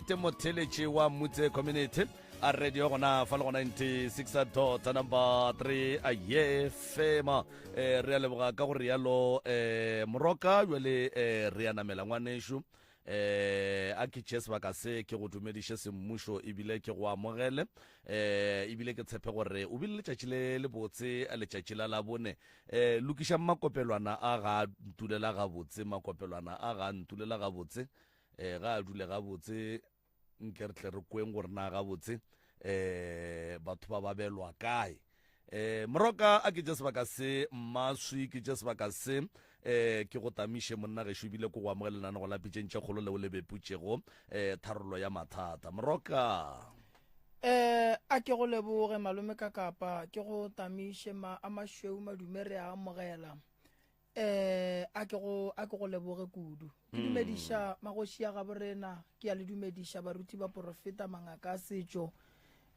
Alright motheletši wa Mutse Community a radio gona fa le go 96 dot number 3 a ye fema eh, re a leboga ka go rialo eh, moroka jwale eh, re a namela ngwanešu eh a ke tšee sebaka se ke go dumediše semmušo ebile ke go amogele eh ebile ke tshepe gore o bile letšatši le le botse letšatši la labone eh lokišang makopelwana a ga a ntulela gabotse makopelwana a ga a ntulela gabotse eh ga a dule gabotse nke re tle re kweng gore na gabotse eh batho ba babelwa kae eh moroka a ke je sebaka se mmaswi ke je sebaka se eh ke go tamiše monna gešo ebile ko go amogela lenanego la pitšeng tše kgolo leo le beputšego eh tharollo ya mathata moroka Eh a ke go leboge malome ka kapa ke go tamiše ma a mašweu madume re a amogela eh a ke go a ke go leboge kudu ke hmm. dumediša magoši ya gabo rena ke ya le dumediša baruti ba porofeta mangaka a setšo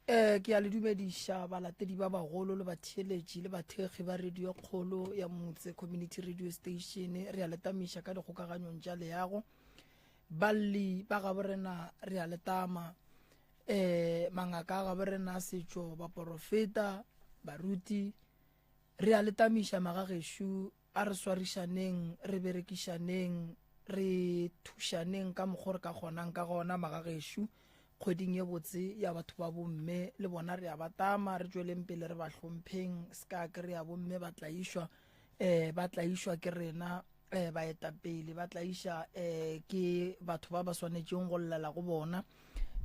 eh ke ya le dumediša balatedi ba bagolo le batheeletši le bathekgi ba radio kgolo ya motse community radio station re ya le tamiša ka dikgokaganyong tša leago balli ba gabo rena re ya le tama eh mangaka a gabo rena a setšo baporofeta baruti Re a le tamiša magagešo, a re swarišaneng, re berekišaneng, re thušaneng ka mokgo re ka kgonang ka gona magagešo. Kgweding ye botse ya batho ba bomme le bona re a ba tama, re tšweleng pele re ba hlompheng, se ka kry-a bomme ba tlaišwa, um ba tlaišwa ke rena um baetapele, ba tlaiša um ke batho ba ba swanetšeng go llela go bona.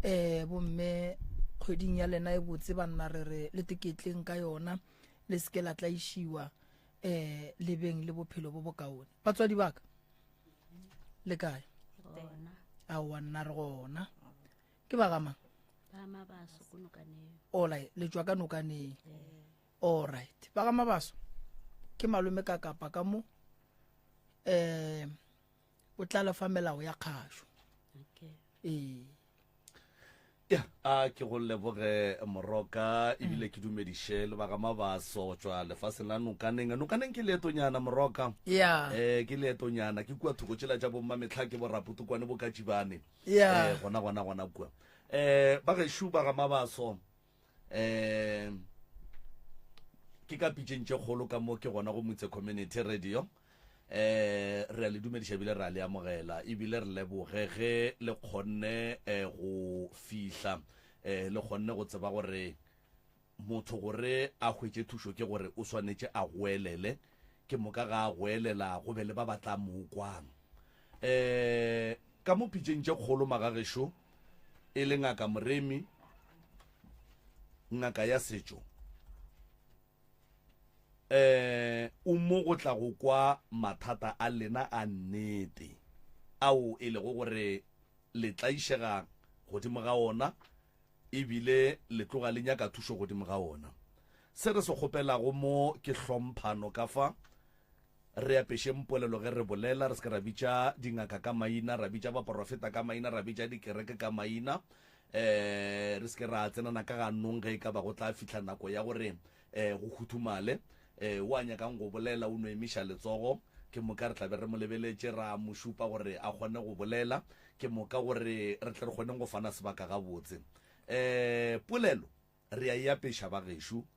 Um bomme kgweding ya lena e botse banna re re le teketleng ka yona. Le se ke la tlaišiwa um le beng le bophelo bo bokaone. Batswadi ba ka le kae? Aowa nna re gona. Ke ba ga mang? Ba Mabaso ko nokaneng. Alright, le tšwa ka nokaneng. Alright. Ba ga Mabaso ke malome ka kapa ka mo um o tla le fa melao ya kgašo. Okay. Ee. Ya, a ke go leboge Moroka ebile ke dumediše le ba ga Mabaso go tšwa lefaseng la Nokaneng. Nokaneng ke leetonyana Moroka. Ya. Eh ke leetonyana ke kua thoko tšela tša bomma mehla ke borapotukwane bo Katšibane. Ya. Eh gona gona gona kua. Eh ba gešo ba ga Mabaso eh ke ka pitšeng tše kgolo ka mo ke gona go Motse Community Radio. Eh re a le dumediša ebile re a le amogela ebile re leboge ge le kgonne eh, go fihla eh, le kgonne go tseba gore motho gore a hwetše thušo ke gore o swanetše a goelele ke moka ga a goelela go be le ba ba tla mo kwang eh ka mo pitšeng tše kgolo magagešo e le ngaka Moremi ngaka ya setšo eh o mo go tla go kwa mathata a lena a nnete ao e lego gore le tlaišega godimo ga ona ebile le tloga le nyaka thušo godimo ga ona. Se re se kgopelago mo ke hlomphano ka fa Re apešeng polelo ge re bolela, re se ke ra bitša dingaka ka maina, ra bitša baporofeta ka maina, ra bitša dikereke ka maina. Um re se ke ra tsenana ka ganong ge e ka ba go tla fihla nako ya gore um go huthumale. Um o a nyakang go bolela o no emiša letsogo, ke moka re tla be re mo lebeletše ra mo šupa gore a kgone go bolela, ke moka gore re tle re kgoneng go fana sebaka gabotse. Um polelo re a e apeša bagešo, um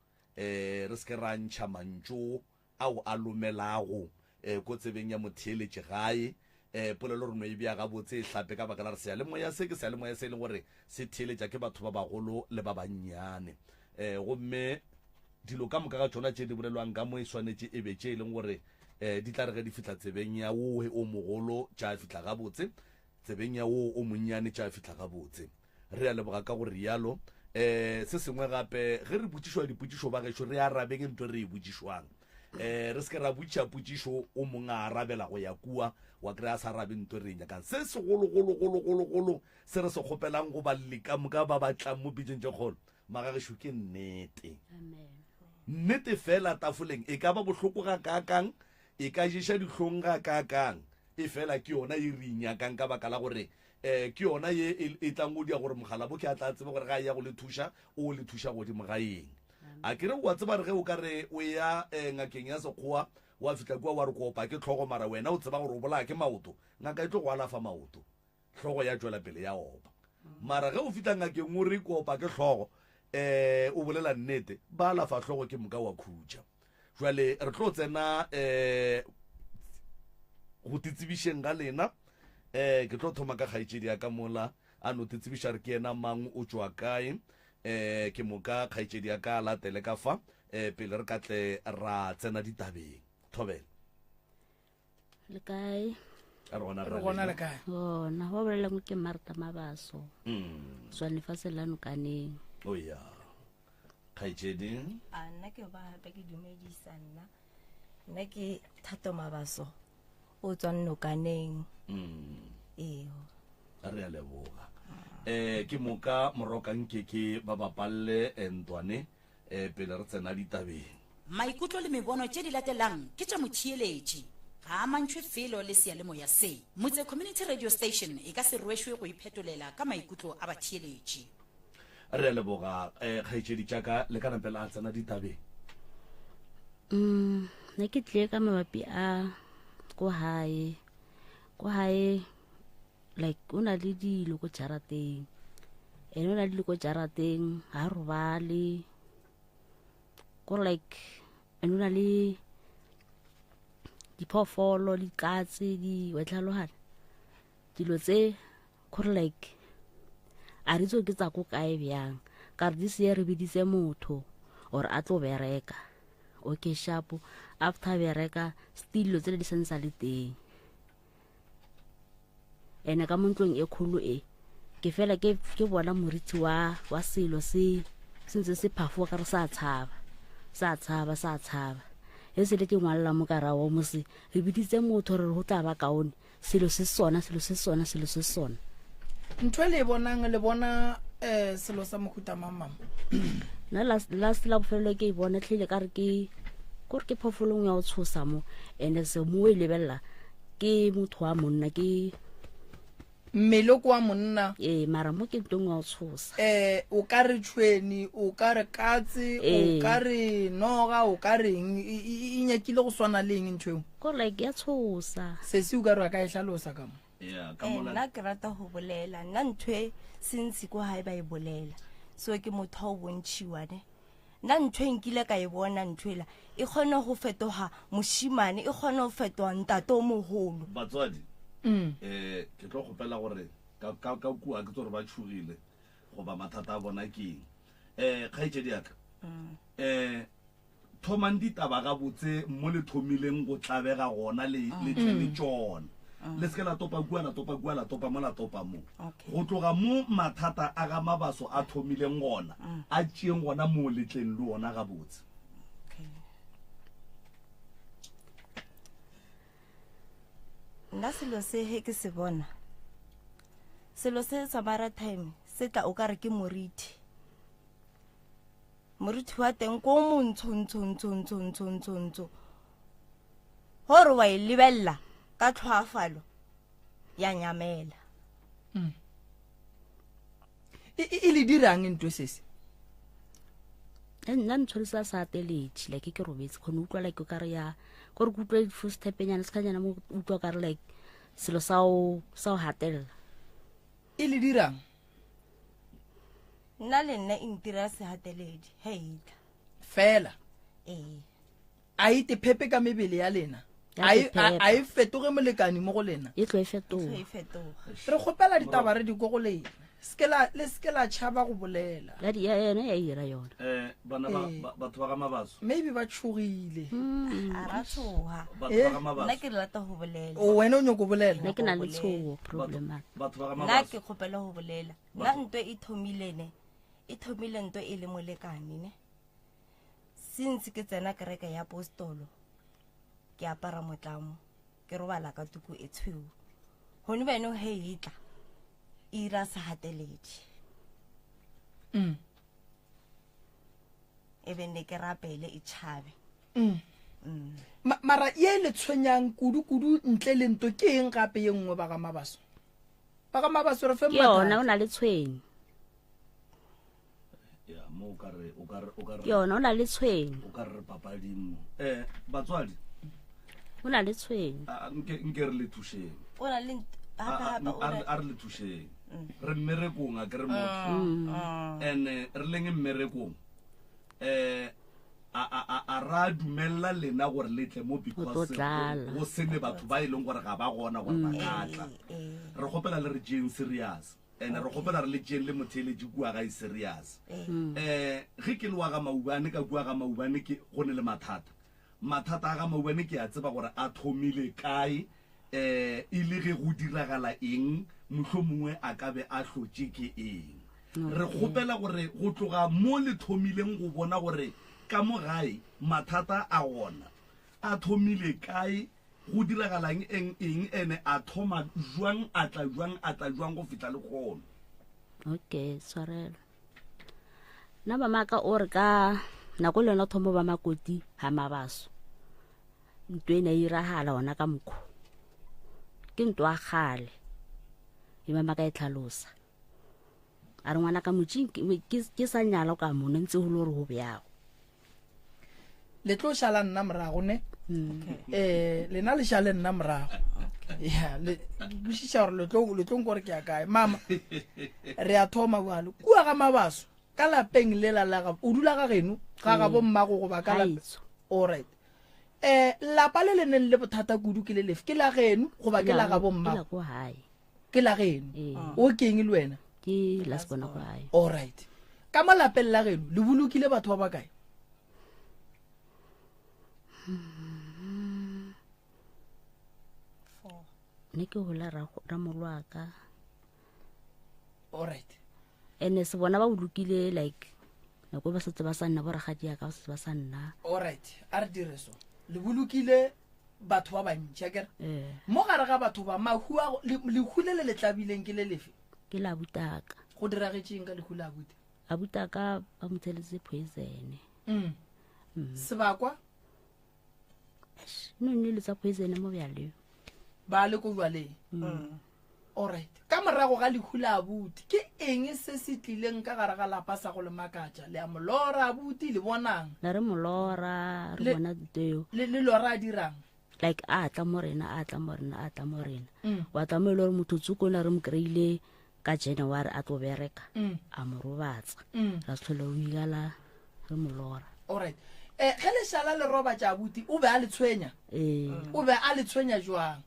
re se ke ra ntšha mantšu ao a lomelago eh, ko tsebeng ya motheeletši gae. Eh, polelo re no e bea gabotse e hlape ka baka la re seyalemoya se ke seyalemoya se e leng gore se theeletša ke batho ba bagolo le ba bannyane. Eh, gomme dilo ka moka ga tšona tše di bolelwang ka mo e swanetše e be tše e leng gore eh, di tla re ge di fihla tsebeng ya wowe o mogolo tša fihla gabotse, tsebeng ya wo o monnyane tša fihla gabotse. Re a leboga ka go rialo. Um se sengwe gape, ge re botšišwa dipotšišo ba gešo, re arabeng ntho e re e botšišwang. Um re se ke ra botšiša potšišo o mongwe a arabela go ya kua, wa kry-a a sa arabe ntho e re e nyakang. Se segologologologologolo se re se kgopelang go balli ka moka ba ba tlang mo pitšeng tše kgolo, magagešo, ke nnete. Nnete fela tafoleng e ka ba bohloko gakaakang, e ka ješa dihlong gakaakang, e fela ke yona ye re e nyakang ka baka la gore um ke yona ye e, e tlang go dia gore mogalaboke a tla tsebe gore ga a ya go le thuša o le thuša godimo ga eng. A ke re wa tseba re ge o ka re o ya um ngakeng ya sekgowa wa fihla kua wa re ko opa ke tlhogo mara wena o tseba gore o bolaya ke maoto, ngaka e tlo go alafa maoto, hlogo ya tšwela pele ya opa. Mara ge o fihla ngakeng o re ke opa ke hlogo, um o bolela nnete, ba alafa hlogo ke moka wa khutša. Jwale re tlo tsena um go titsebišeng ga lena. Um ke tlo thoma ka kgaetšedi ya ka mola a no titsebiša re ke yena mang, o tšwa kae. Um ke moka kgaetšedi ya ka a latele ka fa um pele re ka tle ra tsena ditabeng. Thobela. Le kae? A re gona Re gona le kae? Gona, ba bolelang ke Martha Mabaso. Tswa lefatshe la Nokaneng. O ya. Kgaetšedi. A nna ke ba gape ke dumedisa nna. Nna ke Thato Mabaso o tswang Nokaneng. Ee. Re a leboga. Eh ke moka moroka nke ke ba bapalle eh, ntwane eh pele re tsena ditabeng. Maikutlo le mebono tše di latelang ke tša motheeletši, ga a amantšhwe felo le seyalemoya se. Motse Community Radio Station e ka se rwešwe go iphetolela ka maikutlo a batheeletši. Re a leboga eh, kgaetšedi tša ka, le ka nape la tsena ditabeng. Mm, nna ke tlile ka mabapi a ko gae ko gae like o na le dilo ko jarateng ene o na le dilo ko jarateng ga robale ko like ene o na le diphoofolo dikatse di wa tlhalogana dilo tse kore like a re itse ke tsa ko kae bjang ka re this year re biditse motho or a tlo bereka okay sharp after bereka still dilo tsele di santse sa le teng ene ka mo ntlong e kgolo e ke fela ke ke bona moriti wa wa selo se se ntse se phafoga ka re sa tshaba sa tshaba sa tshaba e se le ke ngwalela mo ka rawo mose re biditse motho re re go tla ba kaone selo se sona selo se sona selo se sona ntho e le e bonang le bona um selo sa mohuta mang mama nna last la bofelelo ke e bona tlhile ka re ke kore ke phofolong ya go tshosa mo and se mo e lebelela ke motho wa monna ke mmele ko wa monna ee mara mo ke ntong wa go tshosa eh o ka re tšhweni o ka re katse o Ee. ka re noga o ka reng e e- e nyakile go swana le eng ntho eo kore like ya tshosa sesi o ka re a ka e hlalosa ka mo ya ka Eh, mola nna ke rata go bolela nna ntho e sentsi ko gae ba e bolela so ke motho wa o bontšhiwa ne nna ntho e nkile ka e bona ntho ela e kgone go fetoga mošimane e kgone go fetoga ntate o mogolo batswadi um ke tlo kgopela gore ka ka- ka kua ke tlo gore ba tšhogile goba mathata a bona ke eng um kgaetšedi yaka um Thomang ditaba gabotse mo le thomileng go tlabega gona le le tle le tšona. Le se ke la topa kua, la topa kua, la topa mo, la topa mo. Go tloga mo mathata a ga Mabaso a thomileng gona, a tšeeng gona moo le tleng le ona gabotse. Nna selo se he ke se bona, selo se sa maratime se tla o ka re ke moriti. Moruti wa teng ko montsho ntsho ntsho ntsho ntsho ntsho ntsho gore wa e lebelela ka tlhoafalo ya nyamela mm. e, e, e le dirang ntwe sese nna ntshwanetse a sa ateletše like ke robetse kgone utlwa like o kare ya kore ke utlwa di-footstepenyana sekanyana mo utlwa kare like selo sa o gatelela e le dirang Nna le nna e ntira sehateledi he e tla. Fela. Ee. A e tephepe ka mebele ya lena. Ya A e- a tephepa. a e fetoge molekani mo go lena. E tlo e E tlo fetoga. e fetoga. Re kgopela ditaba re di ko go lena. Se ke la le se ke la tšhaba go bolela. Ya di- ya yena ya ira yona. Eh, bana ba, Ee. ba, batho ba ga Mabaso. Maybe ba tšhogile. A ra tshoga. Batho Eh. ba ga Nna Mabaso. ke rata go bolela. O wena o nyoko bolela. Nna ke na le Bolela. tshogo problem. Batho ba ga Nna Mabaso. ke kgopela go bolela. Nna nto e thomile ne, e thomile nto e le molekane ne. Since ke tsena kereke ya apostolo, ke apara motlamo, ke robala ka tuku e tshweu. Gone bjanong he e tla, e ira sehateledi. Mm. E be ne ke rapele e tšhabe. Mm. Mm. Ma, mara ye le tshwenyang kudu-kudu ntle le nto ke eng gape ye nngwe ba ga Mabaso? Ba ga Mabaso re fe Ke yona o na le tshwenyo. Ya, mo o ka re, o ka re, o ka re. Ke yona o na le tshwenyo. O ka re re papading mo. Eh, batswadi. O na le tshwenyo. A, nke, nke re le thušeng. O na le nt-, gape, gape, o na A re le thušeng. Re mmerekong a ke re motho. And re leng mmerekong eh a a a a ra dumella lena gore le tle mo because go se ne batho ba e leng gore ga ba gona gore ba ka tla. Re kgopela le re tšeeng serious. And re kgopela re le tšeeng le motheeletši kua gae serious. Eh ge ke le wa ga Maubane ka kua ga Maubane ke go ne le mathata. Mathata a ga Maubane ke a tseba gore a thomile kae, um e le ge go diragala eng, mohlomongwe a ka be a hlotše ke eng. Re kgopela gore go tloga mo le thomileng go bona gore ka mo gae mathata a gona a thomile kae, go diragalang eng eng, ene a thoma jwang, a tla jwang, a tla jwang go fihla lekgono. Okay, tshwarelo. Nna mama ka o re ka nako le yona thomo ba makoti ga mabaso ntho e ne e iragala ona ka mokgo ke ntho a gale e mama ka e tlhalosa a re ngwana ka motšing ke sa nyala ka mone ntse go le gore go bjago le tlo šala nna morago ne um lena le šale nna morago ya le kwešiša gore le tlo le tlo nkore ke ya kae mama re a thoma bjalo kua ga mabaso ka lapeng lela la ga o dula ga geno ga ga bommago goba ka lape Gaetsho. alright um lapa le le neng le bothata kudu ke le lefe ke la geno goba ke la ga Ke la bommago ko gae ke la geno Ee. o keng le wena ke la sebona ko gae alright ka mo lapeng la geno le bolokile batho ba bakae ne ke gola ramolwaka alright ene se bona ba bolokile like nako ba setse ba sa nna boragadi ya ka ba setse ba sa nna alright a re dire so le bolokile batho ba bantši akere ee mo gare ga batho ba mahu a lehu le le le tlabileng ke le lefe ke la butaka go diragetšeng ka lehu la abuti abutaka ba mo tsheletse poison mm. sebakwa no nne le tsa poison mo bjaleng ba le ko jwaleng mm. alright ka morago ga lehu la abuti ke eng se se tlileng ka gare ga lapa sa go le makatša le a molora abuti le bonang la re molora re bona teo le le lora a dirang like a tla mo rena a tla mo rena a tla mo rena mm. wa tla mo e le gore motho tsoko ne re mo kry-ile ka january a tlo bereka mm. a mo robatsa mm. ra se tlhole o ikala re mo lora alright um ge lešala le robatša abuti o be a le tshwenya ee o be a le tshwenya jwang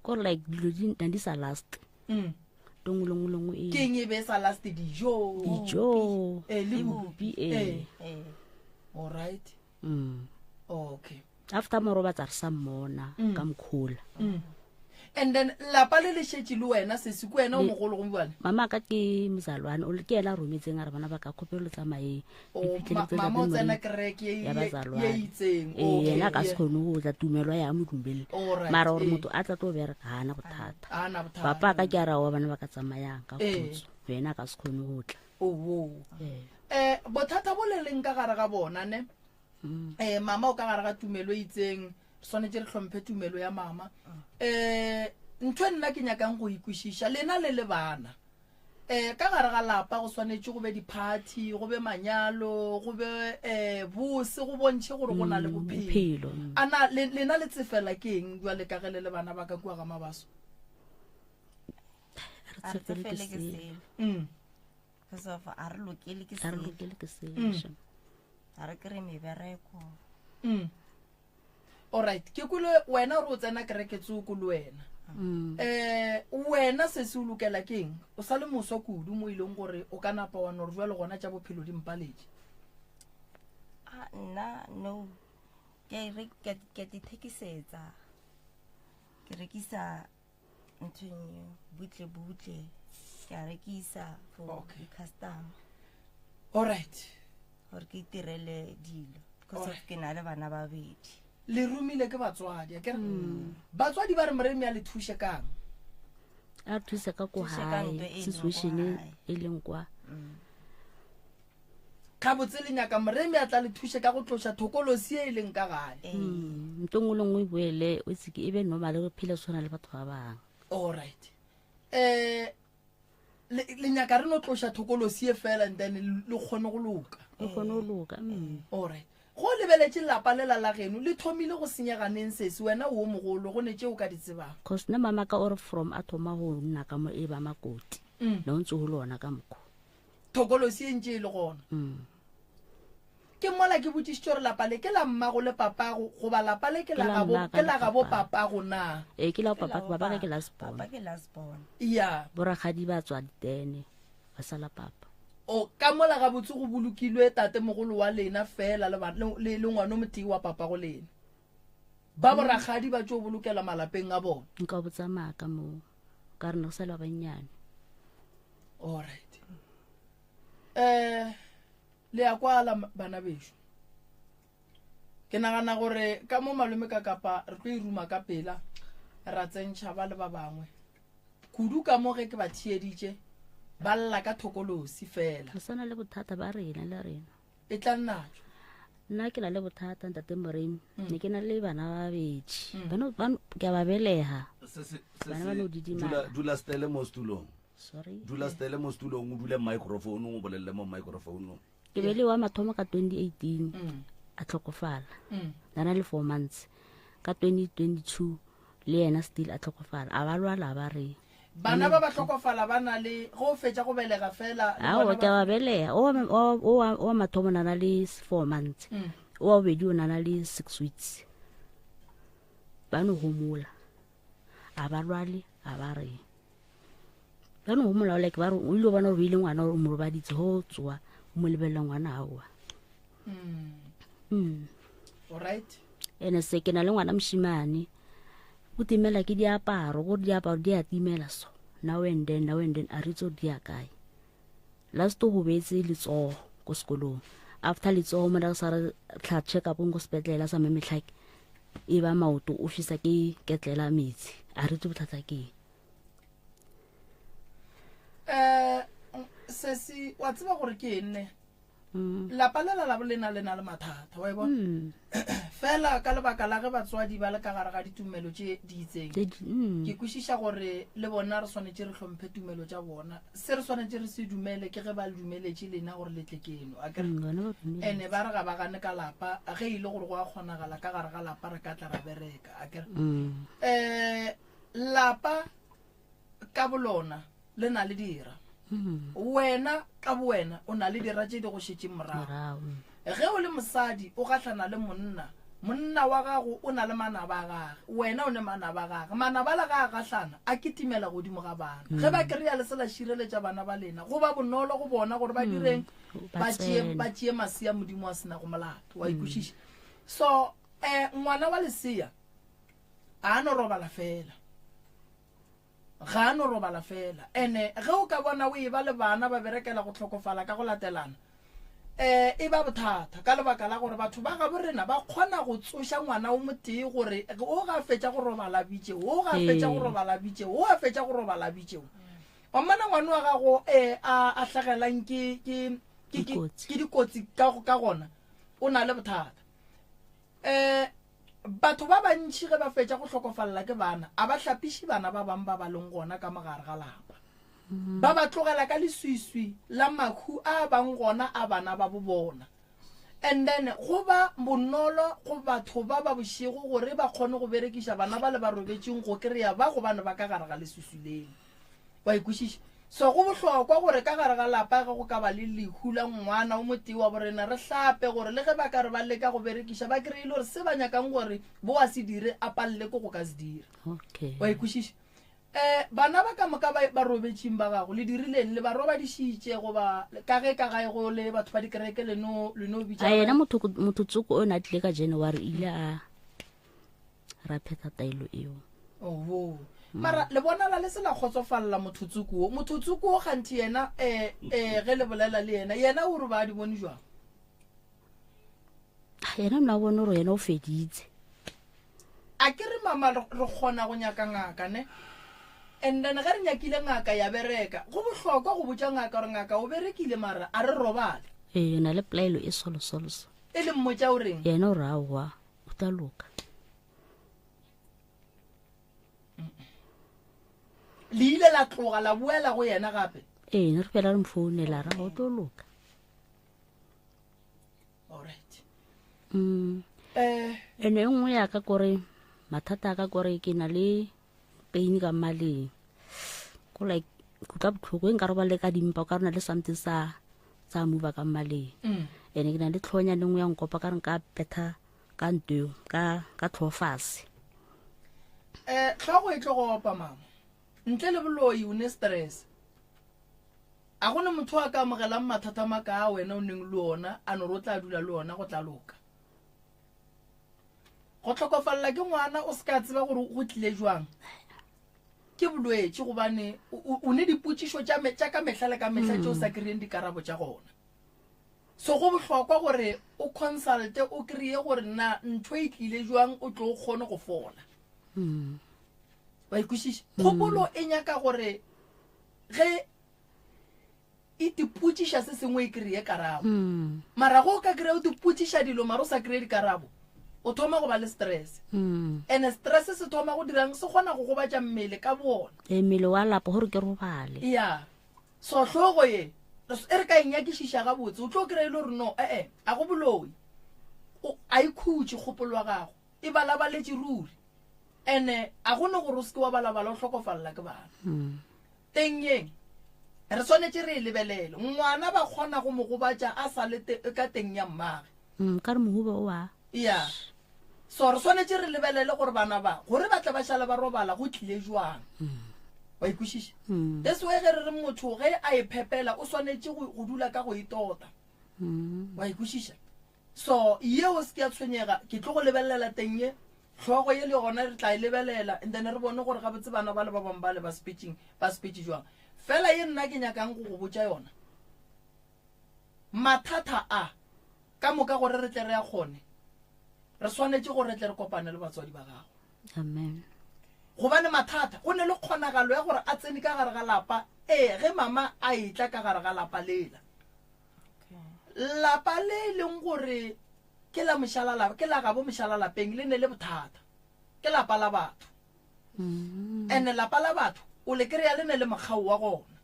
kore like dilo di na di sa last mm. to nngwe le nngwe le nngwe e ke eng e be e sa last dijo dijo Eh, le bupi ee ee alright mm. okay after mo robatsa re sa mmona Mm. ka mokgola mm. and then lapa le le šetše le wena sesi ke wena o Le- mogolo go bjale mama ka ke mozalwane o le- ke ena a rometseng a re bana ba ka kgopelo le tsamayeng O, le fitlhe le ma- tse mama o lapeng tsena moreng kereke ye- ya ye ye bazalwane itseng ee Okay, yena a ka se yeah. kgone go tla tumelo ya mo dumelele Alright, mara gore ee. motho a tla tlo bereka ga ana bothata A na bothata. papa ka ke a ra wa bana ba ka tsamayang ka Ee. khutso yena a ka se kgone go tla Oo. ee eh bothata bo le leng ka gare ga bona ne Mm. eh mama o ka gare ga tumelo e itseng re swanetše re hlomphe tumelo ya mama eh ntho e nna ke nyakang go ikwešiša lena le le bana eh ka gare ga lapa go swanetše go be di-party go be manyalo go be eh bose go bontšhe gore go na le Mm, bophelo bophelo mm. a na le- lena le tsefela ke eng jwale ka ge le le bana ba ka kua ga mabaso a a re re tsefele ke tsefele ke selo selo mm. because of a re lokele ke a re selo lokele ke selo shem. a re kry mebereko Mm. Alright, ke kwele wena gore o tsena kereke tsoko le wena. Mm. Eh wena se se o lokela ke eng? O sa le moswa kudu mo ileng gore o ka napa wa no re jwale gona tša bophelo di mpaletše. a nna no ke a e ke a- ke a dithekisetsa ke rekisa nthong eo butle butle ke a rekisa for Okay. customer Alright. gore ke itirele dilo because of Alright. ke na le bana babedi Le romile ke batswadi, akere? Batswadi ba re moremi a le thuše kang? a re thuse ka ko Thuse ka gae ntho e leng ko situation gae. e leng kwa Gabotse le nyaka moremi a tla le thuše ka go tloša thokolosi e e leng ka gae. ee Mm, ntho nngwe le nngwe e boele o tseke e be normal re phele tshwana le batho ba bangwe Alright. Eh le le nyaka re no tloša thokolosi e fela and then le kgone go loka. re kgone go loka mm. Alright. Go lebeletše lapa lela la geno le thomile go senyeganeng sesi wena o mogolo go ne tše o ka di tsebang. cause nna mama ka ore from a thoma go nna ka mo e ba makoti. Ne o ntse go le ona ka mokgwa. Thokolosi e ntše e le gona. Ke mola ke botšišitše gore lapa le ke la mmago le papago goba lapa le ke la gabo ke la gabo papago na? Ee, ke la papa, papa ke last born. Papa ke last born. Ya. Borakgadi ba tswa ditene ba sala papa. O ka mola gabotse go bolokilwe tatemogolo wa lena fela le le le ngwana o motee wa papago lena. Ba borakgadi ba tšo bolokela malapeng a bona. Nka botsa maaka moo ka re ne go sa le ba bannyane. All right. Eh Le a kwala, bana bešo. Ke nagana gore ka mo malome ka kapa re tlo e ruma ka pela ra tsentšha ba le ba bangwe. Kudu ka mo ge ke ba theeditše ba lla ka thokolosi fela. Re sa na le bothata ba rena le rena. E tla natšo. Nna ke na le bothata ntate Moremi. Mm. Ne ke na le bana ba babedi. Mm. Bano bano ke a ba belega. Bana ba no didimala. Dula dula stele mo setulong. Sorry. Dula stele mo setulong o dule microphone o bolelele mo microphone. Ke be le wa mathomo ka 2018 mm. a tlhokofala. Mm. Nana le 4 months. Ka 2022 le yena still a tlhokofala. A ba lwala ba re bana ba ba tlhokofala ba na le go fetša go belega fela ao ke ba belega o wa mathomo nana le 4 months mm. o wa bobedi o nana le 6 weeks ba no homola a ba lwale a ba reng ba no homola like ba re o ile bona gore o ile ngwana o mo robaditse go tsoa o mo lebelela ngwana aowa mm. Alright. Ene se ke na le ngwana moshimane o timela ke diaparo gore diaparo di a timela so now and then now and then a re itse gore di ya kae last go beetse letsogo ko sekolong after letsogo mo re sa re tlha check up ko sepetlele sa memetlhake e ba maoto o fisa ke ketlela metsi a re itse bothata ke eng eh sesi wa tseba gore ke enne mm. lapa lela la bolena le na le mathata wa e bona mm. fela ka lebaka la ge batswadi ba le ka gare ga ditumelo tše di itseng mm. ke kwešiša gore le bona re swanetše re hlomphe tumelo tša bona se re swanetše re se dumele ke ge ba le dumeletše lena gore le tle keno akere ene ba re ga ba gane ka lapa ge e le gore go a kgonagala ka gare ga lapa re ka tla ra bereka akere um Lapa ka bolona le na le dira. Mm. Wena ka bowena o na le dira tše di go šetšeng morago. Ge o le mosadi o gahlana le monna, monna wa gago o na le manaba a gage, wena o ne manaba a gage. Manaba le ga a gahlana a kitimela godimo ga bana. Mm. Ge ba kry-a le se la šireletša bana ba lena, go ba bonolo go bona gore ba mm. direng, ba tšee masea Modimo a senago molato. Wa ikwešiša? So, eh, ngwana wa lesea A no robala fela. Ga a no robala fela. Ene ge o ka bona o eba le bana ba berekela go hlokofala ka go latelana, um e ba bothata ka lebaka la gore batho ba gabo rena ba kgona go tsoša ngwana o motee gore o ga fetša go robala bitše o ga fetša go robala bitše o ga fetša go robala bitše. Wa mmona ngwana wa gago um a hlagelang ke ke ke ke dikotsi ka gona o na le bothata. Um Batho ba bantši ge ba fetša go hlokofalela ke bana, a ba hlapiše bana ba bang ba ba leng gona ka mogare ga lapa. Ba ba tlogela ka leswiswi la mahu a bang gona a bana ba bo bona. And then go ba bonolo go batho ba ba bošego gore ba kgone go berekiša bana ba le ba robetšeng go kry-a ba gobane ba ka gare ga leswiswi leo. Wa e kwešiša? So go bohlokwa gore ka gare ga lapa ge go ka ba le lehu la ngwana o motee wa borena re hlape gore le ge ba ka re ba leka go berekiša ba kry-e le gore se ba nyakang gore bo a se dire a palele ko go ka se dira. Okay. Wa e kwešiša? Um bana ba ka moka ba ba robetšeng ba gago le dirileng le ba robadišitše goba ka ge ka gae go le batho ba dikereke le no le no bitša A yena motho motho tsoko o ne a tlile ka January ile a ra phetha taelo eo. Oho. Mara le bonala le se la kgotsofalela motho tsoko wo. Motho tsoko wo kganthe yena eh eh ge le bolela le yena, yena o re ba di bone jwang? Ah, Yena nna bone gore yena o feditse. A ke re mama re re kgona go nyaka ngaka ne? And then ge re nyakile ngaka ya bereka, go bohlokwa go botša ngaka gore ngaka o berekile mara a re robale. Ee, o na le pelaelo e solo solo so. E le mmotša o reng? Yena o re aowa, o tla loka. Le ile la tloga la boela go yena gape? Ee, ne re fela re mo founela ra o tlo loka. Alright. Mm. Eh, Ene e nngwe ya ka kore mathata a ka kore ke na le pain ka maleng. Ko like Ke utlwa botlhoko e nka robale ka dimpa o ka rona le something sa sa mova ka mmaleng. Ene ke na le tlhonyane nngwe ya nkopa ka re nka betha ka ntweo ka ka tlhogo fase. Um tlhogo e tlo go opa mama ntle le boloi o ne stress a gone motho a ka amogelang mathata maka a wena o neng le ona a no re o tla dula le ona go tla loka go tlhokofalela ke ngwana o se ka tseba gore go tlile jwang ke bolwetši gobane o ne dipotšišo tša ka mehla le ka mehla tše o sa kry-eng dikarabo tša gona so go bohlokwa gore o consulte o kry-e gore na ntho e tlile jwang o tlo o kgone go fola mm. wa ikwešiša mm. kgopolo e nyaka gore ge e tipotšiša se sengwe e kry-e karabo mm. mara go o ka kry-a o tipotšiša dilo mara o sa kry-e dikarabo o thoma go ba le stress mm. and stress se thoma go dirang se kgona go gobatša mmele ka bona e mmele wa lapa gore ke robale ya so hlogo ye e re ka e nyakišiša gabotse o tlo kry-a e le gore no ee a go boloi a ikhutše kgopolo wa gago e balabaletše ruri ene a go ne gore o seke wa balabala o hlokofalela ke bana mm. Teng ye, re swanetše re e lebelele. Ngwana ba kgona go mo gobatša a sa le ka teng ya mmage. Mm, ka re mohuba o a. Ya. So re swanetše re lebelele gore bana ba, gore ba tle ba šale ba robala go tlile jwang. Mm. Wa ikwešiša? Mm. That's why ge re re motho ge a e phepela o swanetše go, go dula ka go e tota. Mm. Wa ikwešiša? So yeo se ke ya tshwenyega, ke tlo go lebelela teng ye, hlogo ye le gona re tla e lebelela and then re bone gore gabotse bana ba le ba bangwe ba le ba sepetseng ba sepetse jwang. Fela ye nna ke nyakang go go botša yona, mathata a ka moka gore re tle re a kgone, re swanetše gore re tle re kopane le batswadi ba gago. Amen. Gobane mathata go ne le kgonagalo ya gore a tsene ka gare ga lapa, ee, ge mama a etla ka gare ga lapa lela. Lapa le e leng gore ke la mošalalapa, ke la gabo mošalalapeng le ne le bothata. Ke lapa la batho. Mm. Ene lapa la batho o le kry-a le ne le mokgao wa gona.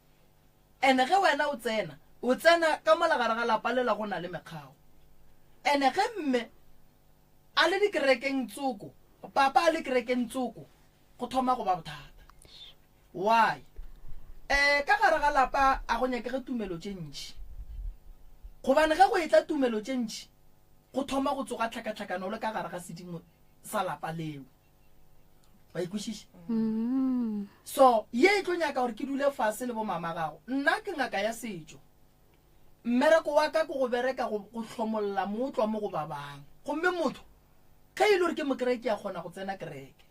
Ene ge wena o tsena, o tsena ka mola gare ga lapa lela go na le mekgao. Ene ge mme a le dikerekeng tsoko, papa a le kerekeng tsoko, go thoma go ba bothata. Why? Eh, ka gare ga lapa a go nyakege tumelo tše ntši. Gobane ge go etla tumelo tše ntši, go thoma go tsoga tlhakatlhakano le ka gare ga sedimo sa lapa leo. Wa ikwešiša? Mm. So, ye e tlo nyaka gore ke dule fase le bo mama gago. Nna ke ngaka ya setšo. Mmereko wa ka ke go bereka go, go hlomolla mootlwa mo go ba bang. Gomme motho Ge e le gore ke Mokereke, ke a kgona go tsena kereke.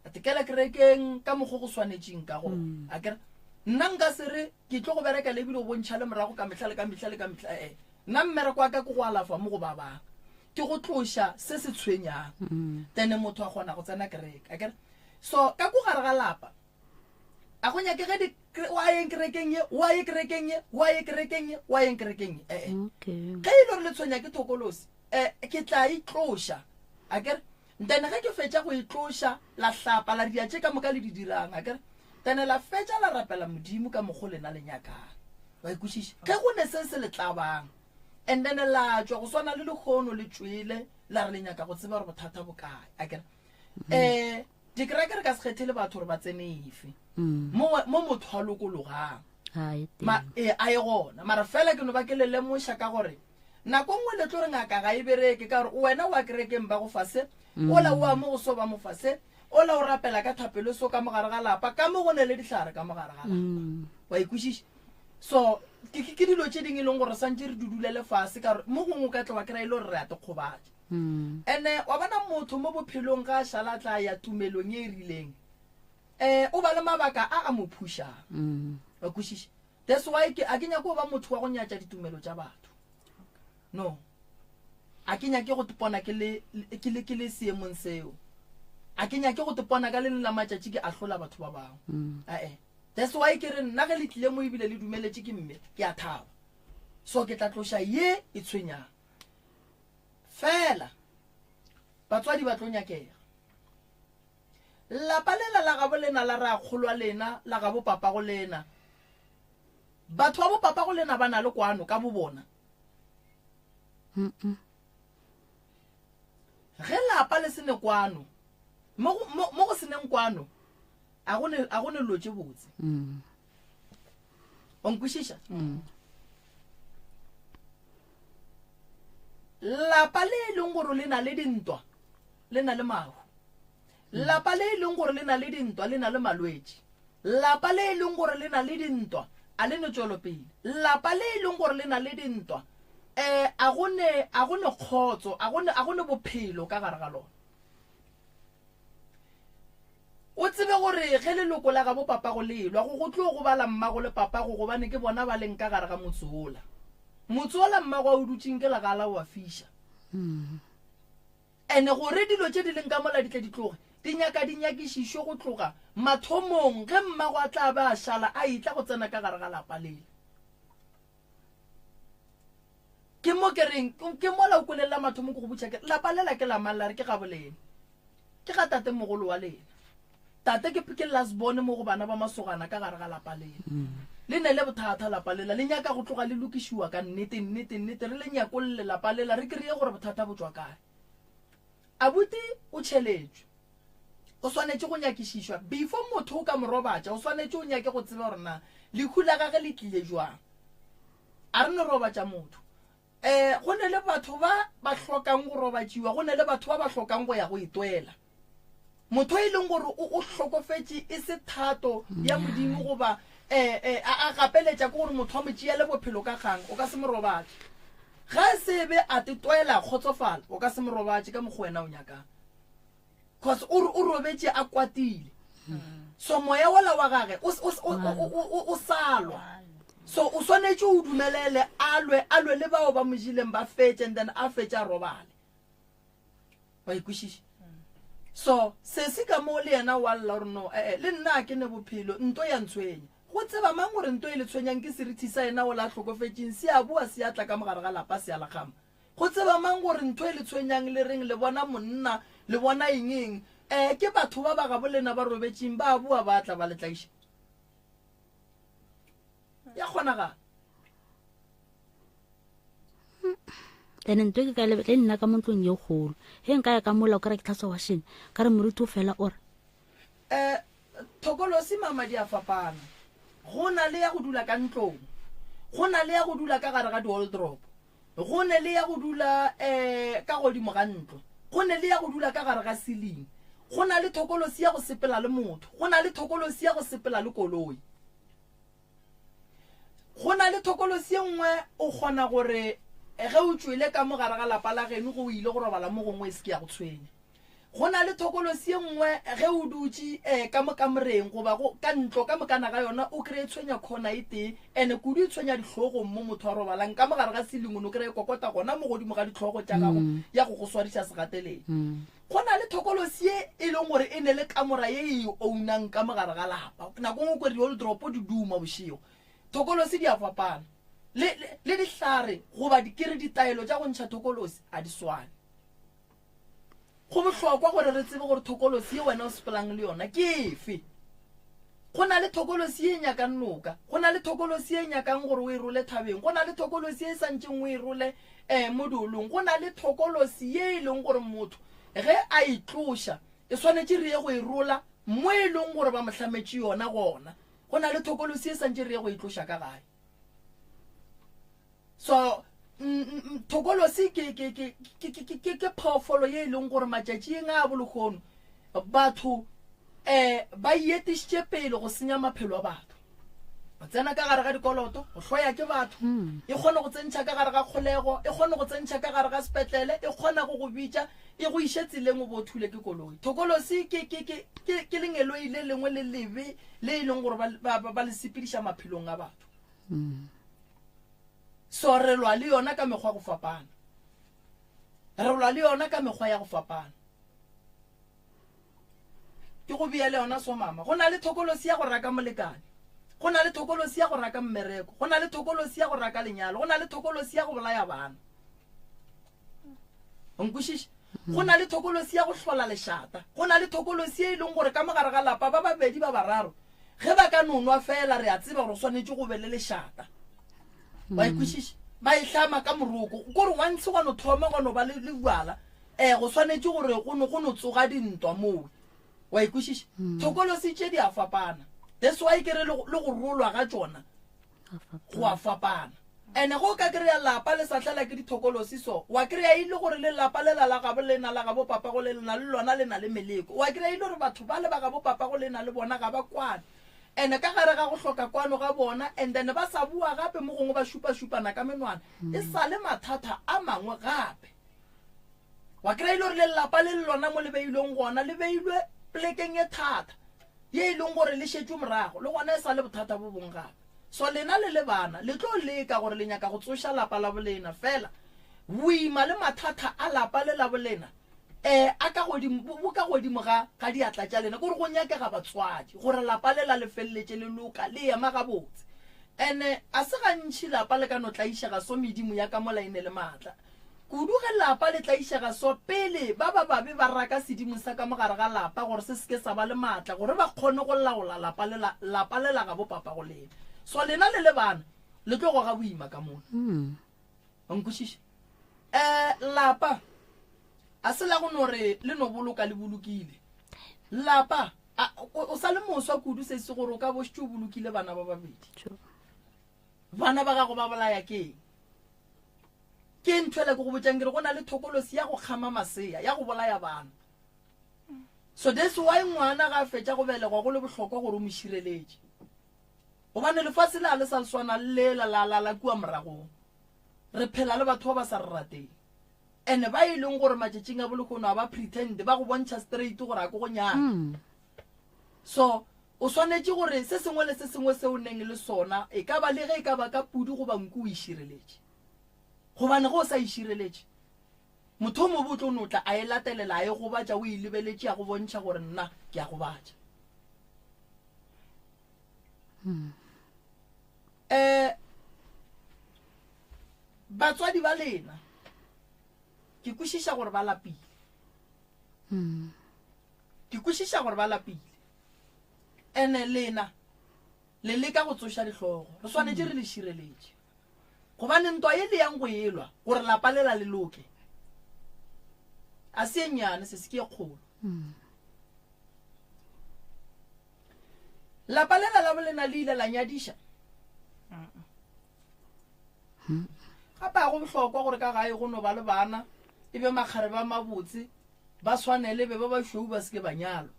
A tekela kerekeng ka mokgwa go swanetšeng ka gona. Mm. A kere nna nka se re ke tlo go bereka le ebile o bontšha le morago ka mehla le ka mehla le ka mehla ee nna mmereko wa ka ke go alafa mo go ba bang ke go tloša se se tshwenyang mm. then motho a kgona go tsena kereke a kere so ka ko gare ga lapa a go nyakege di wa yeng kerekeng ye wa ye kerekeng ye wa ye kerekeng ye wa yeng kerekeng ye ee ge e le gore le tshwenya ke thokolosi um ke tla itloša a kere then ge ke fetša go itloša la hlapa la dia tše ka moka le di dirang a kere then la fetša la rapela modimo ka mokgo lena le nyakang wa ikwešiša ge go ne se se le tlabang and then la tšwa go swana le lekgono le tšwele la re le nyaka go tseba gore bothata bo kae a kere um Dikereke re ka se kgethele batho gore ba tsene efe. Mm. Mo mo motho a lokologang. Ma e a e gona. Mara fela ke no ba ke le lemoša ka gore nako nngwe le tlo re ngaka ga e bereke ka gore wena wa kerekeng ba go fa se, mm. ola o a mo go so ba mo fa se, ola o rapela ka thapelo so ka mogare ga lapa, ka mo go ne le dihlare ka mogare ga lapa. Mm. Wa ikwešiša? So ke ke dilo tše dingwe e leng gore santse re dudulele fase ka gore mo gongwe o ka tla wa kry-a e le gore re a tekgobatša. Ene wa bona motho mo bophelong ga a šala tla ya tumelong ye e rileng, um o ba le mabaka a a mo phušang. Wa kwešiša? That's why ke a ke nyake go ba motho wa go nyatša ditumelo tša batho. No. A ke nyake go tepona ke le ke le ke le seemong seo. A ke nyake go tepona ka le leng la matšatši ke ahlola batho ba bangwe. Ae. That's why ke re nna ge le tlile mo ebile le dumeletše ke mme, ke a thaba. So ke tla tloša ye e tshwenyang. Fela batswadi ba tlo nyakega. Lapa lela la gabo lena la rakgolwa lena la gabo papago lena. Batho ba bo papago lena ba na le kwano ka bo bona. Ge lapa le se ne kwano, mo go seneng kwano, a go ne a go ne lo tše botse. Mm. Wa nkwešiša? Lapa le e leng gore le na le dintwa le na le mahu. Lapa le e leng gore le na le dintwa le na le malwetši. Lapa le e leng gore le na le dintwa a le ne tšwelopele. Lapa le e leng gore le na le dintwa um a go ne a go ne kgotso, a go ne a go ne bophelo ka gare ga lona. O tsebe gore ge leloko la gabo papago le elwa, go go tlo gobala mmago le papago gobane ke bona ba leng ka gare ga motse wola. Motse wola mmago a o dutšeng ke legala o a fiša. Ene gore dilo tše di leng ka mola di tle di tloge, di nyaka di nyakišišwe go tloga mathomong ge mmago a tla be a šala a etla go tsena ka gare ga lapa lela. Ke mo ke reng, ke mola o kweleng la mathomo ke go botša ke re, lapa lela ke la mang? La re ke gabo lena. Ke ga tatemogolo wa lena. Tate ke, ke last born mo go bana ba masogana ka gare ga lapa lela. Le ne le bothata lapa lela, le nyaka go tloga le lokišiwa ka nnete, nnete, nnete. Re le nyakolle lapa lela, re kry-e gore bothata bo tšwa kae. Abuti o tšheletšwe. O swanetše go nyakišišwa. Before motho o ka mo robatša, o swanetše o nyake go tseba gore na lehu la gage le tlile jwang. A re no robatša motho. Um go ne le batho ba ba hlokang go robatšiwa, go ne le batho ba ba hlokang go ya go itwela. Motho e leng gore o, o hlokofetše e se thato ya Modimo goba um um a, a gapeletša ke gore motho a mo tšeele bophelo ka kgang, o ka se mo robatše. Ga se be a tetwela a kgotsofala, o ka se mo robatše ka mokgwa wena o nyakang. Cause o, o robetše a kwatile. So moya wola wa gage o, o, o, o, o, o, o sa lwa. So o swanetše o dumelele a lwe, a lwe le bao ba mo jeleng ba fetše, and then a fetše a robale. Wa e kwešiša? So sesi ka mo le yena wa lla gore no, ee, le nna a ke ne bophelo, nto ya ntshwenya. Go tseba mang gore nto e le tshwenyang ke serithi sa yena wola a hlokofetšeng, se a boa se a tla ka mogare ga lapa se a lakgama. Go tseba mang gore ntho e le tshwenyang le reng le bona monna, le bona eng eng, ee, ke batho ba ba gabo lena ba robetšeng ba a boa ba tla ba le tlaiša. Ya kgonagala. Ene nto ke ka le le nna ka mo ntlong ye kgolo. He nka ya ka mola o kare ke tlhatswa washene, ka re moruti o fela o re. Eh, thokolosi mama di a fapana. Go na le ya go dula ka ntlong, go na le ya go dula ka gare ga di-wardrobe, go ne le ya go dula eh ka godimo ga ntlo, go ne le ya go dula ka gare ga ceiling. Go na le thokolosi ya go sepela le motho, go na le thokolosi ya go sepela le koloi. Go na le thokolosi ye nngwe o kgona gore ge o tšwele ka mo gare ga lapa la geno ge o ile go robala mo gongwe e se ke ya go tshwenya. Go na le thokolosi ye nngwe ge o dutše um ka mo kamoreng goba go ka ntlo ka mokana ga yona o kry-e tshwenya khona e tee ene kudu e tshwenya dihlogong mo motho a robalang ka mo gare ga siling o no kry-e kokota gona mo godimo ga ditlhogo tša gago ya go go swariša segateleng. Go na le thokolosi ye e leng gore e ne le kamora ye e e ownang ka mo gare ga lapa. Nako nngwe o kwe di-wardrobe di duma bošego. Thokolosi di a fapana. Le, le, le dihlare goba ke re ditaelo tša go ntšha thokolosi ga di swane. Go bohlokwa gore re tsebe gore thokolosi ye wena o sepelang le yona ke efe. Go na le thokolosi ye e nyakang noka, go na le thokolosi ye e nyakang gore o e role thabeng, go na le thokolosi ye e santšeng o e role um mo diolong, go na le thokolosi ye e leng gore motho ge a e tloša e swanetše re ye go e rola mo e leng gore ba mo hlametše yona gona. Go na le thokolosi ye santše re ye go e tloša ka gae. So thokolosi ke, ke, ke, ke, ke, ke, ke phoofolo ye e leng gore matšatšing a bolekgono batho um ba etišitše pele go senya maphelo a batho. Go tsena ka gare ga dikoloto, go hloya ke batho, e kgone go tsentšha ka gare ga kgolego, e kgone go tsentšha ka gare ga sepetlele, e kgona go go bitša e go iše tseleng o bo o thule ke koloi. Thokolosi ke, ke, ke, ke, ke lengeloi le lengwe le lebe le e leng gore ba, ba, ba, ba le sepediša maphelong a batho. So re lwa le yona ka mekgwa go fapana. Re lwa le yona ka mekgwa ya go fapana. Ke go beele yona so mama. Go na le thokolosi ya go raka molekane. Go na le thokolosi ya go raka mmereko. Go na le thokolosi ya go raka lenyalo. Go na le thokolosi ya go bolaya bana. Nkwešiše? Go na le thokolosi ya go hlola lešata. Go na le thokolosi ye e leng gore ka mogare ga lapa ba babedi ba bararo ge ba ka no nwa fela re a tseba gore go swanetše go be le lešata. Wa e kwešiša? Ba e hlama ka moroko. Kore once gwa no thoma gwa no ba le le bjala, um go swanetše gore go no go no tsoga dintwa mowe. Wa e kwešiša? Thokolosi tše di a fapana. That's why ke re le go rolwa ga tšona. Go a fapana. Ene go ka kry-a lapa le sa tlela ke dithokolosi so, wa kry-a e le gore le lapa lela la gabo lena la gabo papago le lena le lona le na le meleko. Wa kry-a e le gore batho bale ba gabo papago lena le bona ga ba kwane. Ene ka gare ga go hloka kwano ga bona and then ba sa boa gape mo gongwe ba šupa-šupana ka menwana, e sa le mathata a mangwe gape. Wa kry-a e le gore le lapa le le lona mo le beilweng gona le beilwe plekeng e thata ye e leng gore le šetšwe morago, le gona e sa le bothata bo bongwe gape. So lena le le bana le tlo leka gore le nyaka go tsoša lapa la bolena, fela boima le mathata a lapa le la bolena um a ka godimo, bo, bo ka godimo ga, ga diatla tša lena. Ke gore go nyakega batswadi gore lapa le la le feleletše le loka, le ema gabotse. Ene a se gantši lapa le ka no tlaišega so medimo ya ka mola e ne le maatla. Kudu ge lapa le tlaišega so pele ba ba babe ba raka sedimo sa ka mo gare ga lapa gore se se ke sa ba le maatla gore ba kgone go laola lapa le la, lapa le la gabo papago lena. So lena le le bana le tlo goga boima ka mola. Wa nkwešiša? Um lapa a se la go no re le no boloka le bolokile. Lapa a, o, o sa le moswa kudu se se gore o ka bo šetše o bolokile bana ba babedi. Bana ba gago ba bolaya ke eng? Ke ntho ele ke go botšang ke re go na le thokolosi ya go kgama masea, ya go bolaya bana. So that's why ngwana ga a fetša go belegwa go le bohlokwa gore o mo šireletše. Gobane lefase le a le sa le swana le lela la la la kua moragong. Re phela le batho ba ba sa re rateng. Ene ba e leng gore matšatšing a bolehono a ba pretend, ba go bontšha straight gore a ke go nyaka. So o swanetše gore se sengwe le se sengwe se o neng le sona, e ka ba le ge e ka ba ka pudi goba nku, o e šireletše. Gobane ge o sa e šireletše, motho o mobe o tlo no tla a e latelela, a e gobatša, o e lebeletše, a go bontšha gore nna ke a gobatša. Um batswadi ba lena ke kwešiša gore ba lapile. Ke kwešiša gore ba lapile. Ene lena le leka go tsoša dihlogo. Re swanetše re le šireletše. Gobane ntwa ye le yang go elwa gore lapa lela le loke a se e nnyane, se se ke e kgolo. Lapa lela la bolena le ile la nyadiša. Gape a go bohlokwa gore ka gae go no ba le bana e be makgarebe a mabotse, ba swanele be ba bašweu ba se ke ba nyalwa.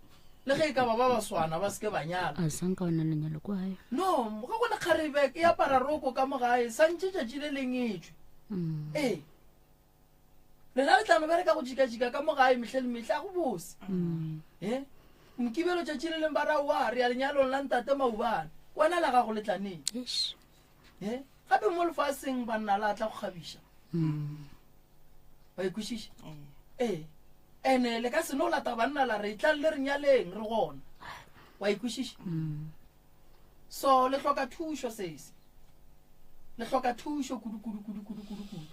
Le ge e ka ba ba baswana ba se ke ba nyalwa. A sa nka ona lenyalo kwa gae. No, ga go le kgarebe e apara roko ka mo gae, santše tšatši le leng e tšwe. Ee. Lena le tla no bereka go jikajika ka mo gae mehle le mehle, a go bose. E? Mokibelo tšatši le leng ba ra wa re ya lenyalong la ntate Maubane. Wena la gago le tla neng? Eish. E? Gape mo lefaseng banna la tla go kgabiša. Wa e kwešiša? Ee. Ene le ka se no lata banna la re etlang le re nyaleng re gona. Wa e kwešiša? So le hloka thušo sese. Le hloka thušo kudu kudu kudu kudu kudu kudu.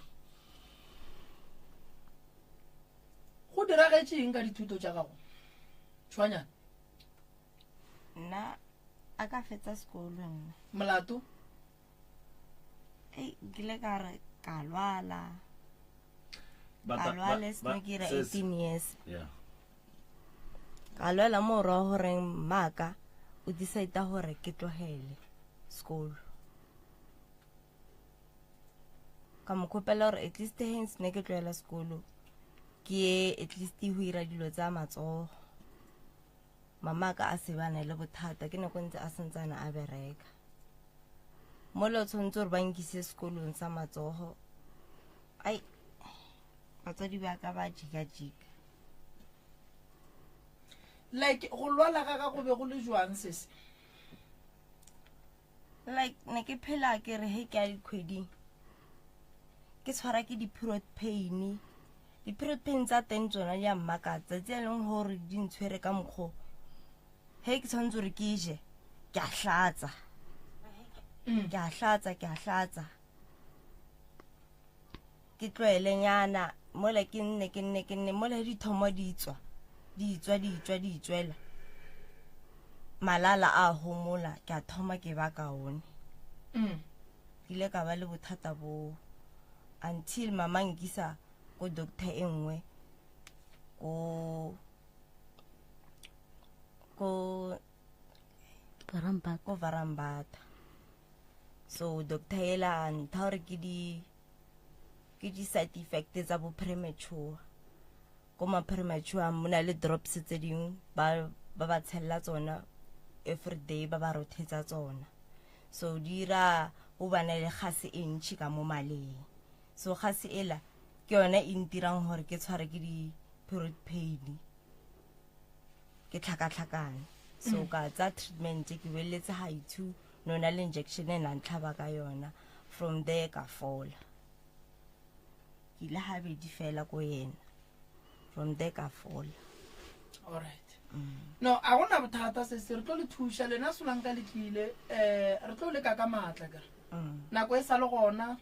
Go diragetše eng ka dithuto tša gago? Tšhwanyana. Nna a ka fetsa sekolo nna. Molato? Ei, nkile ka re ka lwala. Ka lwala seno ke ira 18 years. Yeah. Ka lwala mo ra goreng mmaka o decide gore ke tlogele sekolo. Ka mo kgopela gore at least hence ne ke tlogela sekolo ke ye at least go ira dilo tsa matsogo. Mama ka a se bana le bothata ke nako ntse a santsane a bereka. Mola o tshwanetse gore ba nkise sekolong sa matsogo. Ai, batswadi ba ka ba jika-jika. Like go lwala ga gago be go le jwang sese? Like ne ke phela ke re he ke ya dikgweding ke tshwara ke di-period pain. Di-period pain tsa teng tsona di a mmakatsa, tse e leng gore di ntshwere ka mokgwa he ke tshwanetse gore ke je ke a hlatsa. Ke a hlatsa, ke a hlatsa. Ke tlwaelenyana mola ke nne ke nne ke nne mola di thomo di tswa di tswa di tswa di tswela malala a homola ke a thoma ke ba kaone. Ke ile ka ba le bothata bo until mama nkisa ko doctor e nngwe ko ko Varambata. Ko Varambata. So doctor ela a ntha gore ke di ke di side effect tsa bo premature. Ko ma premature mo na le drops tse dingwe ba ba ba tshella tsona every day ba ba rothetsa tsona. So di ira o bana le gase e ntšhi ka mo maleng. So gase ela ke yone e ntirang gore ke tshware ke di period pain. Ke tlhakatlhakane. So ka tsa treatment ke weletse ga ithu no na le injection e nang tlhaba ka yona. From there ka fola. Ke ile habedi fela ko yena. From there ka fola. Alright. No, a gona bothata se se re tlo le thuša lena solanka le tlile eh re tlo leka ka maatla ka. Nako e sa le gona.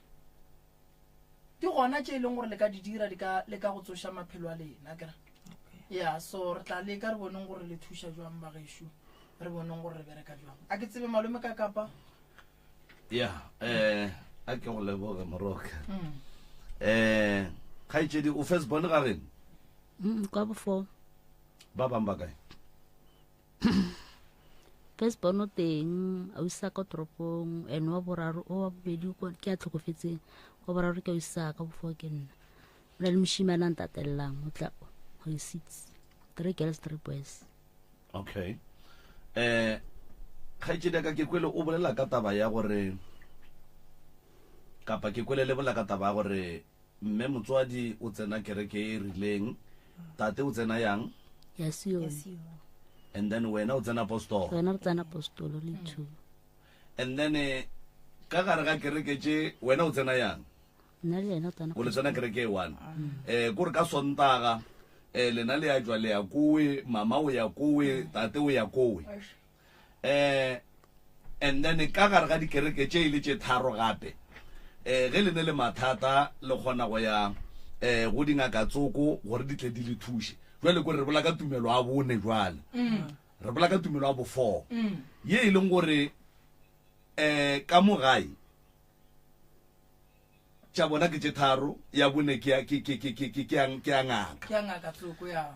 Di gona tše e leng gore le ka di dira di ka le ka go tsoša maphelo a lena kere. Ya so re tla leka re boneng gore le thuša jwang bagesho. Re boneng gore re bereka jwang. A ke tsebe malome ka kapa. Ya eh a ke go leboge moroka. Eh kgaetšedi o first born ga geno? Kwa bofo. Ba bang ba kae? First born o teng, a usa ka toropong, and wa boraro, o wa bobedi ke a tlhokofetseng. Wa boraro ke a usa ka bofo ke nna. O na le moshimane a ntatellang, o tla go 6. 3 girls, 3 boys. Okay. Eh kgaetšedi ya ka ke kwele o bolela ka taba ya gore kapa ke kwele le bolela ka taba ya gore mme motswadi o tsena kereke e rileng, tate o tsena yang? Ya Sione. And then wena o tsena apostolo. Wena re tsena apostolo le two. And then eh, ka gare ga kereke tše wena o tsena yang? Nna le yena o tsena. O le tsena kereke e one. Eh kore ka Sontaga eh lena le ya tšwa le ya kowe, mama o ya kowe, tate o ya kowe. Eh and then ka gare ga dikereke tše e le tše tharo gape eh ge le ne le mathata le kgona go ya eh go dingaka tsoko gore di tle di le thuše. Jwale kore re bola ka tumelo a bone jwale. Re bola ka tumelo a bo four. Ye e leng gore eh ka mo gae tša bona ke tše tharo, ya bone ke ya, ke, ke, ke, ke, ke, ke ya, ke ya ngaka. Ke ya ngaka tsoko, ya.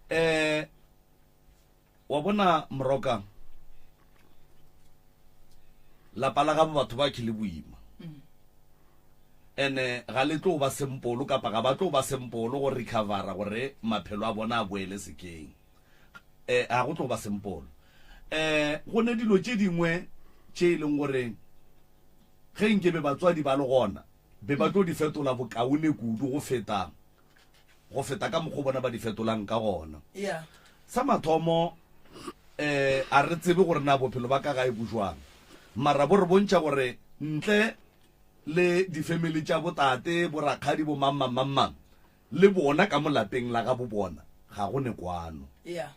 Eh, wa bona moroka, lapa la gabo batho ba ke le boima. Ene ga le tlo ba sempolo kapa ga ba tlo ba sempolo go recovera gore maphelo a bona a boele sekeng. Eh, ga go tlo ba sempolo. Eh, go ne dilo tše dingwe tše e leng gore ge nke be batswadi ba le gona be ba tlo di fetola bokaone kudu go feta go feta ka mokgwa bona ba di fetolang ka gona. Yeah. Sa mathomo eh a re tsebe gore na bophelo ba ka gae bo jwang, mara bo re bontšha gore ntle le difemili tša botate, borakgadi, bo mang mang mang mang, le bona ka mo lapeng la ga bo bona ga go ne kwano. Yeah.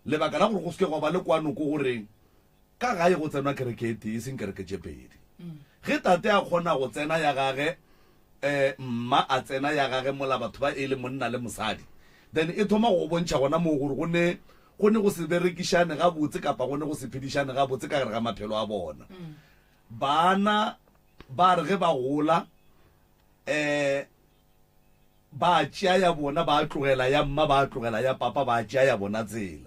Lebaka la gore go se ke gwa ba le kwano ke gore Ka gae go tsenwa kereke e tee, e seng kereke tše pedi. Ge tate a kgona go tsena ya gage, eh, mma a tsena ya gage mola batho ba e le monna le mosadi, then e thoma go go bontšha gona moo gore go ne, go ne go se berekišane gabotse kapa go ne go se phedišane gabotse ka gare ga maphelo a bona. Bana ba re ge ba gola, eh, Ba tšea ya bona, ba tlogela ya mma, ba tlogela ya papa, ba tšea ya bona tsela.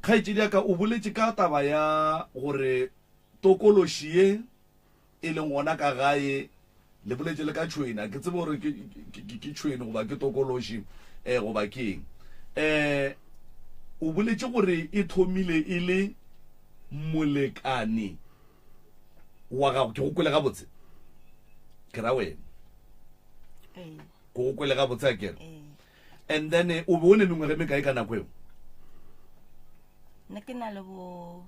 Kgaetšedi ya ka o boletše ka taba ya gore tokološi ye e leng gona ka gae, le boletše le ka tšhwene, a ke tsebe gore ke tšhwene goba ke tokološi um goba ke eng. Um o boletše gore e thomile e le molekane wa gago ke go kwele gabotse ke ra wena Ee, ke go kwele gabotse a kere ee. and then eh, o be o ne mengwaga e mekae ka nako eo nna ke na le bo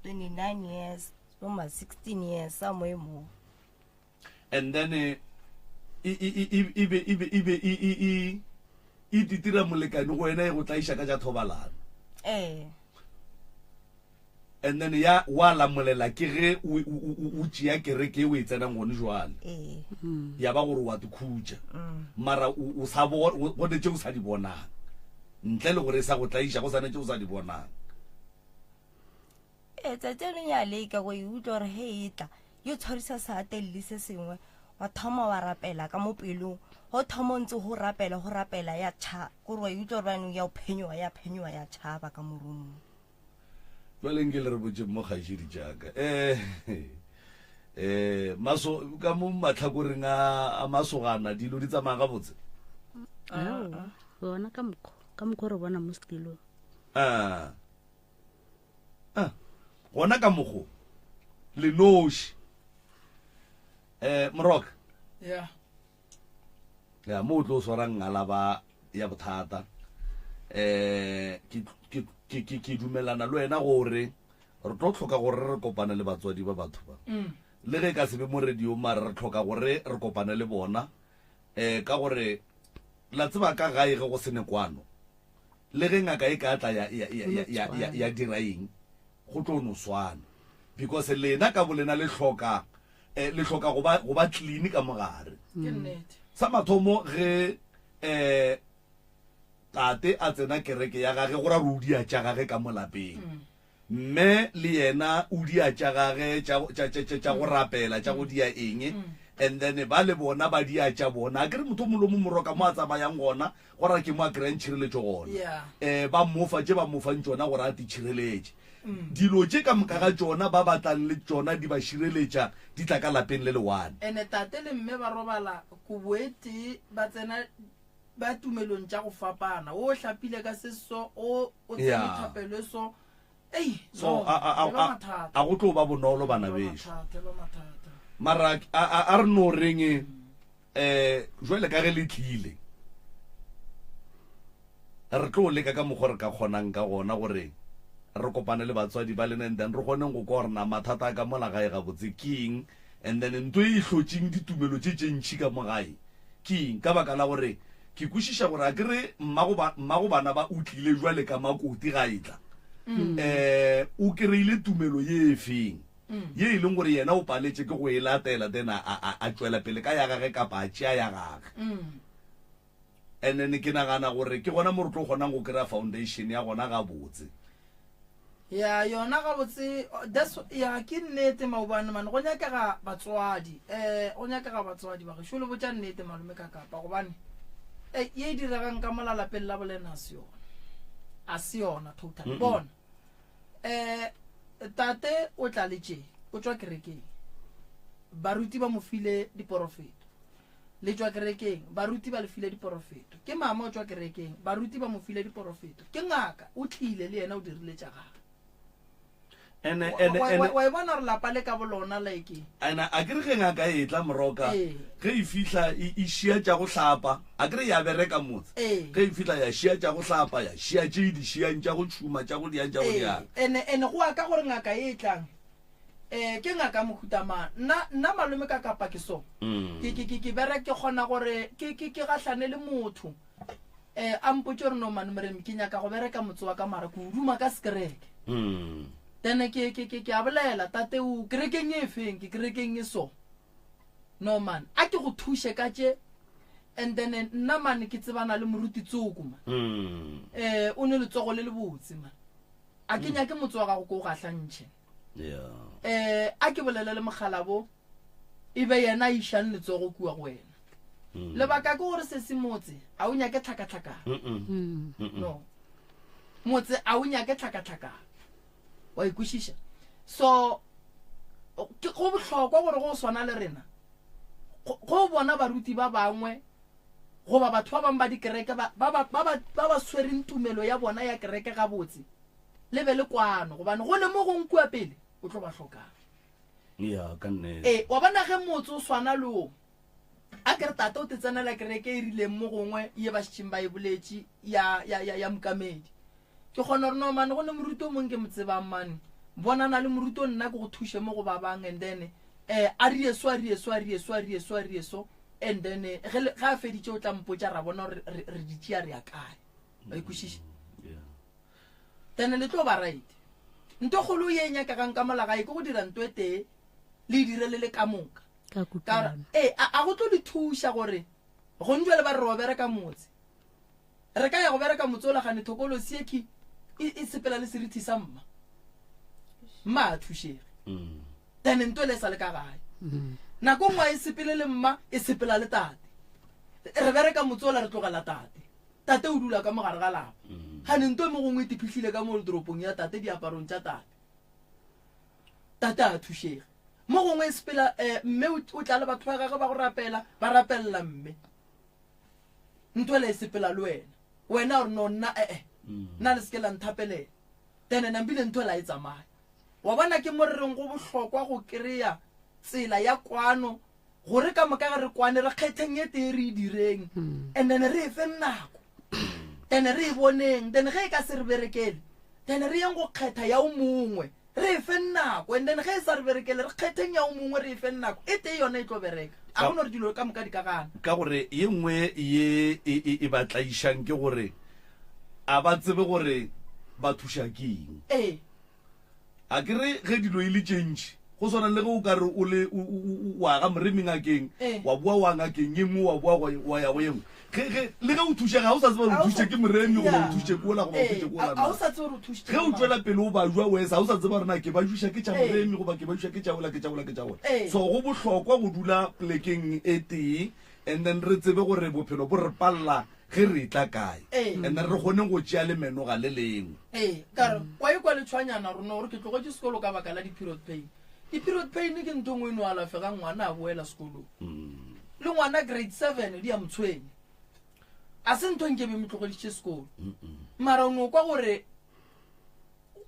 29 years bo ma 16 years somewhere mo and then eh, e e e e e be e be e be e e e e titira molekane go wena e go tlaiša ka tša thobalano ee and then ya wa lamolela ke ge o o- o o tšea kereke e o e tsenang gone jwale ee ya ba gore wa tikhutša mara o o sa bo go ne tše o sa di bonang ntle le gore e sa go tlaiša go sa ne tše o sa di bonang Ee, tsatsi le ya leka go e utlwa gore he e tla yo tshwarisa seatelele se sengwe wa thoma wa rapela ka mo pelong go thoma o ntse go rapela go rapela ya tšha kore wa e utlwa gore banong ya o phenyoga ya phenyoga ya tšhaba ka morumong. Jwale nke le re botšeng mo kgaetšedi tšaka. Eh, eh, maso ka mo matlhakoreng a a masogana dilo di tsamaya gabotse. Aowa, gona ka mokgwa ka mokgwa re bona mo setilong. Ah. Ah. Gona ka mokgo le noši. Eh, Moroka. Yeah. Ya mo o tlo swara ngalaba ya bothata. Eh, ke ke ke ke ke dumelana le wena gore re tlo tlhoka gore re kopane le batswadi ba batho ba. Mm. Le ge e ka se be mo radio mara re tlhoka gore re kopane le bona eh ka gore la tseba ka gae ge go sene kwano le ge ngaka e ka tla ya ya ya ya ya, ya, ya dira eng go tlo no swana because lena ka bolena le hloka eh, le hloka go ba go ba clean ka mogare Ke nnete. sa mathomo ge eh tate a tsena kereke ya gage go ra gore o dia tša gage ka mo lapeng mme le yena o dia tša gage tša go rapela tša go dia eng and then ba le bona ba dia tša bona a kere motho o mongwe le o mongwe moroka mo a tsamayang gona go ra ke mo a kry-ang tšhireletšo gona um ba mofa tše ba mofang tšona gore a titšhireletše dilo tše ka moka ga tšona ba batlang le tšona di ba šireletša di tla ka lapeng le le one. Ene tate le mme ba robala kobo e tee ba tsena ba tumelong tša go fapana o hlapile ka se so o o tsene Yeah. thapelo e so ei so no, a, a, e ba a, mathata a go tlo ba bonolo E ba bana bešo mathata, e ba mathata. mara a, a, a re no reng um jwale ka ge le tlile re tlo leka ka mokgwa re ka kgonang ka gona gore re kopane le batswadi ba lena and then re kgoneng go kwa gore na mathata a ka mola gae gabotse ke eng and then nto e hlotšeng ditumelo tše tše ntšhi ka mo gae Ke eng? Ka baka la gore ke kwešiša gore a ke re mmago ba, mmago bana ba o tlile jwale ka makoti ga e tla. Um o kry-ile tumelo ye e feng ye e leng gore yena o paletše ke go e latela then a, a, a tšwela pele ka ya gage kapa a tšea ya gage. And then ke nagana gore ke gona mo re tlo kgonang go kry-a foundation ya gona gabotse. Ya yona gabotse that's ya ke nnete maobane mane go nyakega batswadi eh go nyakega batswadi ba gešo le botša nnete malome ka kapa gobane eh ye e diregang ka mola lapeng la bolena a se yona a se yona totally bona eh tate o tla le tše o tšwa kerekeng baruti ba mo file diporofeto Le tšwa kerekeng, baruti ba le file diporofeto. Ke mama o tšwa kerekeng, baruti ba mo file diporofeto. Ke ngaka, o tlile le yena o dirile tša gagwe. Ene, Wa- ene, wa- ene, wa- wa e bona gore lapa le ka bolona like ene a ke re ge ngaka e tla moroka Ee. ge e fihla e e šia tša go hlapa a ke re ya bereka motse Ee. ge e fihla ya šia tša go hlapa ya šia tše e di šiang tša go tšhuma tša go diang tša go Ee, diang ene ene go ya ka gore ngaka e tlang Eh, ke ngaka ya mohuta mang? Nna, nna malome ka kapa ke so. Mm. Ke, ke, ke, ke berek, ke kgona gore ke, ke, ke gahlane le motho. Eh, a mpotše gore no man Moremi, ke nyaka go bereka motse wa ka mara ke o duma ka sekereke. Mm. Then ke, ke, ke, ke a bolela, tate o kerekeng e feng? Ke kerekeng e so. No man, a ke go thuše ka tše. And then nna man ke tsebana le moruti tsoko man. Mm. Eh, o ne letsogo le le botse man. A ke nyake motse wa gago ko o gahlantšhe. Yeah. Eh, a ke bolele le mokgalabo e be yena a išang letsogo kua go wena. Mm. Lebaka ke gore se se motse a o nyake tlhakatlhakano. Mm-mm. Mm-mm. No. Motse a o nyake tlhakatlhakano. Wa ikwešiša. So ke go bohlokwa gore go swana le rena go go bona baruti ba bangwe goba batho ba bangwe ba dikereke ba ba ba ba ba ba swereng tumelo ya bona ya kereke gabotse le be le kwano gobane go le mo gong kua pele o tlo ba hlokang. Ya, ka nnete. Ee, wa bona ge motse o swana le wo, a ke re tate o te tsenela kereke e rileng mo gongwe ye ba šetšeng ba e boletše ya, ya, ya, ya mokamedi. Ke kgona gore no mane go ne moruti o mongwe ke mo tsebang mane, bonana le moruti o nna ke go thuše mo go ba bang and then eh, a rie so, a rie so, a rie so, a rie so, a rie so and then eh, ge le- ge a feditše o tla mpotša ra bona gore re, re di tšea re ya kae. Wa e kwešiša? Yeah. Then le tlo ba right. Nto kgolo ye e nyakegang ka mola gae ke go dira nto e tee le e dire le le ka moka. Ka Ka gore kutlwano. ee, a, a go tlo le thuša gore gong jwale ba re ro bereka motse. Re ka ya go bereka motse ola gane thokolosi ye ki e, e sepela le serithi sa mma. Mma a thušege. Mm. Then nto ele e sa le ka gae. Nako nngwe a e sepele le mma, e sepela le tate. Re bereka motse ola re tlogela tate. Tate o dula ka mo gare ga lapa. Gane nto e mo gongwe e tiphihlile ka mo toropong ya tate diaparong tša tate. Tate a thušege. Mo gongwe e sepela um mme o tla le batho ba gagwe ba go rapela, ba rapelela mme. Ntho ele e sepela le wena. Wena o re no nna ee, nna le seke la nthapelela. Then nambile ntho ela e tsamaya. Wa bona ke mo re reng go bohlokwa go kry-a tsela ya kwano gore ka moka ge re kwane re kgetheng e tee re e direng and then re e feng nako then re e boneng then ge e ka se re berekele then re yeng go kgetha ya o mongwe re e feng nako and then ge e sa re berekele re kgetheng ya o mongwe re e feng nako e tee yona e tlo bereka a go no re dilo ka moka di ka gana. Ka gore ye nngwe ye e, e, e ba tlaišang ke gore a ba tsebe gore ba thuša ke eng. Ee. A ke re ge dilo e le tše ntši, go swana le ge o ka re o le o, o, o, wa ga moremi ngakeng, Ee. wa boa wa ngakeng ye nngwe, wa boa wa, wa ya go ye nngwe. Ge, ge, le ge o thušega, ga o sa tseba gore o thušitše ke moremi goba o Yeah. thušitše ke ola goba o Ee, thušitše ke ola a- a o na. sa tsebe gore o thušitše Ge ke o mang. tšwela pele o bajwa o esa, ga o sa tseba gore na ke bajuša ke tša Ee. moremi goba ke bajuša ke tša ola, ke tša ola, ke tša ola. Ee. So go bohlokwa go dula polekeng e tee and then re tsebe gore bophelo bo re palela ge re etla kae Ee. and then re kgone go tšea le menoga le lengwe. Ee, ka re wa ikwa le tshwanyana rona gore ke tlogetše sekolo ka baka la di-period pain. Di-period pain ke ntho engwe e no alafegang ngwana a boela sekolong. Le ngwana grade 7 di a mo tshwenya. A se ntho nke be mo tlogeditše sekolo. Mara o no kwa gore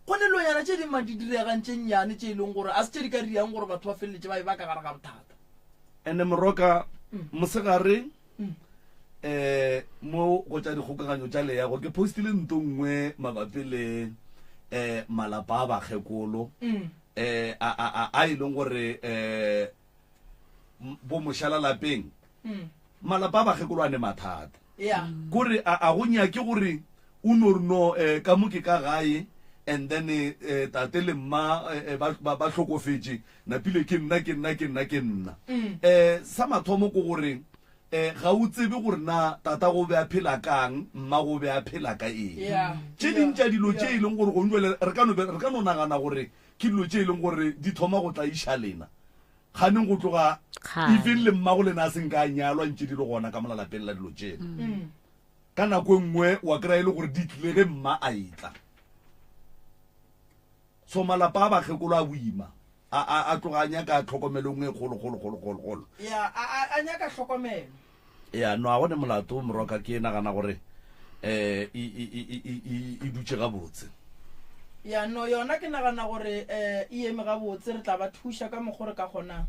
go ne dilonyana tše dingwe di diregang tše nnyane tše e leng gore a se tše di ka riang gore batho ba feleletše ba e ba ka gare ga bothata. Ene Moroka, mosegare eh mo go tša dikgokaganyo tša leago ke postile nto nngwe mabapi le eh malapa a bakgekolo eh a a a a e leng gore eh bo mošala lapeng malapa a bakgekolo a ne mathata Yeah. kore a a go nyake gore o no re no eh, ka mo ke ka gae and then eh, tate le mma eh, ba, ba, ba hlokofetše napile ke nna ke nna ke nna ke nna eh sa mathomo ko gore eh ga o tsebe gore na tata go be a phela kang mma go be a phela ka eng Yeah. tše ding tša dilo tše Yeah. e leng gore gong jwale re ka no be- re ka no nagana gore ke dilo tše e leng gore di thoma go tlaiša lena Kganeng go tloga Kgale. even le mmago lena a se nka a nyalwa ntše di le gona ka mola lapeng la dilo tšela. Ka nako e nngwe wa kry-a e le gore di tlile ge mma a etla. So malapa a bakgekolo a boima a, a, a tloga a nyaka tlhokomelo e nngwe e kgolo kgolo kgolo kgolo kgolo. Ya, a, a, a nyaka tlhokomelo. Ya, no a go ne molato moroka ke nagana gore eh e e e e e e dutše gabotse. Ya, no yona ke nagana gore eh e eme gabotse re tla ba thuša ka mokgo re ka kgonang.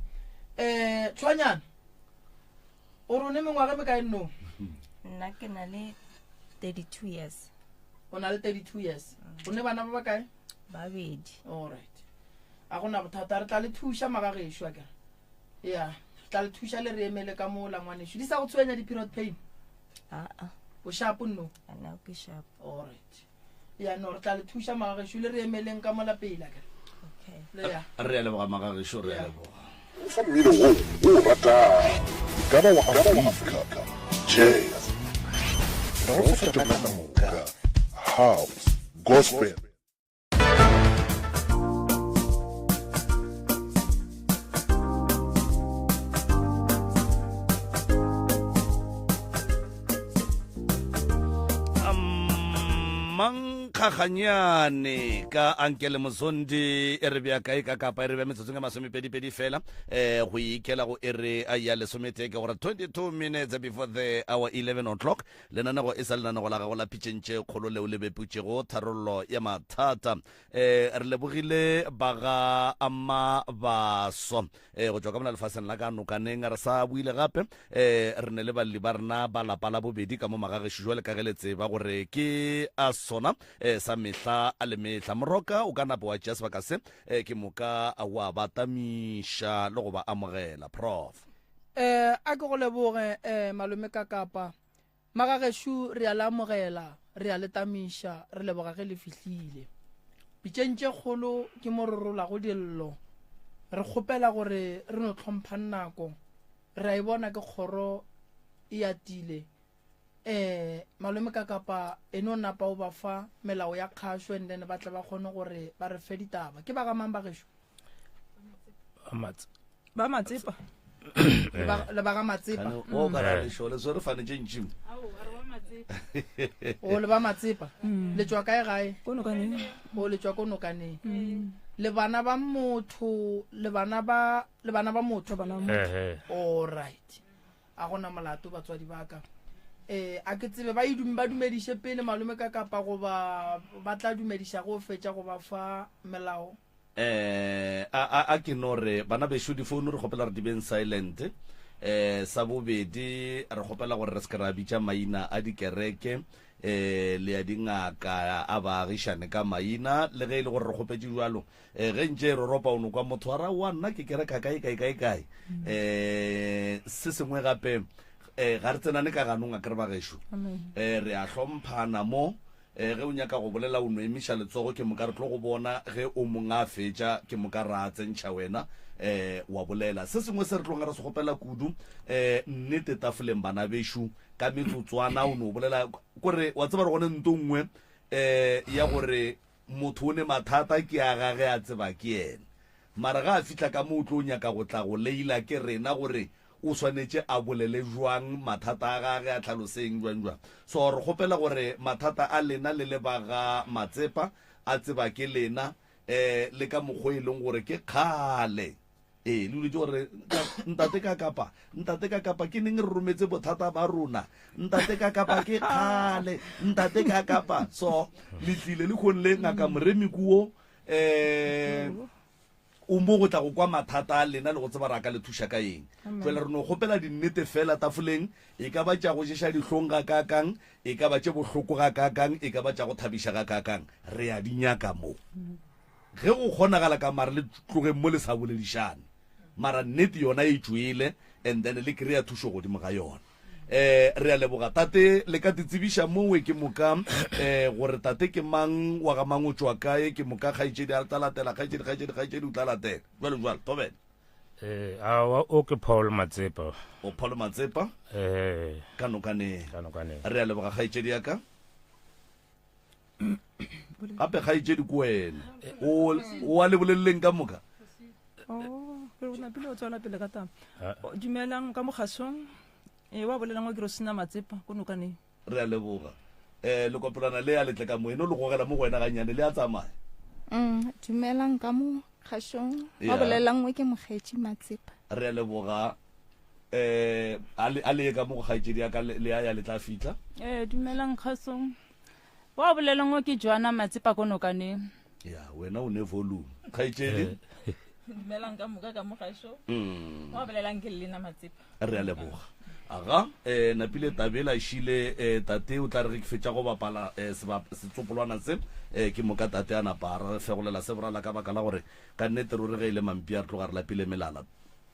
Eh Tshwanyana o re o ne mengwaga e mekae no? Nna ke na le 32 years. O na le 32 years. O ne bana ba ba kae? Babedi. All right. A gona bothata re tla le thuša magagešo a kere. Ya, re tla le thuša le re emele ka mola ngwanešu. Di sa go tshwenya di-period pain? Aa. O sharp no? Nna ke sharp. All right. Ya no, re tla le thuša magagešo le re emeleng ka mola pele a kere. Okay. Le ya. Re a leboga magagešo, re a leboga. O fa mmino wo o o ratago, e ka ba wa Afrika, jazz, re go fa tšona ka moka, house, gospel. Mankgaganyane ka Ankele Mozondi e re bea kae ka kapa e re bea metsotsong e masomepedipedi fela um go ikela go ere ya lesometee ke gore 22 minutes before the hour 11 o'clock Lenanego e sa lenanego la gago la pitšeng tše kgolo leo le beputšego tharollo ya mathata. E, re lebogile ba ga Amabaso e, go tšwa ka mona lefaseng la ka nokaneng. Re sa buile gape e, re ne le balli ba rena ba lapa la bobedi ka mo magagešo jwale ka ge le tseba gore ke a sona e, sa mehla a le mehla. Moroka o ka napa wa tšea sebaka se e, ke moka wa ba tamiša le go ba amogela. Prof. Eh, a ke go leboge eh, malome ka kapa. Magagešo re a le amogela, re a le tamiša, re leboga ge le fihlile. Pitšeng tše kgolo ke mo re rolago dillo. Re kgopela gore re no hlomphang nako. Re a e bona ke kgoro e atile. Eh, malome ka kapa e no napa o ba fa melao ya kgašo and then ba tle ba kgone gore ba re fe ditaba. Ke ba ga mang ba gešo? Ba Matsepa. Le ba ga Matsepa. O ka ra lešo le swere fane tše ntši. O le ba Matsepa. Le tšwa kae gae? Ko nokaneng. O le tšwa ko nokaneng. Le bana ba motho, le bana ba, le bana ba motho. Ehe. All right. A gona molato batswadi ba ka. Eh, a ke tsebe ba idum ba dumediše pele malome ka kapa goba ba tla dumediša go fetša go ba fa melao. Eh, a a a ke no re bana bešo difounu re kgopela re di beng silent. Eh, sa bobedi re kgopela gore re se ke ra bitša maina a dikereke eh le ya dingaka a baagišane ka maina le ge e le gore re kgopetše jalo eh ge ntše e roropa o no kwa motho a ra wa nna ke kereka kae kae kae kae eh se sengwe gape eh ga re tsenane ka ganong a kere ba gešo eh re a hlomphana mo eh ge o nyaka go bolela o no emiša letsogo ke moka re tlo go bona ge o mong a fetša ke moka ra tsentšha wena eh wa bolela se sengwe se re tlong re se kgopela kudu eh nnete tafoleng bana bešo ka metsotswana o no bolela kore wa tseba re gone nto nngwe um ya gore motho o ne mathata ke a gage a tseba ke yena mara ga a fihla ka mo o tlo nyaka go tla go leila ke rena gore o swanetše a bolele jwang mathata a gage a tlhaloseng jwang jwang so re kgopela gore mathata a lena le le ba ga matsepa a tseba ke lena um le ka mokgwa e leng gore ke kgale Ee, le dilo gore ntate ka kapa ntate ka kapa ke neng re rometse bothata ba rona ntate ka kapa ke kgale ntate ka kapa so le tlile le kgone le ngaka moremi kuo um o mo go tla go kwa mathata a lena le go tseba re ka le thuša ka eng jale re no kgopela dinnete fela tafoleng e ka ba tša go ješa dihlong ga kakang e ka ba tše bohloko ga kakang e ka ba tša go thabiša ga kakang re a di nyaka mo Ge go kgonagala ka mare le tlogeng mo le sa boledišane. Mara nnete yona e tšwele and then le kry-a thušo godimo ga yona. Eh, re a leboga tate le ka titsebiša mowe ke moka eh, gore tate ke mang wa ga mang o tšwa kae ke moka kgaetšedi a tla latela kgaetšedi kgaetšedi kgaetšedi o tla latela jwalo jwalo thobela Eh, awa o ke Paul Matsepa. O Paul Matsepa? Eh. Ka nokaneng. Ka nokaneng. Re a leboga kgaetšedi ya ka. Gape kgaetšedi ko wena. O o a le boleleleng ka moka. Oh, ke re napile o tswela pele ka taba. Oh, Dumelang ka mogasong. E wa bolelang wa ke Rosina Matsepa ko nokaneng. Re a leboga. Eh lekopelwana le a letle ka mo eno le gogela mo go wena ganyane le a tsamaya. Mm, dumelang ka mo kgašong. Yeah. Wa bolelang o ke Mokgetši Matsepa. Re a leboga. Eh a le a le ye ka mo go kgaetšedi ya ka le le a ya le tla fihla. Eh, dumelang kgasong. Wa bolelang o ke Joana Matsepa ko nokaneng. Ya wena o ne volume. Kgaetšedi. Dumelang ka moka ka mogašo. Mm. Wa bolelang ke Lena Matsepa. Re a leboga. Aga, eh napile tabela šile eh tate o tla re ge ke fetša go bapala eh setsopolwana se eh ke moka tate a napa a re fegolela se borala ka baka la gore ka nnete ruri ge e le mampia re tloga re lapile melala.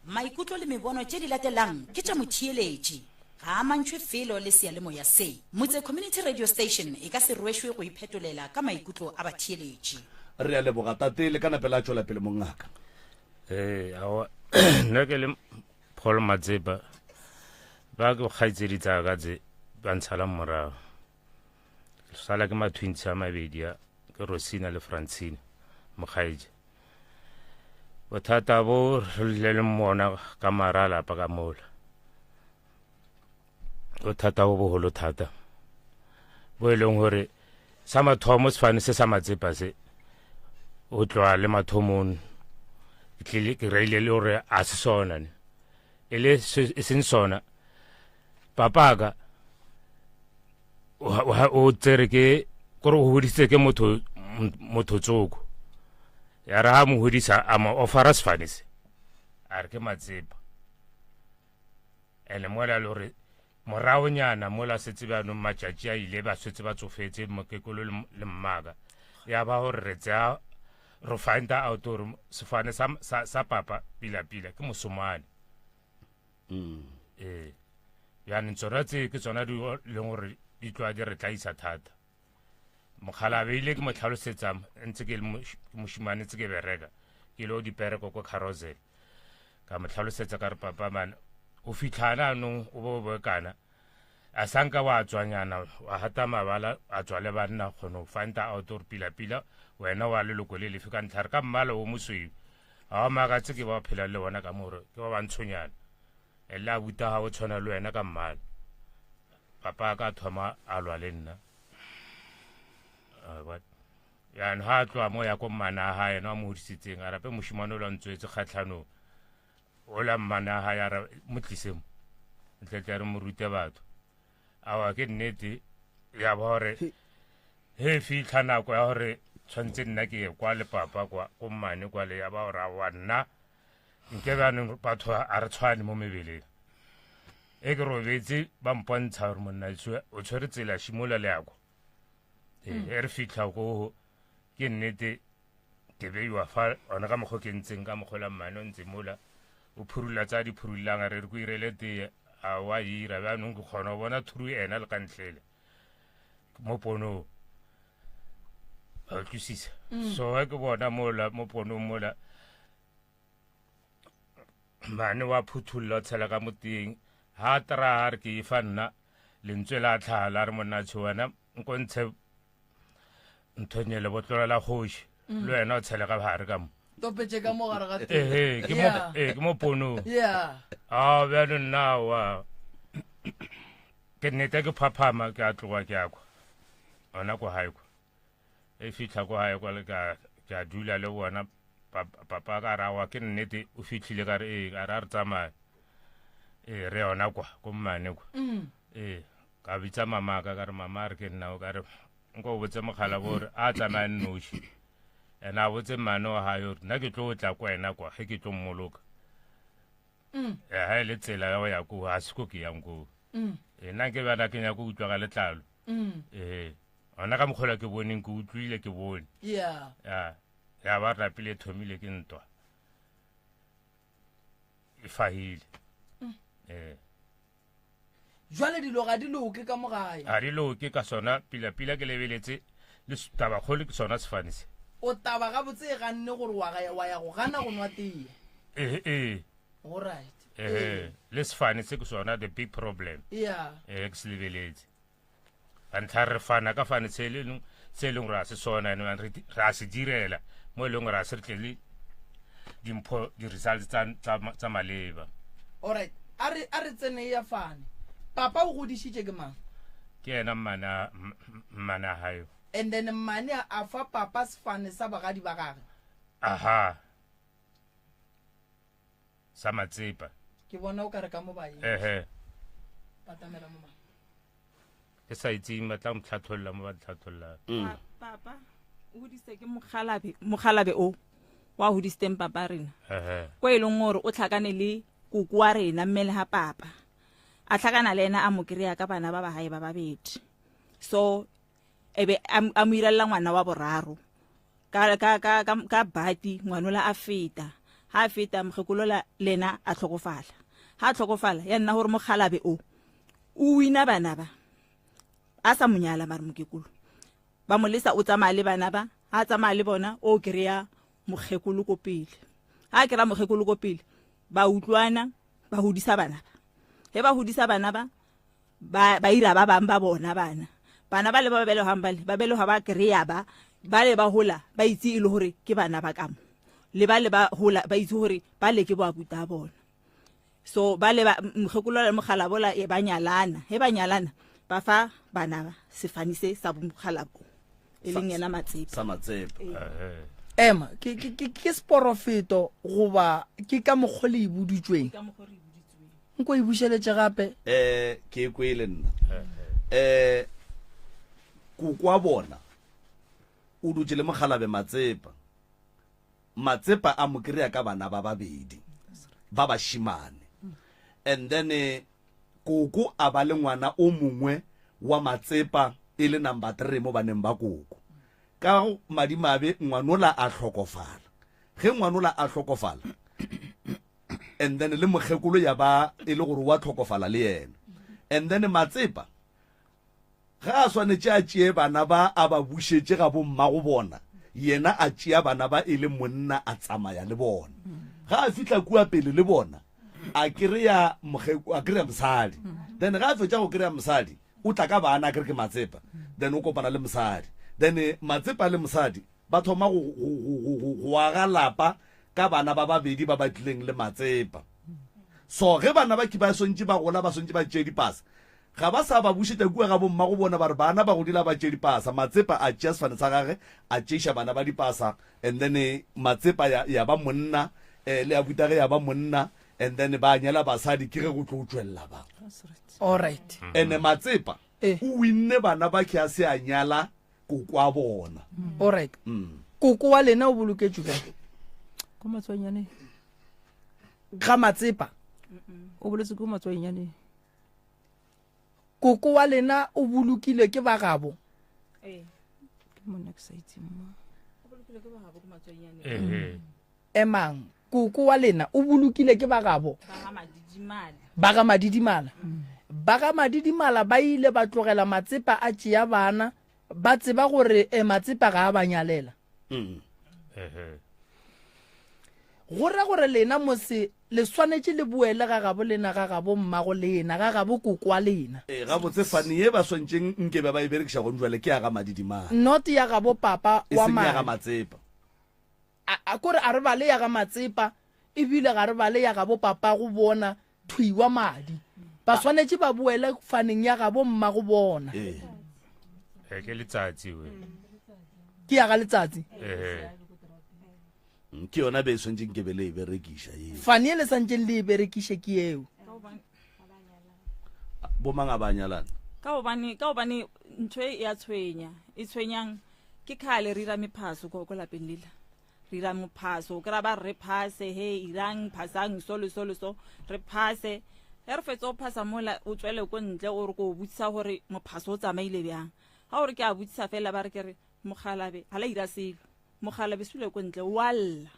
Maikutlo le mebono tše di latelang ke tša motheeletši. Ga a mantšhwe felo le seyalemoya se. Motse Community Radio Station e ka se rwešwe go iphetolela ka maikutlo a batheeletši. Re a leboga tate, le ka nape la tšwela pele mongaka. Ee, aowa nna ke le Paul Matsepa ba ke kgaitsedi tsa ka tse ba ntshalang morago sala ke matwins a mabedi a ke Rosina le Francina mokgaetše bothata bo re le mona ka mara lapa ka mola bothata bo bogolo thata bo e leng gore sa mathomo sefane se sa matsepa se o tloa le mathomong ke reile le gore a se sona ne e le e seng sona papaka o tsere ke kore o hodisitse ke motho motho tsoko ya re ha mo hodisa a mo ofara sefane se a re ke matsepa ene mola le gore moraonyana mola setse bjanong matšatši a ile ba setse ba tsofetse mokekolo le mmaka ya ba gore re tsea re find out gore sefane sa, sa, sa papa pila-pila ke mosomane mm. ee jaanong tsona tse ke tsona di leng gore di tloa di re tlaisa thata mokgalabe ile ke mo tlhalosetsa ntse ke moshimane ntse ke bereka ke ile o dipereko ko carousel ka mo tlhalosetsa ka re papa man o fitlhana anong o bo boekana a sanka wa tswanyana wa hata mabala a tswa le banna kgone go find out gore pila-pila wena wa leloko le lefe ka ntlha re ka mmala o mosweu ga wa makatse ke ba phelang le bona ka more ke ba bantshonyana le a buta ga o tshwana le wena ka mmala papa ka thoma a lwa le nna. Jaanong ga a tloga mo ya ko mmana a gae ena wa mo godisitseng a rape mošimane o la ntswetse kgatlhanong ola mmana a gae a ra mo tlise mo ntletle re mo rute batho awa ke nnete ya ba gore he fitlha nako ya gore tshwanetse nna ke ye kwa le papa kwa ko mmane kwa le ya ba gore awa nna nke bjanong batho a re tshwane mo mebeleng e ke robetse ba mpontsha gore monna o tshwere tsela šimola le yako ee mm. e re fitlha ko ke nnete ke beiwa fa ona ka mokgwa ke ntseng ka mokgwa la mmane o ntse mola o phurula tsa di phurulang a re re ko irele tee a wa ira bjanong ke kgona go bona thuru ena le ka ntlele mo ponong ba utlwisisa mm. so ge ke bona mola mo ponong mola mane wa phuthulla o tshela ka mo teng ha tara a re ke e fa nna lentswe la tlhaga la re monna tsho wena nko ntshe nthonye lebotlola la kgoši mm. le wena o tshele ka gare ka mo topetse ka mo gare ga ehe ke mo ee ke mo ponong yeah a bjalo nna wa ke nnete ke phaphama ke a tloga ke ya kwa ona ko gae kwa e fitlha ko gae kwa le ka ke a dula le bona papa ka rawa ke nnete o fitlhile ka re ee ka re a re tsamaye ee re yona kwa ko mmane kwa mm. ee ka bitsa mama ka ka re mama a re ke nna o ka re nko o botse mogala bo gore a tsamaya nnoši ene a botse mmane wa gae gore nna ke tlo tla kwa ena kwa ge ke tlo mmoloka mm. ga e le tsela ya go ya koo ga se ko ke yang koo mm. ee nna ke bana ke nyako utlwa ka letlalo ee gona ka mokgola ke boneng ke utlwile ke bone ya ya ba rapile thomile ke ntwa e fahile mm. ee jwale dilo ga di loke ka mo gae ga di loke ka sona pila-pila ke lebeletse le tabakgolo ke sona sefane se o taba gabotse e ganne gore wa ya go gana go nwa tee ee ee alright ee le sefane se ke sona the big problem yeah ee ke se lebeletse ka ntlha re fana ka fane se e leng se e leng gore a se sona ene re a se direla mo e leng gore a se re tle le dimpho di-results tsa maleba alright a re a re tsene ya fane papa o godišitše ke mang ke yena mmana mmana hayo and then mmane a fa papa sefane sa bagadi ba gage aha sa matsepa ke bona o ka re ka mo baeng ehe batamela mo mang ke sa itseng ba tla motlhatlholola mo ba tlhatlhololang mm. papa o hodisitse ke mogalabe mogalabe o wa hodisitseng papa rena ko e leng gore o tlhakane le koko wa rena mme le ga papa a tlhakana le ena a mo kry-a ka bana ba ba gae ba babedi so ebe a mo irelela ngwana wa boraro ka ka ka ka, ka bati ngwanola a feta ha a feta mokgekolola lena a tlhokofala ha a tlhokofala ya nna gore mokgalabe o o wina bana ba a sa monyala mare mokekolo ba mo lesa o tsamaya le bana ba ha a tsamaya le bona o kry-a mokgekolo ko pele ha a kry-a mokgekolo ko pele ba utlwana ba hodisa bana ba he ba hodisa bana ba ba ba ira ba bang ba bona bana bana ba le ba belegang bale ba belega ba kry-a ba ba le ba gola ba itse e le gore ke bana ba kamo le ba le ba gola ba itse gore ba le ke boabuta bona so ba le ba mokgekolo le mogala bola e ba nyalana he ba nyalana ba fa bana ba sefane se sa bomogala bo e leng yena matsepe sa matsepe ema ke ke ke ke seporofeto goba ke ka mokgwa le e buditsweng nko e bušeletše gape um ke e kwele nna um koko wa bona o dutše le mokgalabe matsepa matsepa a mo kry-a ka bana ba babedi ba bašimane and then eh, koko a ba le ngwana o mongwe wa matsepa e le number 3 mo baneng ba koko ka madimabe ngwanola a hlokofala ge ngwanola a hlokofala and then le mokgekolo ya ba e le gore wa tlhokofala le yena and then matsepa ga a swanetše a tšee bana ba a ba bušetše ga bomma go bona yena a tšea bana ba e le monna a tsamaya le bona ga a fihla kua pele le bona a kry-a a kry-a mosadi then ga a fetša go kry-a mosadi o tla ka bana a kere ke matsepa then o kopana le mosadi then matsepa le mosadi Ba thoma go, go, go, go, go, go aga lapa ka bana ba babedi ba ba tlileng le Matsepa. So ge bana ba ki ba swantše ba gola, ba swantše ba tšee dipasa. Ga ba sa ba bušetša kua ga bommago bona, ba re bana ba godile a ba tšee dipasa. Matsepa a tšea sefane sa gage a tšeiša bana ba dipasa and then Matsepa ya, ya ba monna, eh, le abutage ya ba monna and then ba nyala basadi ke ge go tlo tšwelela ba. Alright. Ene Matsepa o winne bana ba ke a se a nyala koko wa bona. Alright. Koko wa lena o boloketšwe kae? Ko Matswanyaneng. Ga Matsepa? O boletse ko Matswanyaneng. Koko wa lena o bolokilwe ke ba gabo? Ee. Ke monna ke sa itseng mo. O bolokilwe ke ba gabo ko Matswanyaneng. Ee. Emang, koko wa lena o bolokile ke ba gabo? Ba ga Madidimala. Ba ga Madidimala. Ba ga Madidimala ba ile ba tlogela Matsepa a tšea bana, ba tseba gore e Matsepa ga a ba nyalela. Go ra gore lena mose le swanetše le boele ga gabo lena, ga gabo mmago lena, ga gabo koko wa lena. Ee, gabotse fane ye ba swantšeng nke be ba e berekiša gong jwale ke ya ga Madidimala. Not ya gabo papa E wa seng ya ga madi. Matsepa. A, a kore a re bale ya ga Matsepa, ebile ga re bale ya gabo papago bona, thwi wa madi. Ba swanetše ba boele faneng ya gabo mmago bona. Ee. Ee, ke letsatsi we. Ke ya ga letsatsi? Ee. Ke yona be e swantšeng ke be le e berekiša yeo. Fane e le santšeng le e berekiše ke eo. Bomang a ba nyalana? Ka gobane, ka gobane ntho e ya tshwenya, e tshwenyang ke kgale re ira mephaso ko ko lapeng lela. Re ira mophaso, o kry-a ba re re phase, he irang phasang so le so le so, re phase. Ge re fetsa go phasa mola o tswele ko ntle o re ko o botsisa gore mophaso o tsamaile bjang. Ga o re ke a botsisa fela ba re ke re mokgalabe ga la ira selo. Mokgalabe sule ko ntle wa lla.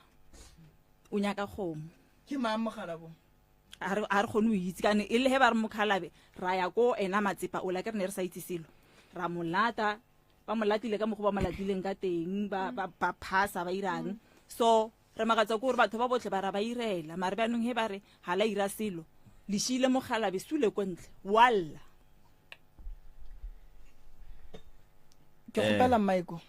O nyaka kgomo. Ke mang mokgalabo? A re, a re kgone go itse kane e le he ba re mokgalabe ra ya ko ena Matsepa ola ke re ne re sa itse selo. Ra mo lata, ba mo latile ka mokgwa ba mo latileng ka teng, ba, ba, ba phasa ba irang. So re makatsa ke gore batho ba botlhe ba ra ba irela, mare bjanong he ba re ga la ira selo, le šiile mokgalabe sule ko ntle wa lla. Ke kgopela Michael.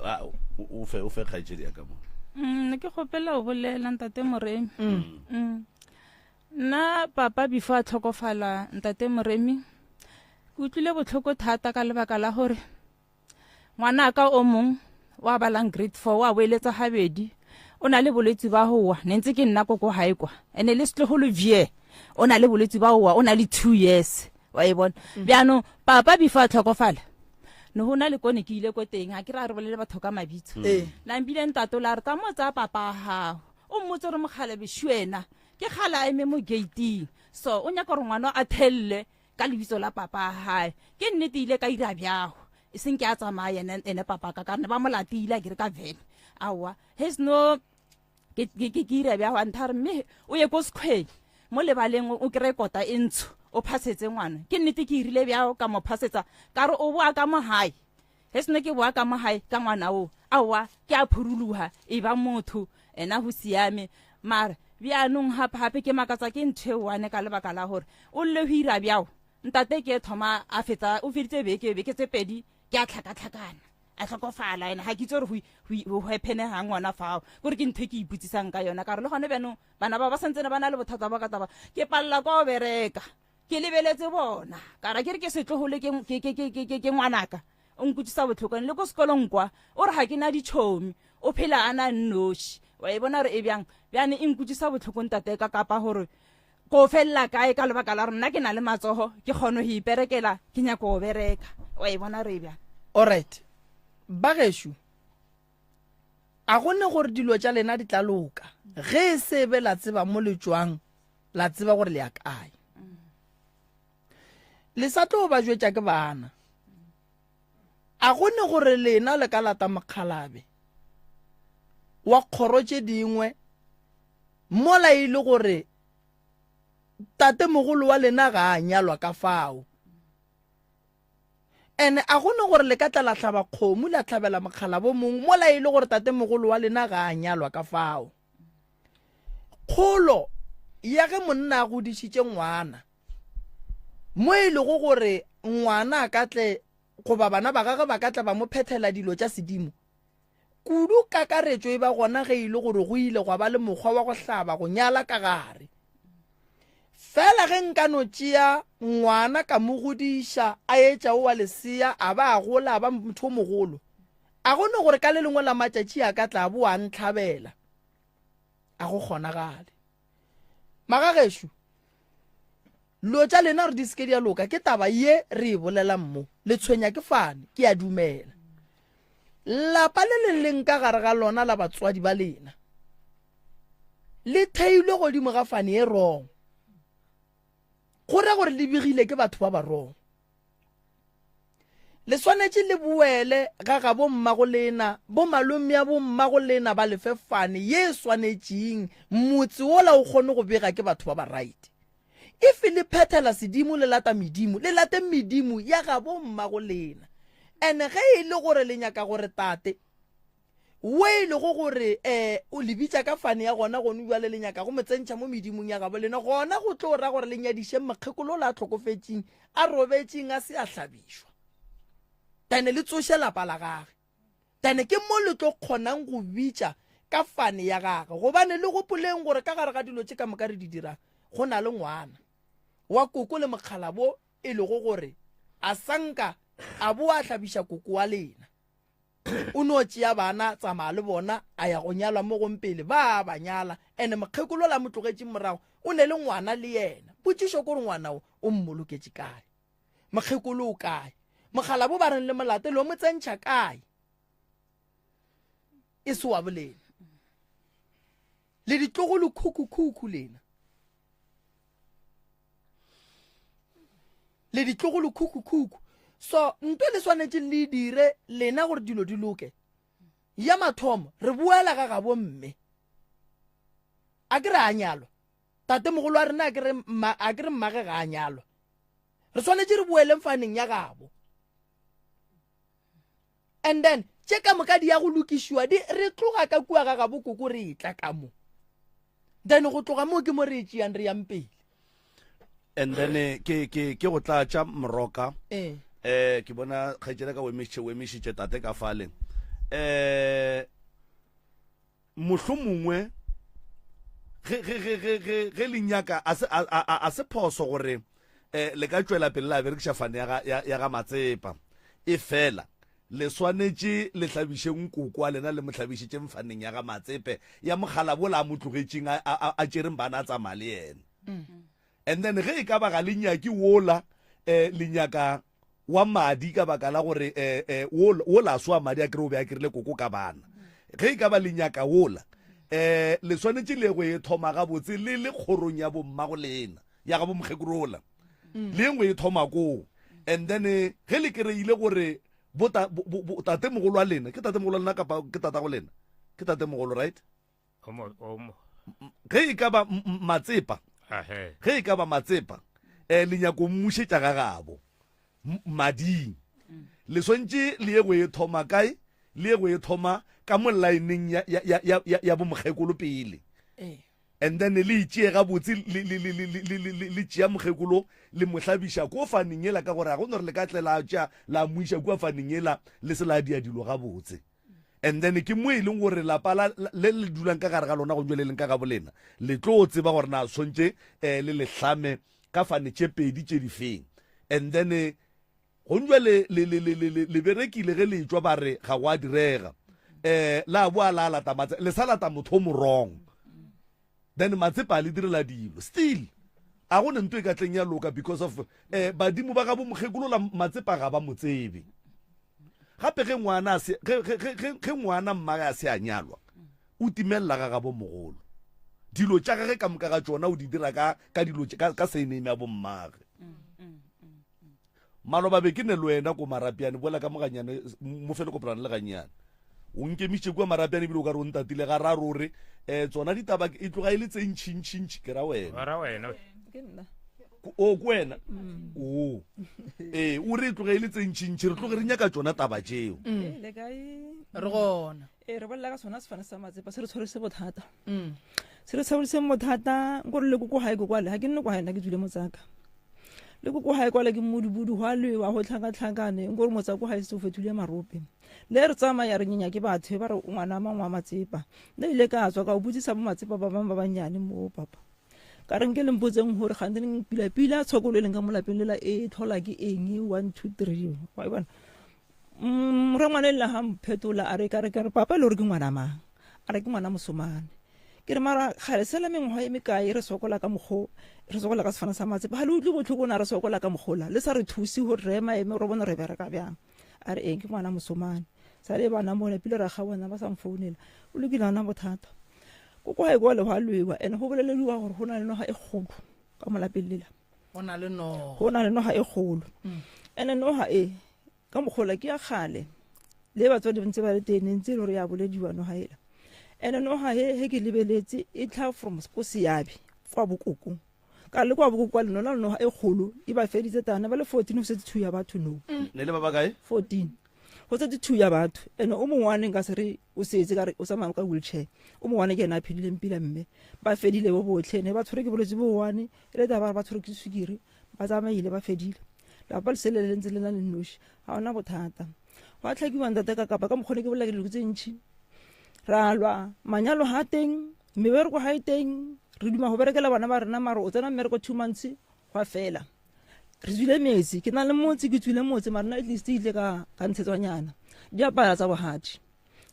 Ah, o fe o fe kgaetšedi ya ka mo. Ne ke kgopela go bolela ntate Moremi. Nna papa before a tlhokofala ntate Moremi ke utlwile botlhoko thata ka lebaka la gore ngwanaka o mong wa balang grade 4 wa boeletsa gabedi o na le bolwetse ba go wa ne ntse ke nna koko gae kwa ene le setlogolo vie o na le bolwetse ba go wa o na le 2 years wa e bona bjaanong papa before a tlhokofala ne go na le kone ke ile ko teng ga ke ra re bolele batho ka mabitso lambile ntate o la re tsa mo tsaya papa wa gago o mmotse gore mogale bešuena ke kgale a eme mo gating so o nyaka gore ngwana a thelle ka lebitso la papa a gae ke nnete ile ka ira bjago e seng ke a tsamaya ene ene papa ka ka ne ba mo latile a ke re ka vene aowa he seno ke ke ke ira bjago a ntha re mme o ye ko sekgweng mo lebaleng o kry-e kota e ntsho o phasetse ngwana ke nnete ke irile bjago ka mo phasetsa ka re o boa ka mo gae he seno ke boa ka mo gae ka ngwana o aowa ke a phuruluga e ba motho ena go siame mare bjaanong gape-gape ke makatsa ke ntho e one ka lebaka la gore o lle go ira bjao ntate ke thoma a fetsa o feditse beke beke tse pedi ke a tlhakatlhakana a tlhokofala ene ga ke itse gore go happenegang ngwana fao kore ke ntho e ke ipotsisang ka yona ka gore le gone bjanong bana ba ba santsene ba na le bothata ba ka taba ke palela kwa o bereka ke lebeletse bona ka ra ke re ke setlogole ke, ke, ke, ke, ke, ke, ke ngwanaka o nkutlwisa botlhoko le ko sekolong kwa o re ga ke na ditšhomi o phela a na nnoši wa e bona gore e bjang bjane e nkutlwisa botlhoko ntate ka kapa gore ko felela kae ka lebaka la gore nna ke na le matsogo ke kgone go iperekela ke nyako go bereka wa e bona gore e bjang Alright. Bagešo, a go ne gore dilo tša lena di tla loka ge e se be la tseba mo le tšwang la tseba gore le ya kae. Le sa tlo ba jwetša ke bana. A go ne gore lena le ka lata mokgalabe wa kgoro tše dingwe mola e le gore tatemogolo wa lena ga a nyalwa ka fao. Ene a go ne gore le ka tla la hlaba kgomo la hlabela mokgalabo mongwe mola e le gore tatemogolo wa lena ga a nyalwa ka fao. Kgolo ya ge monna a godišitše ngwana mo e lego gore ngwana a ka tle goba bana ba gagwe ba ka tla ba mo phethela dilo tša sedimo kudu kakaretšo e ba gona ge e le gore go ile gwa ba le mokgwa wa go hlaba go nyala ka gare. Fela ge nka no tšea ngwana ka mo godiša a etša o wa lesea a ba a gola a ba motho o mogolo, a go no gore ka le lengwe la matšatši a ka tla bo a ntlhabela? A go kgonagale. Magagešo, lo tša lena gore di se ke di a loka ke taba ye re e bolelang mo. Le tshwenya ke fane, ke a dumela. Lapa le le leng ka gare ga lona la batswadi ba lena le theilwe godimo ga fane e wrong. Go ra gore le begile ke batho ba ba wrong. Le swanetše le boele ga gabo mmago lena, bo malome bo mmago lena ba lefe fane ye e swanetšeng, motse wola o kgone go bega ke batho ba ba right. If le phethela sedimo le lata medimo, le late medimo ya gabo mmago lena. And ge e le gore le nyaka gore tate wo e lego gore um o le bitša ka fane ya gona gone bjale le nyaka go mo tsentšha mo medimong ya gabo lena, gona go tlo ra gore le nyadišeng mokgekolo o la a hlokofetšeng a robetšeng a se a hlabišwa, then le tsoše lapa la gage. Then ke mo le tlo kgonang go bitša ka fane ya gage. Gobane le gopoleng gore ka gare ga dilo tše ka moka re di dirang, go na le ngwana wa koko le mokgalabo e lego gore a sanka a bo a hlabiša koko wa lena. O no tšea bana tsamaya le bona a ya go nyalwa mo gompele ba a ba nyala ene mokgekolo la mo tlogetšeng morago o ne le ngwana le yena. Potšišo ke gore ngwana o o mmoloketše kae? Mokgekolo o kae? Mokgalabo ba reng le molate lo mo tsentšha kae? E se wa bolena. Le ditlogolo khukhu-khukhu lena. Le ditlogolo khukhu-khukhu. So nto le swanetše le dire lena gore dilo di loke. Ya mathomo re boela ga gabo mme. A ke re a nyalwa. Tate mogolo wa rena a ke re mma a ke re mmage ga a nyalwa. Re swanetše re boeleng faneng ya gabo. And then tše ka moka di ya go lokišiwa di re tloga ka kua ga gabo koko re etla ka mo. Then go tloga mo ke mo re e tšeang re yang pele. And then eh, ke ke ke go tlatša moroka. Eh. Eh ke bona kgaetšedi ka o emišitše o emišitše tate ka fale. Eh mohlomongwe ge ge ge ge ge ge le nyaka a se a a a se phoso gore eh le ka tšwela pele la berekiša fane ya ga ya, ya ga Matsepa e fela le swanetše le hlabišeng koko wa lena le mo hlabišitšeng faneng ya ga Matsepe ya mogala bola a mo tlogetšeng a a a tšereng bana a tsamaya le yena and then ge e ka ba ga le nyake wola eh le nyaka wa madi ka baka la gore eh, eh, wola a se wa madi a kere o be a kerile koko ka bana ge e ka ba le nyaka wola eh le swanetše le go e thoma gabotse le le kgorong ya bommago lena ya ga bomokgekorola mm. le engwe e thoma koo and then eh, ge le kereile gore bo tate mogolo wa lena ke tate mogolo wa lena kapa ke tata go lena ke tate mogolo right ge e ka ba matsepa ge e ka ba matsepa um le nyako mmušetša ga gabo mading mm. le swantše le ye go e thoma kae le ye go e thoma ka mo lineng ya, ya, ya, ya, ya, ya bomokgekolo pele eh. and then le itšee gabotse le tšea mokgekolo le mo hlabiša ko faneng ela ka gore ga go no re le ka tle la tšea la mo iša kua faneng ela le se la dia dilo gabotse And then ke mo e leng gore lapa la, le le dulang ka gare ga lona gomme le leng ka ga bolena le tlo tseba gore na swantše eh, le le hlame ka fane tše pedi tše di feng. And then eh, gomme le, le, le, le, le, le berekile ge le tšwa ba re ga go a direga. Eh, la boa la lata matse, le sa lata motho o mo wrong. Then Matsepe a le direla dilo. Still a go ne nto e ka tleng ya loka because of eh, badimo ba gabo mokgekolo la Matsepe ga ba mo tsebe. Gape ge ngwana se ge ge ge ge ngwana mmage a se a nyalwa o timelela ga gabo mogolo. Dilo tša gage ka moka ga tšona o di dira ka ka dilo ka ka surname ya bommage. Maloba be ke ne le wena ko Marapiane boela ka mo ganyane mo fele kopelana le ganyane. O nkemišitše kua Marapiane ebile o ka re o ntatile ga raro re eh tsona ditaba e tloga e le tse ntšhi ntšhi ntšhi ke ra wena. Wa ra wena. Ke nna. O ko wena. O. Eh o re e tloga e le tse ntšhi ntšhi re tloge re nyaka tsona taba tšeo. Eh, le kae? Re gona. Ee, re bolela ka sona sefane sa Matsepa se re tshwarise bothata. Se re tshwariseng bothata nkore le koko gae ko kwale ga ke nne kwa gae nna ke tswile motsaka. Le koko gae kwale ke mmudubudu gwa lwewa go tlhakatlhakane nkore motsa ko gae se o fetile marope. Le re tsamaya re nyenya ke batho ba re ngwana mang wa Matsepa. Nna ile ka tswa ka o botsisa bo Matsepa ba bangwe ba bannyane mo papa. Ka re nke le mpotseng gore gante neng pila-pila tshokolo e leng ka mo lapeng lela e tlhola ke eng, 1 2 3, wa e bona. Rangwane le ga mphetola a re ka re ka re papa e le gore ke ngwana mang, a re ke ngwana mosomane. Ke re mara ga re sela mengwaga e mekae re sokola ka mokgo, re sokola ka sefana sa matsepe, ga le utlwe botlhoko na re sokola ka mokgola, le sa re thuse gore re ema eme re bone re bereka bjang. A re eng ke ngwana mosomane. Sa le bana mo lapile ra ga bona ba sa mfounela. O lokile ana bothata. Koko ga e kwa le hwa lwewa ene go bolelediwa gore go na le noga e kgolo ka mo lapeng lela. Go na le noga. Go na le noga e kgolo. Ene noga e ka mokgola ke ya kgale. Le batswadi ba ntse ba le teng ntse e le gore ya bolediwa noga ela. Ene noga he he ke lebeletse e tlha from ko Seabe kwa bokokong. Ka le kwa bokoko kwa leno la noga e kgolo e ba feditse tana ba le 14 go setse 2 ya batho no. Ne le ba ba kae? 14. Go setse 2 ya batho. Ene o mongwe wa neng ka se re o setse ka re o tsamaya ka wheelchair. O mongwe wa ne ke ena a phedileng pila mme ba fedile bo botlhe ne ba tshwere ke bolwetse bo one e le taba ba tshwere ke sukiri ba tsamaile ba fedile. Lapa le sele le ntse le na le noši ga ona bothata. Gwa tlhakiwa ntate ka kapa ka mokgone ke bolela ke dilo tse ntšhi. Ra lwa manyalo ha teng mebereko ga e teng re duma go berekela bana ba rena mare o tsena mmereko 2 months gwa fela. Re tswile metsi ke na le motse ke tswile motse mare nna at least ile ka ka ntshetswanyana diapara tsa bohadi.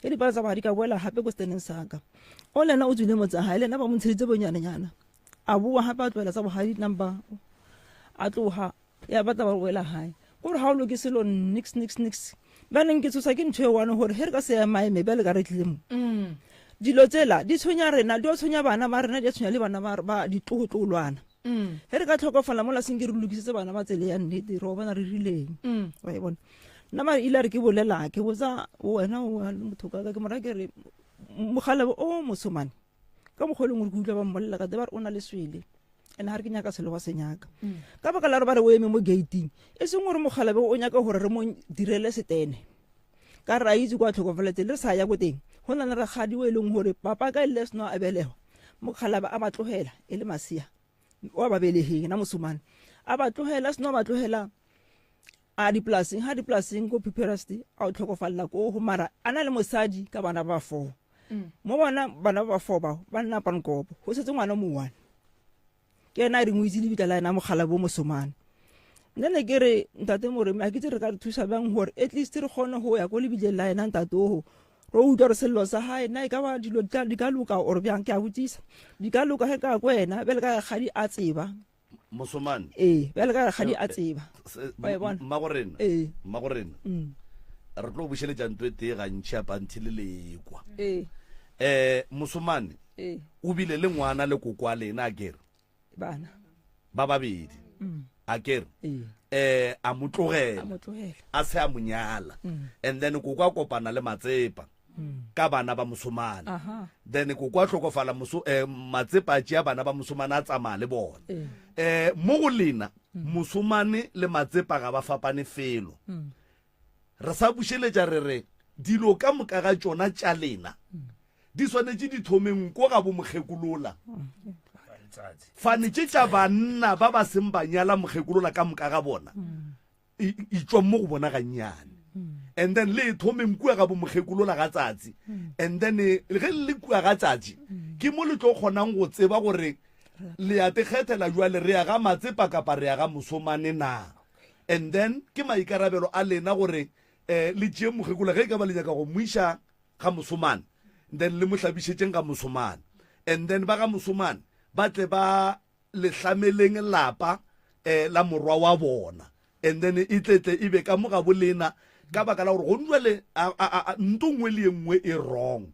Ke dipala tsa bohadi ka boela gape ko steneng sa ka. O le ena o tswile motse gae le ena ba mo ntsheditse bonyanenyana. A boa gape a tlohela tsa bohadi number a tloga ya batla ba boela gae. Gore ga o loke selo nix nix nix. Baneng ke tshosa ke ntho e one gore he re ka se ema eme bjale ka re tlile mo. Dilo tsela di tshwenya rena, di tshwenya bana ba rena, di tshwenya le bana ba ditlogotlolwana. He re ka tlhokofala mola seng ke re lokisetse bana ba tsele ya nnete, re bona re rileng. Wa e bona. Nna mare ile a re ke bolela, ke botsa wena o motho ka ke mora ke re mogala o mosomane. Ka mokgwa e leng gore ke utlwa ba mmolela ka te ba re o na le swele. Ene ga re ke nyaka selo wa se nyaka. Ka baka la re ba re o eme mo gating, e seng gore mogala o nyaka gore re mo direle setene. Ka re a itse kwa tlhokofaletse le re sa ya ko teng. Go na le rakgadi o e leng gore papa ka le seno a belegwa, mogala ba a ba tlogela e le masea. Wa ba belegeng na mosomane. A ba tlogela seno a ba tlogela a dipolaseng, ha dipolaseng ko Preparasti a o tlhokofalla ko go mara a na le mosadi ka bana ba 4. Mo bona bana ba 4 bao ba nna Pankopo, go setse ngwana mo one. Ke ena a reng o itse lebitla la ena mogala bo mosomane. Nna ne ke re ntate Moremi a ke tse re ka re thusa bang gore at least re kgone go ya ko lebitleng la ena ntate oo. Re utlwa re sello sa hae na e ka ba dilo di ka loka or bjang, ke a botsisa. Di ka loka ge ka ko ena bjale ka kgadi a tseba. Mosomane. Ee, bjale ka kgadi a tseba. Wa e bona? Mmago rena. Mmago rena. Re tlo bušeletša ntho e tee gantši a panthi le lekwa. Mosomane. O bile le ngwana le koko a lena a kere. Bana. Ba babedi. A kere. A mo tlogela. A mo tlogela. A se a mo nyala. And then koko a kopana le Matsepa. Ka bana ba mosomane. Then koko a tlhokofala Matsepa a tšea bana ba mosomane a tsamaya le bona. Mo go lena mosomane le Matsepa ga ba fapane felo. Re sa bušeletša re re dilo ka moka ga tšona tša lena di swanetše di thomeng ko ga bo mokgekolola. Fane tše tša banna ba ba seng ba nyala mokgekolola ka moka ga bona e tšwa mo go bona gannyane. And then le thomeng kua ga bo mokgekolola ga tsatsi. And then ge le kua ga tsatsi ke mo le tlo kgonang go tseba gore le ya te kgethela jwale re ya ga Matsepa kapa re ya ga mosomane na. And then ke maikarabelo a lena gore le tšee mokgekolola ge e ka ba le nyaka go mo iša ga mosomane, then le mo hlabišetšeng ga mosomane. And then ba ga mosomane ba tle ba le hlameleng lapa la morwa wa bona. And then e tletle e be ka mo ga bolena ka baka la gore go jwale nto nngwe le e nngwe e wrong.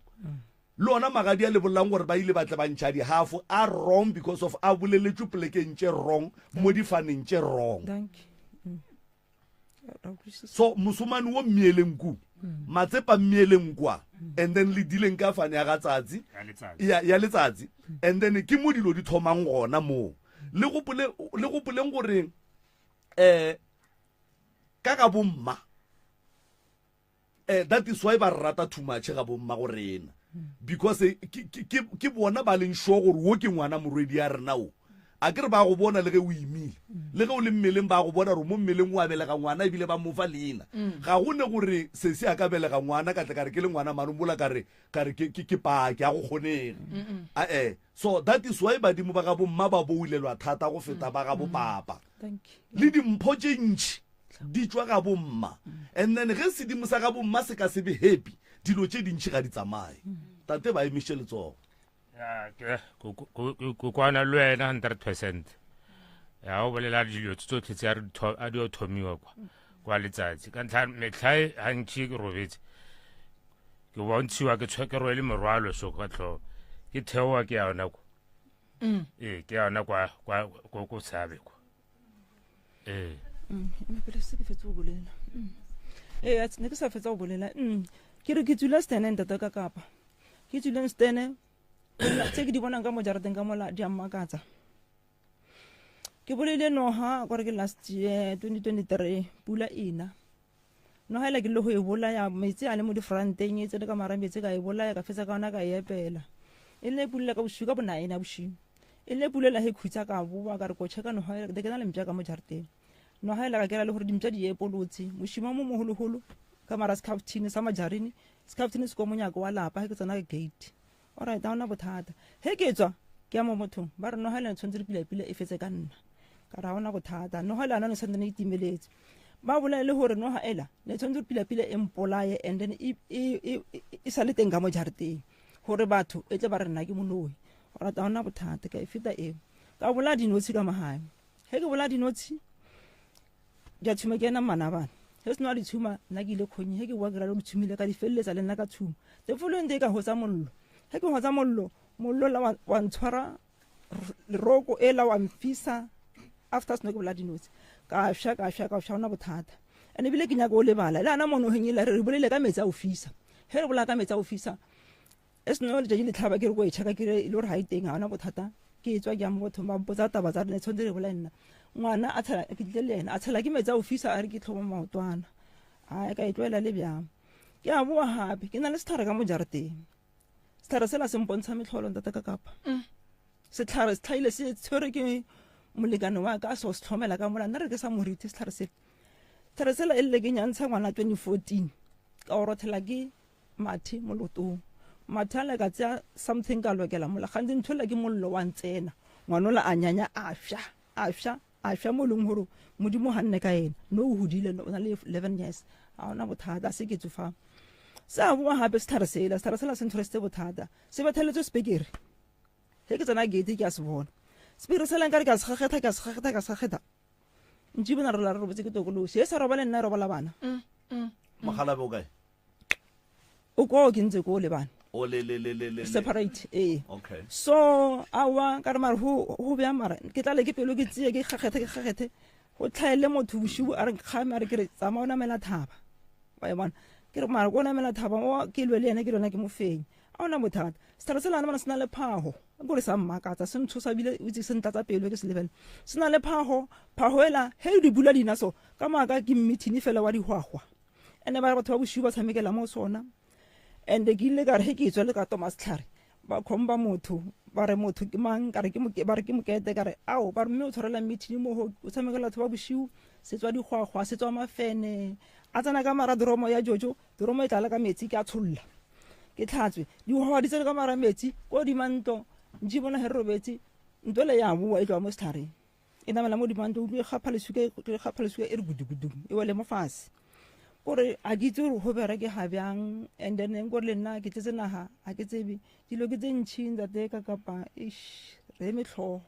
Le ona magadi a le bolelang gore ba ile ba tle ba ntšha dihafo a wrong because of a boleletšwe polekeng tše wrong mo difaneng tše wrong. Thank you. So mosomane wo mmieleng ku Matsepa mmieleng kwa and then le dileng ka fane ya ga tsatsi ya letsatsi and then ke mo dilo di thomang gona moo. Le gopole, le gopoleng gore ka ga bomma that is why ba re rata too much ga bomma go rena because ke bona ba leng sure gore wo ke ngwana morwedi ya rena o. A ke re ba go bona le ge o imile, le ge o le mmeleng ba go bona gore mo mmeleng o a belega ngwana ebile ba mo fa leina. Ga go ne gore sesi a ka belega ngwana ka tle ka re ke le ngwana mano mola ka re ka re ke ke ke paki, ga go kgonege. Ae, so that is why badimo ba ga bo mma ba boulelwa thata go feta ba ga bo papa. Le dimpho tše ntši di tšwa ga bo mma. And then ge sedimo sa ga bo mma se ka se be happy, dilo tše dintši ga di tsamaye. Tate ba emiše letsogo. Ya, ke ko kwana le wena 100% ya o bolela dilo tse tsotlhe tse a di o thomiwa kwa kwa letsatsi ka ntlha metlha e gantši ke robetse ke bontshiwa ke ke rwele morwalo so ka tlhogo ke theoa ke ya yona kwa mm. ee ke ya yona kwa kwa ko ko tshabe kwa ee mm, pele se ke fetse go bolela mm. ee ne ke sa fetsa go bolela ke re ke tsula stene ntate ka kapa ke tswileng stene tse ke di bonang ka mo jarateng ka mola di a mmakatsa ke boleile noga kore ke last year 2023 pula ena noga ela ke le go e bolaya metsi a le mo difranteng e tsene ka mara metsi ka e bolaya ka fetsa ka ona ka e epela e nne pula ka bosigo ka bonaena bosigo e nne pula la he khutsa ka boa ka re ko checka noga ela ke na le mpša ka mo jarateng noga ela ka kera le gore dimpša di epolotse mošima mo mogologolo ka mara secaftine sa majarini Sekhafthini se ko monyako wa lapa ge ke tsena ka gate. Alright, ga ona bothata. Ge ke tswa ke ya mo mothong ba re noga le tshwanetse re pila-pila e fetse ka nna. Ka re ga ona bothata. Noga le ana ne tshwanetse ne e timeletse. Ba bolele le gore noga ela ne tshwanetse re pila-pila e mpolaye and then e, e, e, e sa le teng ka mo jarateng gore batho e tle ba re nna ke moloi. Alright, ga ona bothata ka e feta eo. Ka bolaya dinotshi ka magae. Ge ke bolaya dinotshi di a tshuma ke ena mmanabana ge seno a di tshuma nna ke ile kgonye ge ke boa ke ralo di tshumile ka di feleletsa le nna ka tshuma the following day ka gotsa mollo ge ke gotsa mollo mollo la wa ntshwara leroko e la wa mfisa after seno ke bola dinotse ka sha ka sha ka sha ona bothata and ebile ke nyaka o lebala le ana mo nogeng e la re bolele ka metsi a o fisa ge re bola ka metsi a o fisa E seno letšatši le tlhaba ke re ko e checka ke re e le gore ga e teng ga ona bothata ke tswa ke ya mo bathong ba mpotsa taba tsa rena tshwanetse re bolae nna ngwana a tshela ke tlile le ena a tshela ke metsi a o fisa a re ke tlhomo maotwana a ka e tlwaela le bjang ke a boa gape ke na le setlhare ka mo jarateng setlhare sela se mpontsha metlholo ntate ka kapa mm. setlhare se tlhaile se tshwere ke molekane wa ka a so se tlhomela ka mola nna re ke sa moriti setlhare sela setlhare sela e lle ke nyantsha ngwana 2014 ka o rothela ke mathe mo lotong mathe a le ka tsea something ka lokela mola gantsi ntho ela ke mollo wa ntsena ngwanola a nyanya a fša a fša a fša mo e leng gore modimo ga nne ka ena no o godile o na le 11 years ga ona bothata a se ke tsofa se a boa gape setlhare sela setlhare sela se ntshwaresitse bothata se betheletswe sepekere ge ke tsena gate ke a se bona sepekere sela nkare ke a se gagetha ke a se gagetha ke a se gagetha ntši bona re la re robetse ke tokolosi e sa robale nna e robala bana mm, mm. mogalabe o kae o koo ke ntse koo le bana o le le le le le separate ee okay so awa ka re mare go go bja mara ke tlale ke pelo ke tsie ke kgakgethe ke kgakgethe go tlhaele motho bosigo a re kgame a re ke re tsamaya o namela thaba wa e bona ke re mara ko namela thaba o ke lwe le ene ke lona ke mo fenye a ona bothata setlhare se lana bona se na le phago kore sa mmakatsa se ntshosa bile o itse se ntlatsa pelo ke se lebele se na le phago phago ela he di bula dina so ka maaka ke mmithini fela wa dihwahwa ene ba re batho ba bosigo ba tshamekela mo sona and ke ile ka re he ke tswa le ka toma setlhare ba khomba motho ba re motho ke mang ka re ke ba re ke mokete ka re ao ba re mme o tshwarela meeting mo go o tshamekela batho ba bosigo se tswa digwagwa se tswa mafene a tsena ka mara doromo ya jojo doromo e tlala ka metsi ke a tsholola ke tlhatswe digwagwa di tsene ka mara metsi ko dima ntlo ntši bona he re robetse ntlo le ya boa e tloa mo setlhareng e namela mo dimantlo utlwe e kgapha lesuka e kgapha lesuka e re gudugudu e wele mo fatshe kore a ke itse gore go bereke ga bjang and then kore le nna ke tletse naga ga ke tsebe dilo ke tse ntšhi ntate ka kapa ish re eme tlhogo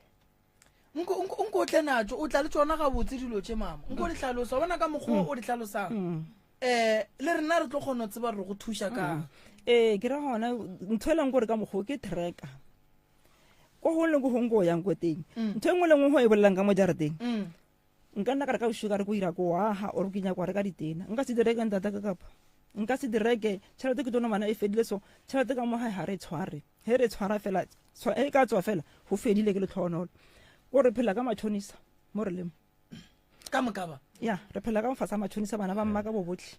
nko o tle natso o tla le tsona gabotse dilo tše mama nko di tlhalosa bona ka mokgwa o di tlhalosang um le rena re tlo kgona go tseba gore go thuša ka ee ke ra gona ntho e leng gore ka mokgwa ke tracker ko gongwe le ko gongwe ko o yang ko teng mm. ntho e nngwe le nngwe go e bolelang ka mo jarateng mm. nka nna ka re ka bosigo ka re ko ira ko aga or ke nyako reka ditena nka se direke ntata ka kapa nka se direke tšhelete ke tone bana e fedile so tšhelete ka mo gae ga re tshware ge re tshwara fela e ka tswa fela go fedile ke letlhogonolo ko re phela ka matšhonisa mo re lemo ka moka ba ya re phela ka mofatshe a matšhonisa bana ba mma ka bo botlhe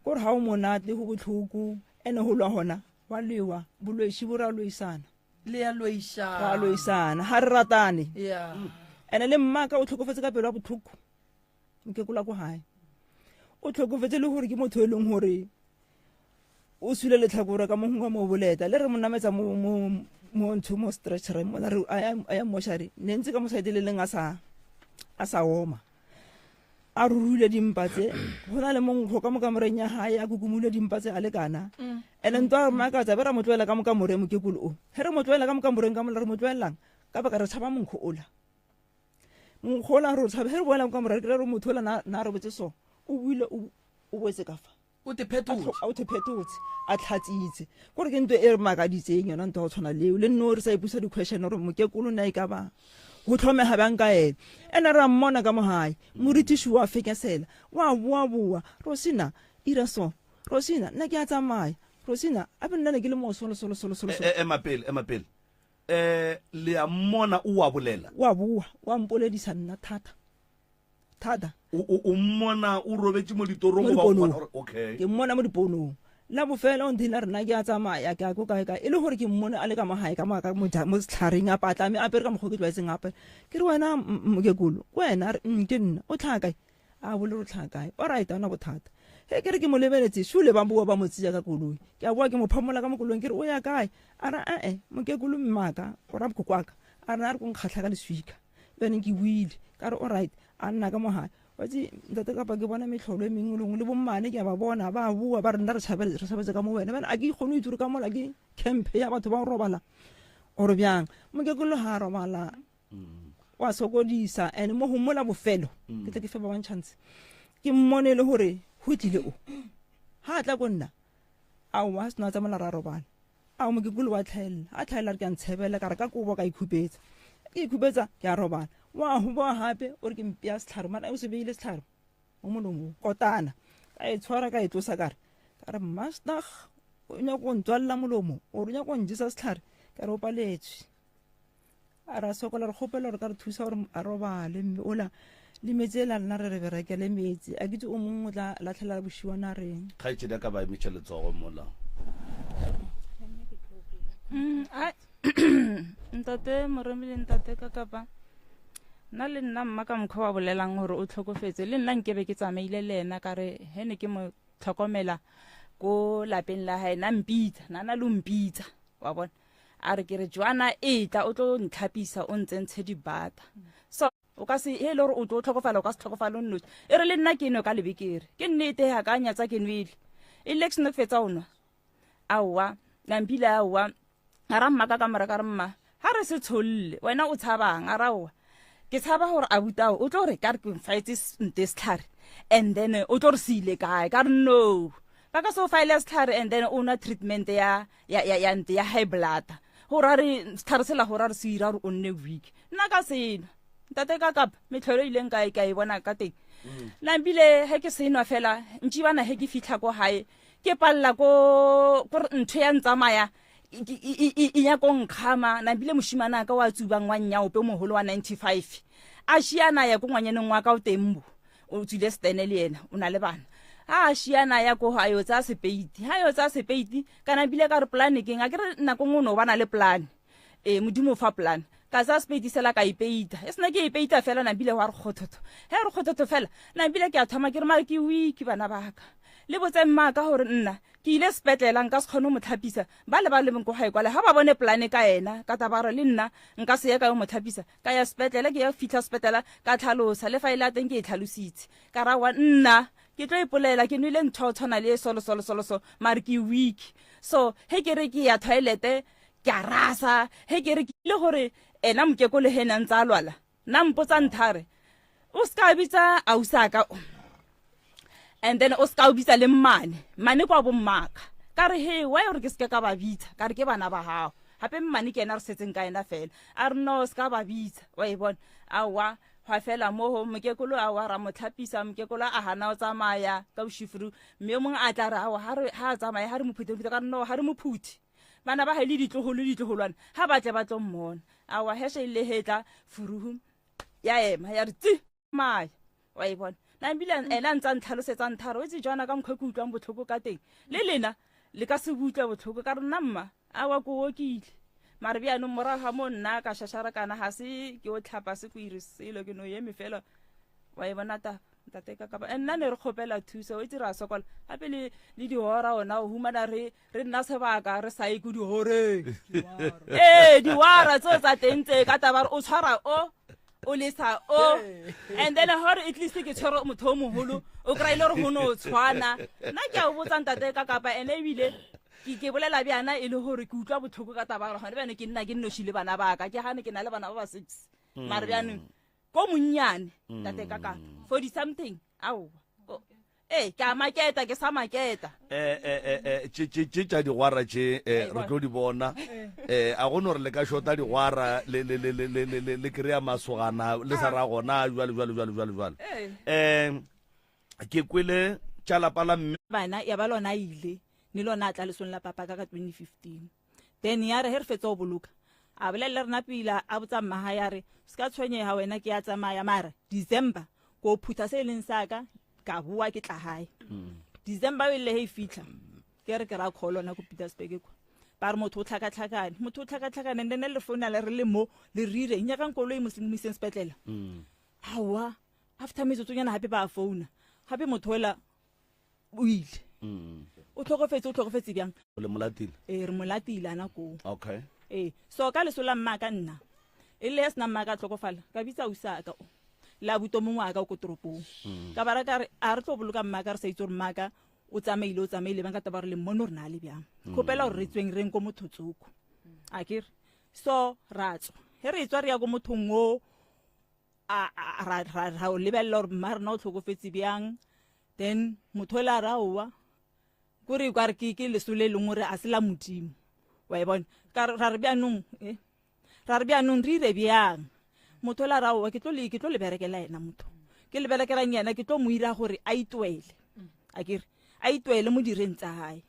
ko re ga o monate go botlhoko ene go lwa gona wa lewa bolwetši bo ra loisana. Le ya loišana. Ra loisana, ga re ratane. Yeah. Ene le mmaka o tlhokofetse ka pelo ya botlhoko. Mokekolo wa ko gae. O tlhokofetse le gore ke motho e leng gore o sule letlhakore ka mo gongwe mo boleta le re mo nametsa mo mo mo ntho mo stretchereng mola re a ya moshari ne ntse ka mo saete le leng a sa a sa oma a ruruile dimpa tse go na le monkgo ka mo kamoreng ya gae a kukumule dimpa tse a le kana mm. ene ntwa re makatsa be ra mo tloela ka mo kamoreng mokekolo o ge re mo tloela ka mo kamoreng ka mola re mo tloelelang ka baka re tshaba monkgo ola monkgo ola re o tshaba ge re boela mo kamoreng re kry re motho ola na robetse so o buile o boetse ka fa o te phetotse o te phetotse a tlhatsitse kore ke ntho e re makaditseng yona ntho ya go tshwana leo le nno re sa ipusa di-question gore mokekolo ne e ka ba go tlhomega bjang ka ene ene ra mmona ka mogae moritiši wa fekesela wa boa-boa rosina ira so rosina nna ke a tsamaya rosina a be nna ne ke le moo solo solo solo solo e, e, ema pele ema pele um le a mmona o wa bolela wa boa wa mpoledisa nna thata thata o mmona o robetse mo ditorong goba o mmona okay ke mmona mo diponong la bofela o nthile rena ke a tsamaya ke a ko kae kae e le gore ke mmone a le ka mo gae ka mo setlhareng a patlame a pere ka mokgwa ke tlwaetseng ape ke re wena mokekolo wena re mm, ke nna o tlhaa kae a bole re tlhaa kae o right ana bothata he ke re ke mo lebeletse shule ba boa ba mo tseya ka koloi ke a boa ke mo phamola ka mo koloing ke re o ya kae a re ee mokekolo mmaka o ra bokokwaka a re a re ko nkgatlha ka leswika bjaneng ke buile ka re alright a nna ka mogae wa tse ntate kapa ke bona metlholo e mengwe lengwe le bommane ke a ba bona ba boa ba re nna re tshabetse ka mo wena bjale a ke kgone go itse gore ka mola ke campe ya batho ba go robala ore bjang mokekolo ga a robala wa sokodisa and mo go mola bofelo ke tle ke fe ba bang chance ke mmone e le gore go tlile o ga a tla ko nna aowa a sena tsa mola ra robala A mokekolo wa tlhaelela, a tlhaelela re ke a ntshebela ka re ka kobo ka ikhupetsa. Ke ikhupetsa ke a robala. Wa go boa gape o re ke mpea setlhare mara o se beile setlhare mo molomong kotana. Ka e tshwara ka e tlosa ka re ka re master o nyaka go ntswalela molomo o re nyaka go njesa setlhare ka re o paletswe. A ra sokola re kgopela gore ka re thusa gore a robale mme ola le metsi e la lena re re berekele metsi a kitse o mongwe o tla latlhela bošiwana reng kgaetšedi a ka ba emetša letsogo mola mm, ntate moremi le ntate ka kapa nna le nna mma ka mokgwa wa bolelang gore o tlhokofetse le nna nkebe ke tsamaile le ena ka re he ne ke mo tlhokomela ko lapeng la gae na mpitsa na na lo mpitsa wa bona a re ke re joana e tla o tlo ntlhapisa o ntsentshe dibata so o ka se e le gore o tlo tlhokofala o ka se tlhokofale o nnoši e re le nna ke nwe ka lebekere ke nnete ga ka nyatsa ke nwele e le ke seno ke fetsa o nwa aowa nampile aowa ga ra mma ka kamora ka re mma ga re se tsholle wena o tshabang a raowa ke tshaba gore abutao o tlo re ka re ke mfaetse nte setlhare and then o tlo re se ile kae ka re no ba ka se o faele setlhare and then o nwa treatment ya ya ya ya nte ya high blood go ra re setlhare sela go ra re se ira gore o nne weak nna ka seno ntate ka kapa metlholo e ileng ka ka e bona ka teng mm. nambile he ke senwa fela ntši bana he ke fitlha ko gae ke palela ko gore ntho ya ntsamaya e nyako nkgama nambile mošimane a ka wa tsubang wa nnyaope mogolo wa 95 a šiana ya ko ngwanyaneng wa ka o tembo o tswile stene le yena o na le bana a a šiana ya ko a yo tsaya sepeiti ha yo tsaya sepeiti kana bile ka re polane keng a ke re nako nngwe o ne o bana le polane ee modimo o fa polane ka tsaya sepeiti sela ka ipeita e sena ke ipeita fela nabile wa re kgothotho he re kgothotho fela nabile ke a thoma ke re mare ke weak bana baka le botse mmaka gore nna ke ile sepetlela nka se kgone go mo tlhapisa ba le ba lebeng ko gae kwale ga ba bone polane ka ena ka taba gore le nna nka se ye ka yo mo tlhapisa ka ya sepetlele ke ya fitlha sepetlela ka tlhalosa le fa e le a teng ke e tlhalositse ka ra wa nna ke tlo ipolela ke nwele ntho tshwana le e solo solo solo so mare ke weak so he ke re ke ya toilete ke a rasa he ke re ke ile gore ena mokekolo he ne ntse a lwala nna mpotsa nthare o se ka bitsa ausaka and then o se ka o bitsa le mmane mmane kwa bommaka ka re he why gore ke seke ka ba bitsa ka re ke bana ba gago gape mmane ke ena re setseng ka ena fela a re no se ka ba bitsa wa e bona aowa gwa fela moo mokekolo aowa ra mo tlhapisa mokekolo a gana o tsamaya ka bošifuru mme yo mongwe a tla re aowa ga a tsamaye ga re mo phuthe ka re no ga re mo phuthe bana ba gae le ditlogolo le ditlogolwane ga ba tle ba tlo mmona aowa heshe ile hetla furuhu ya ema ya re tsi maya wa e bona na ebile ena a ntse a ntlhalosetsa ntharo o itse jaana ka mokgwa ke utlwang botlhoko ka teng le lena le ka se butlwe botlhoko ka re nna mma a wa ko okile Mare bjanong morago ga mo nna ka šašarakana ga se ke o tlhapa se ko ire selo ke no eme fela wa e bona taba ntate ka kapa nna ne re kgopela thuso o itse re a sokola gape le le dihora ona o humana re re nna sebaka re sa ye ko dihoreng ee diwara tseo tsa teng tse ka taba o tshwara o o lesa o and then gore at least ke tshwere motho o mogolo o kry-ile gore go ne o tshwana nna ke a o botsa ntate ka kapa ene ebile ke ke bolela bjana e le gore ke utlwa botlhoko ka taba gore gone bjane ke nna ke nnoši le bana baka ke gane ke na le bana ba ba six mare bjanong ko monnyane tate ka ka 40 something aowa ee ke a maketa ke sa maketa eh, eh, eh, eh, tše tše- tše tša digwara tše eh, re tlo di bona eh, a go no re le ka shota digwara le le- le- le- le- le- le- le kry-a masogana le sa ra gona jwale jwale jwale jwale jwale um ke kwele tša lapa la mme bana ya ba lona a ile ne lona a tla lesong la papa ka ka 2015 then ya re he re fetsa go boloka a bolelele rena pila a botsa mmaga ya re se ka tshwenyega wena ke ya tsamaya mara december ko phutha se e leng sa ka ka boa ke tla gae december o ile he e fitlha ke re ke ra call ona ko petersburg kwa ba re motho o tlhakatlhakane motho o tlhakatlhakane and then le founa le re le mo le rire nyakang koloi mo iseng sepetlele aowa after metsotsonyana gape ba a founa gape motho ola o ile o tlhokofetse o tlhokofetse bjang le molatile ee re molatile ana koo okay ee so ka leso la mmaka nna e le ya sena mmaka a tlhokofala ka bitsa ausaka o le abuto mongwe a ka ko toropong ka bara ka re a re tlo boloka mmaka re sa itse gore mmaka o tsamaile o tsamaile bang ka taba gore le mmone gore na le bjang kgopela gore re tsweng reng ko motho tsoko a ke re so ra tswa he re tswa re ya ko mothong o a ra ra ra o lebelela gore mma rena o tlhokofetse bjang then motho o le a re aowa kore ka re ke ke leso le e leng gore a se la modimo wa e bona ka ra re bjanong e ra re bjanong re ire bjang motho o le a re aowa ke tlo le ke tlo le berekela yena motho ke le berekelang yena ke tlo mo ira gore a itwele a kere a itwele mo direng tsa gae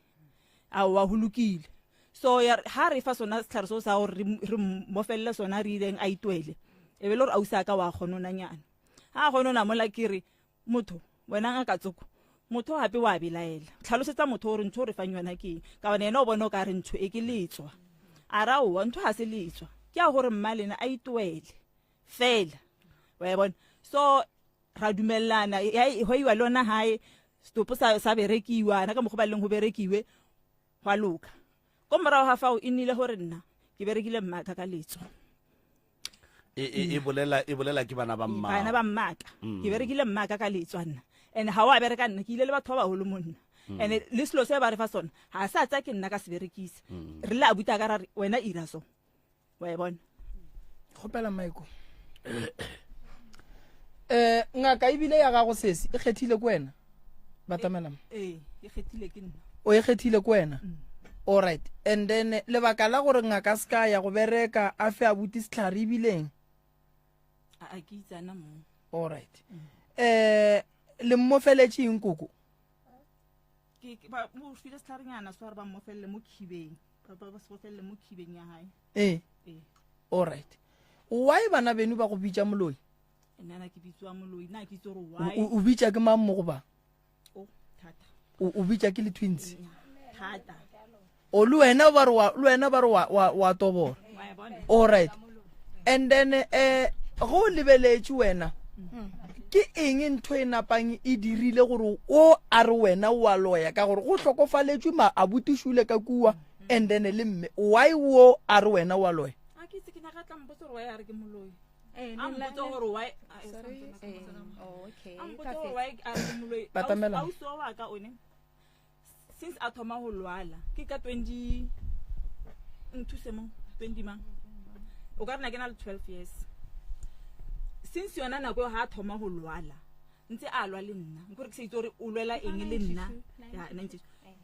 aowa go lokile so ya ha re fa sona setlhare seo sa gore re mofelele sona re ileng a itwele e be le gore ausi a ka wa kgononanyana ha a kgonona mola ke re motho wena ngaka tsoko motho gape wa belaela tlhalosetsa motho gore ntho o re fang yona ke eng ka gone ena o bone o ka re ntho e ke letswa a ra owa ntho ga se letswa ke a gore mma lena a itwele fela wa e bona so ra dumelelana go iwa le ona gae setopo sa, sa berekiwa na ka mokgwa ba leng go berekiwe gwa loka ko morago ga fao e nnile gore nna ke berekile mmaka ka letso e, e, e bolela e bolela ke bana ba mmaka bana ba mmaka mm. ke berekile mmaka ka letso nna and ga o a bereka nna ke ile le batho ba bagolo mo nna mm. and le selo se ba re fa sona ga sa tsa ke nna ka se berekisa mm. re le a buta ka ra re wena ira so wa e bona kgopela maiko eh ngaka ebile ya gago sesi e kgethile ko wena batamela ee e kgethile ke nna o e kgethile ko wena mm. all right and then lebaka la gore ngaka se ka ya go bereka a fe a buti setlhare ebileng a ke itsana mo all right mm. eh le mmofeletše eng koko ke ba mo file setlharenyana se gore ba mmofelele mo khibeng ba ba se bofelele mo khibeng ya gae ee ee all right why bana beno ba go bitša moloi nna ke bitswa moloi nna ke itse gore why o bitša ke mang mo go ba o thata o bitša ke le twins thata o le wena ba re wa le wena ba re wa wa wa tobola all right and then eh go lebeletše wena ke eng ntho e napang e dirile gore o a re wena o a loya ka gore go hlokofaletšwe ma a botišule ka kua and then le mme why o a re wena o a loya a ke itse ke nyaka tla mpotsa gore why a re ke moloi Eh, a mpotsa gore why a- eh, Sorry, eh, oh, okay. a mpotsa gore why a re ke moloi Batamela. ausi wa ka one since a thoma go lwala ke ka 20 nthuse mo 20 mang o ka rena ke na le 12 years since yona nako eo ga a thoma go lwala ntse a lwa le nna nkore ke sa itse gore o lwela eng le nna ya 92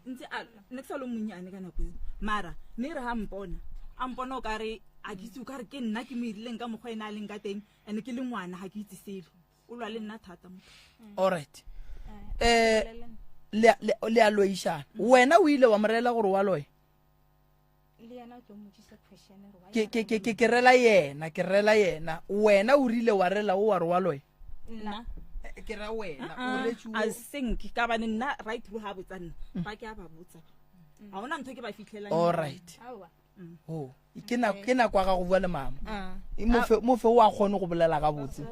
ntse a ne ke sa le monnyane ka nako eo mara ne re ga mpona a mpona o kare a ke itse o kare ke nna ke mo irileng ka mokgwa ene a leng ka teng and ke le ngwana ga ke itse selo o lwa le nna thata motho alright eh le le a loišana wena o ile wa mo rela gore wa loya le yena o tlo mmotsisa question gore why ke ke ke ke ke rela yena ke rela yena wena o rile wa rela o wa re wa loya nna Eh, ke ra wena o retše a sink ka bane nna right through ha botsa nna ba ke a ba botsa ga ona ntho ke ba fitlhelang alright aowa O ke nako ke nako ya gago bua le mama. Ah. E mo fe o a kgone go bolela gabotse.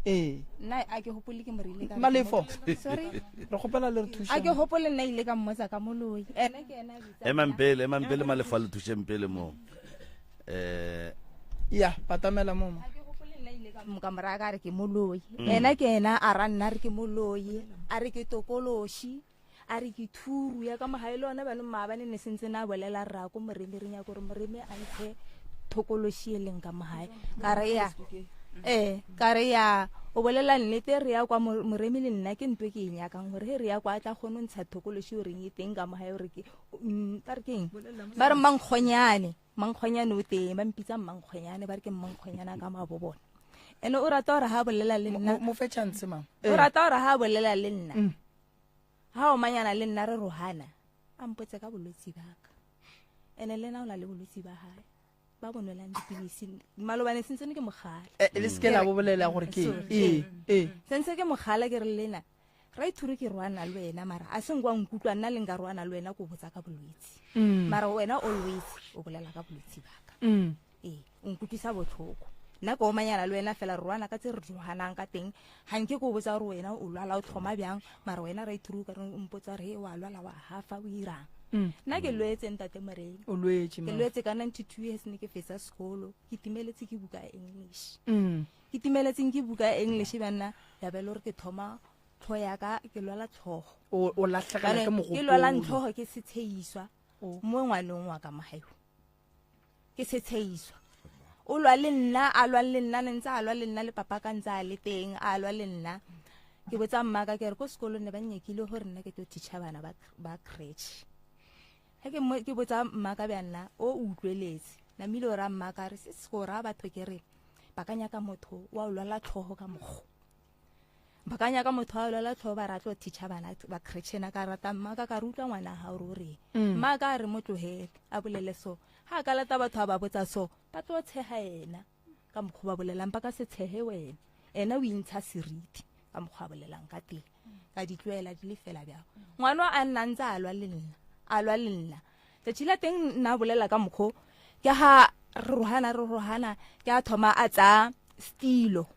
Ee. Nna a ke gopole ke morile ka Malefo. Sorry. Re kgopela le re thuše. A ke gopole nna ile ka mmotsa ka moloi. Ena ke ena a bitsa. Emang pele, emang pele Malefo a le thušeng pele mo. Eh Ya, patamela mo. Ka moraya ka re ke moloi. Ena ke ena a ra nna re ke moloi, a re ke tokološi. A re ke thuru ya ka mogae le ona banong maabane ne sentse na bolela rra ko moremi re nyaka gore moremi a ntshe thokološi e leng ka mogae. Ka re ya ee ka re ya o bolela nnete re ya kwa moremi le nna ke ntwe ke e nyakang gore he re ya kwa a tla kgone go ntsha thokološi o reng e teng ka mogae gore ke ba re keng ba re mankgonyane mankgonyane o teng ba mpitsa mmankgonyane ba re ke mmankgonyane a ka mabo bona ene o rata gore ha bolela le nna mo fe chance mama o rata gore ha bolela le nna Ha o manyana le nna re rohana, a mpotse ka bolwetsi ba ka. Ene le ena o na le bolwetsi ba hae ba bo nwelang dipilisi. Malobane sentse ne ke mogala. Eh, le seke la bo bolela gore ke ee ee. Sentse ke mogala ke re lena right through ke roana le wena mara a seng kwa nkutlwa nna le nka roana le wena ko botsa ka bolwetsi. Mara wena always o bolela ka bolwetsi ba ka. Ee, o nkutlwisa botlhoko. Nna ke omanyana le wena fela re lwana ka tse re joganang ka teng. Ga nke ke o botsa gore wena o lwala o tlhoma bjang, mara wena right through ka re o mpotsa gore he wa lwala wa hafa o irang. Nna ke lwetse ntate Moremi. O lwetse, Ke mama. lwetse ka 92 years ne ke fetsa sekolo. Ke timeletse ke buka ya English. Ke timeletseng ke buka ya English banna ya be le gore ke thoma tlhogo ya ka ke lwala tlhogo. O latlhegela ke Ke lwala mogopolo. tlhogo ke setsheiswa mo ngwaneng wa ka mogae. Ke setsheiswa. O lwa le nna, a lwa le nna, ne ntse a lwa le nna le papa ka ntse a le teng, a lwa le nna. Ke botsa mma ka ke re ko sekolong ne ba nyekile gore nna ke tlo teacher bana ba creche. Ha ke mo, ke botsa mma ka bja nna, o utlweletse. Namile o ra mma ka re, se se go ra batho ke re, ba ka nyaka motho wa o lwala tlhogo ka mokgo. Ba ka nyaka motho wa o lwala tlhogo ba ra tlo teacher bana ba creche na ka rata mma ka ka re utlwa ngwana ha o re o reng. Mma ka re mo tlohele a bolele so. Ha ka lata batho ba ba botsa so, ba tlo tshega ena ka mokgwa ba bolelang, ba ka se tshege wena. Ena o intsha seriti ka mokgwa a bolelang ka teng. Ka di tlohela di le fela bjang. Ngwana a nna ntse a lwa le nna, a lwa le nna. Tsatsi la teng nna bolela ka mokgwa ke ha re rohana, re rohana, ke a thoma a tsa stilo.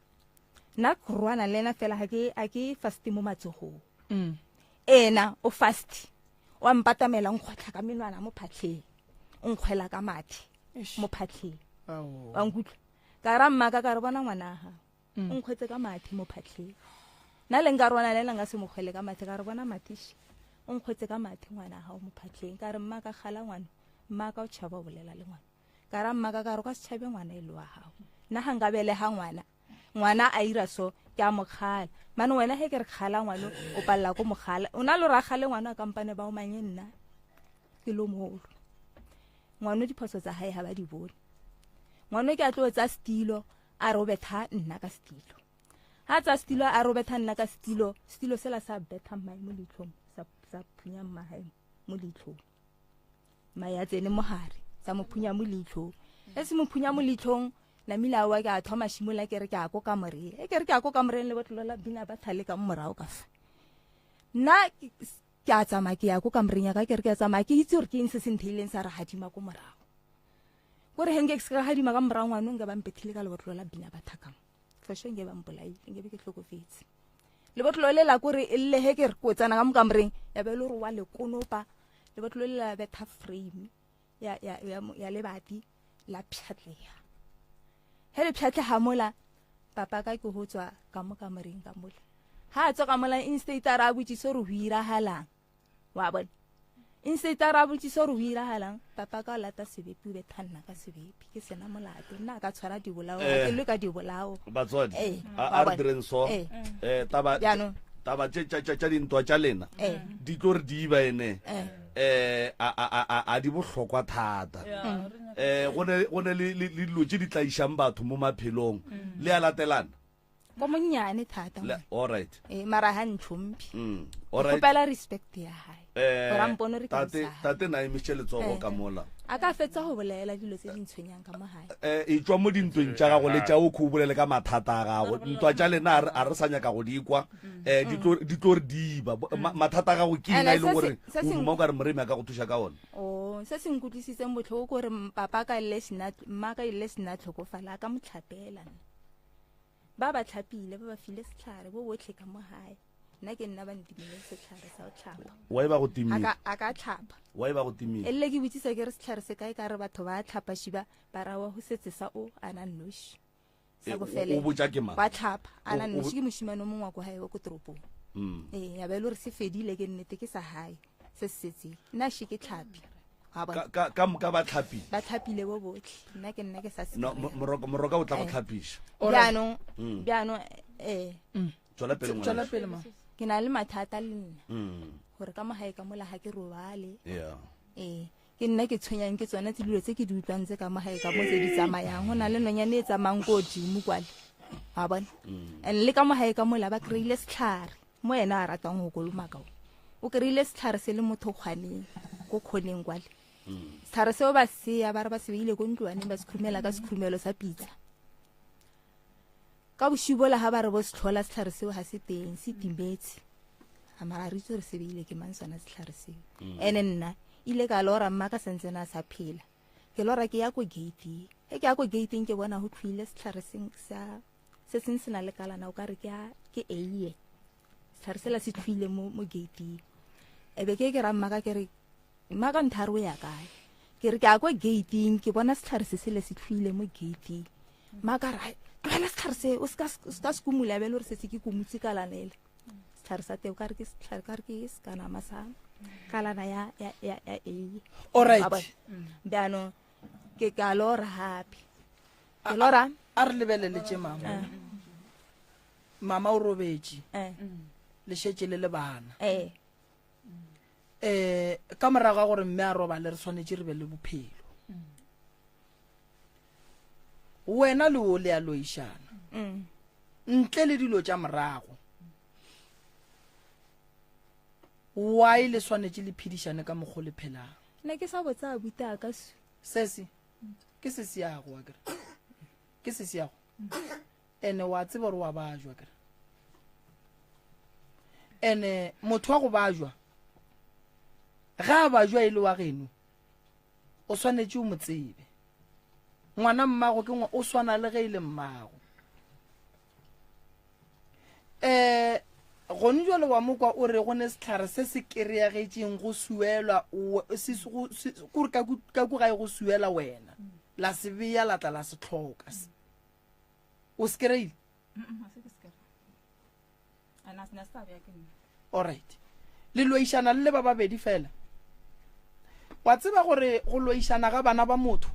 Nna ke rohana le ena fela ha ke, ha ke fast mo matsogong. Ena o fast. Wa mpatamela nkgwetlha ka menwana mo phatlheng. O nkgwela ka mathe mo phatlheng. Ao. Wa nkutlwa? Ka ra mmaka ka re bona ngwana wa gago. O nkgwetse ka mathe mo phatlheng. Nna le nka rwana le ena nka se mo kgwele ka mathe, ka re bona mathe she. O nkgwetse ka mathe ngwana wa gago mo phatlheng. Ka re mmaka kgala ngwana. Mmaka o tšhaba o bolela le ngwana. Ka ra mmaka ka re o ka se tšhabe ngwana e le wa gago. Nna ga nka belega ngwana, ngwana a ira so, ke a mo kgala. Mane wena he ke re kgala ngwana, o palela ko mogala. O na le gore a kgale ngwana a kampane ba o manye nna, ke lo mogolo. Ngwana diphoso tsa hae ha ba di bone. Ngwana ke a tlo tsa stilo, a re o betha nna ka stilo. Ha tsa stilo, a re o betha nna ka stilo, stilo sela sa betha mmae mo leitlhong, sa phunya mmae mo leitlhong. Mmae a tsene mogare, sa mo phunya mo leitlhong. E se mo phunya mo leitlhong, namile a wa ke a thoma shimola ke re ke a ko kamoreng. E ke re ke a ko kamoreng le botlolo la bina ba thale ka morago ka fa. Nna ke a tsamaya ke ya ko kamoreng ya ka, ke re ke a tsamaya ke itse gore ke eng se se ntheileng sa re hadima ko morago. Kore he nke ke se ka hadima ka morago ngwana nka ba mpethile ka lebotlolo la bina ba thakang. For sure nke ba mpolaile, nke be ke tlhokofetse. Lebotlolo le la kore e lle he ke re ko tsena ka mo kamoreng, ya be e le gore wa le konopa. Lebotlolo le la betha frame ya lebati la pshatleha. He le pshatleha mola, papa ka ke ho tswa ka mo kamoreng ka mola. Ha a tswa ka mola, instead a re a botsise gore ho iragalang. Wa bona? Instead a re a botsise gore ho iragalang, papa ka o lata sebepi, o betha nna ka sebepi. Ke sena molato. Nna a ka tshwara dibolao, ha ke lwe ka dibolao. Batswadi, Wa a re bona? direng so. Taba tše tša dintwa tša lena, di tlo re diba ene. A di bohlokwa thata. Go ne le dilo tše di tlaišang batho mo maphelong. Le a latelana? Ko monnyane thata. Le- all right Eh mara ha ntlhomphe. Mm. Ke All right. Kgopela respect ya hae. Eh, Gore a mpone re ke tate mosadi. tate na emiše letsogo Eh. ka mola A ka fetsa go bolela dilo tse di ntshwenyang ka mo gae. eh e tswa mo dintweng tša gago le tša o kho o bolele ka mathata a gago ntwa tša lena a re- a re sa nyaka go di kwa eh di tlo di tlo re diba Bo- ma- mathata a gago ke eng And a e leng se gore se- se o seng- duma o ka re moremi a ka go thuša ka ona O se se nkutlwisitseng botlhoko ke gore m- papa ka ile sena mma ka ile sena tlhokofala a ka mo tlhapela nna. Ba ba tlhapile ba ba file setlhare bo botlhe ka mo gae. Nna ke nna ba ntimile setlhare sa go tlhapa. wa e ba go A timile ka a ka tlhapa. wa e ba go timile E le ke botsisa ke re setlhare se kae ka re batho ba tlhapa shiba ba rawa go setse sa o a na nnoši. Eh, Sa o- bofelelo. o botša ke mang? Wa tlhapa a na O- o- nnoši ke moshimane o mongwe wa ko gae wa ko toropong. Mm. Ee, ya ba e le gore se fedile ke nnete ke sa hae se se setseng. Nna she ke tlhapi. Wa bona? ka ka- ka moka ba tlhapile Ba tlhapile bo botlhe. Nna ke nna ke sa se no kry-a. mo- moroka moroka o tla go Eh. tlhapiša Bjaanong Mm. bjaanong eh tswela pele Tswela ngwaneso. pele ma. ke na le mathata le nna Mm. gore ka mo gae ka mola ga ke robale. yeah Ee, ke nna ke tshwenyang ke tsone tse dilo tse ke di utlwang tse ka mo gae ka mo tse di tsamayang. Go na le nonyane e tsamayang ko godimo kwale. Wa bona? And le ka mo gae ka mola ba kry-ile setlhare mo ena a ratang go kolomaka o. O kry-ile setlhare se le motho kgwaneng ko kgoneng kwale. Setlhare seo ba seya ba re ba se beile ko ntlwaneng ba se khurumela ka sekhurumelo sa pitsa. Ka bosiu bola ha ba re bo se tlhola setlhare seo ha se teng se timetse. A mara re itse gore se beile ke mang sona setlhare seo. Ene nna ile ka lora mma ka santsene a sa phela. Ke lora ke ya ko gate-eng. Ge ke ya ko gate-eng ke bona go tlhoile setlhare seng sa se seng se na le kalana o ka re ke a ke eiye. Setlhare sela se tlhoile mo mo gate-eng. E be ke ke ra mmaka ke re mmaka nthare o ya kae? Ke re ke ya ko gate-eng ke bona setlhare se sele se tlhoile mo gate-eng. Mmaka re "Ai, tlogela setlhare se o ska o ska se kumula be le gore setse ke kumutse kalana ele. Setlhare sa teng o ka re ke setlhare ka re ke sekanama sa kalana ya ya ya ya eiye. Alright. Wa bona? Bjaanong ke ka lora hape. Ke lora A re lebelele tše mama. Mama o robetše. eh Le šetše le le bana. eh Eh ka morago ga gore mme a robale re swanetše re be le bophelo. Wena le o le a loišana. mm. Ntle le dilo tša morago. Why le swanetše le phedišane ka mokgo le phelang? Ne ke sa botsa abuti a ka su. Sesi ke sesi yago wa kere. Ke sesi yago. Ene wa tseba gore wa bajwa kere. Ene motho wa go bajwa ga a bajwa e le wa geno o swanetše o mo tsebe. Ngwana mmago ke o swana le ge e le mmago. Eh gone jwale wa mokwa o re go ne setlhare se se kry-agetšeng go suelwa se se go- se- kore ka ku- ka ku gae go suela wena la se beya la tla la se tlhoka o se kry-ile alright le loišana le le ba babedi fela wa tseba gore go loišana ga bana ba motho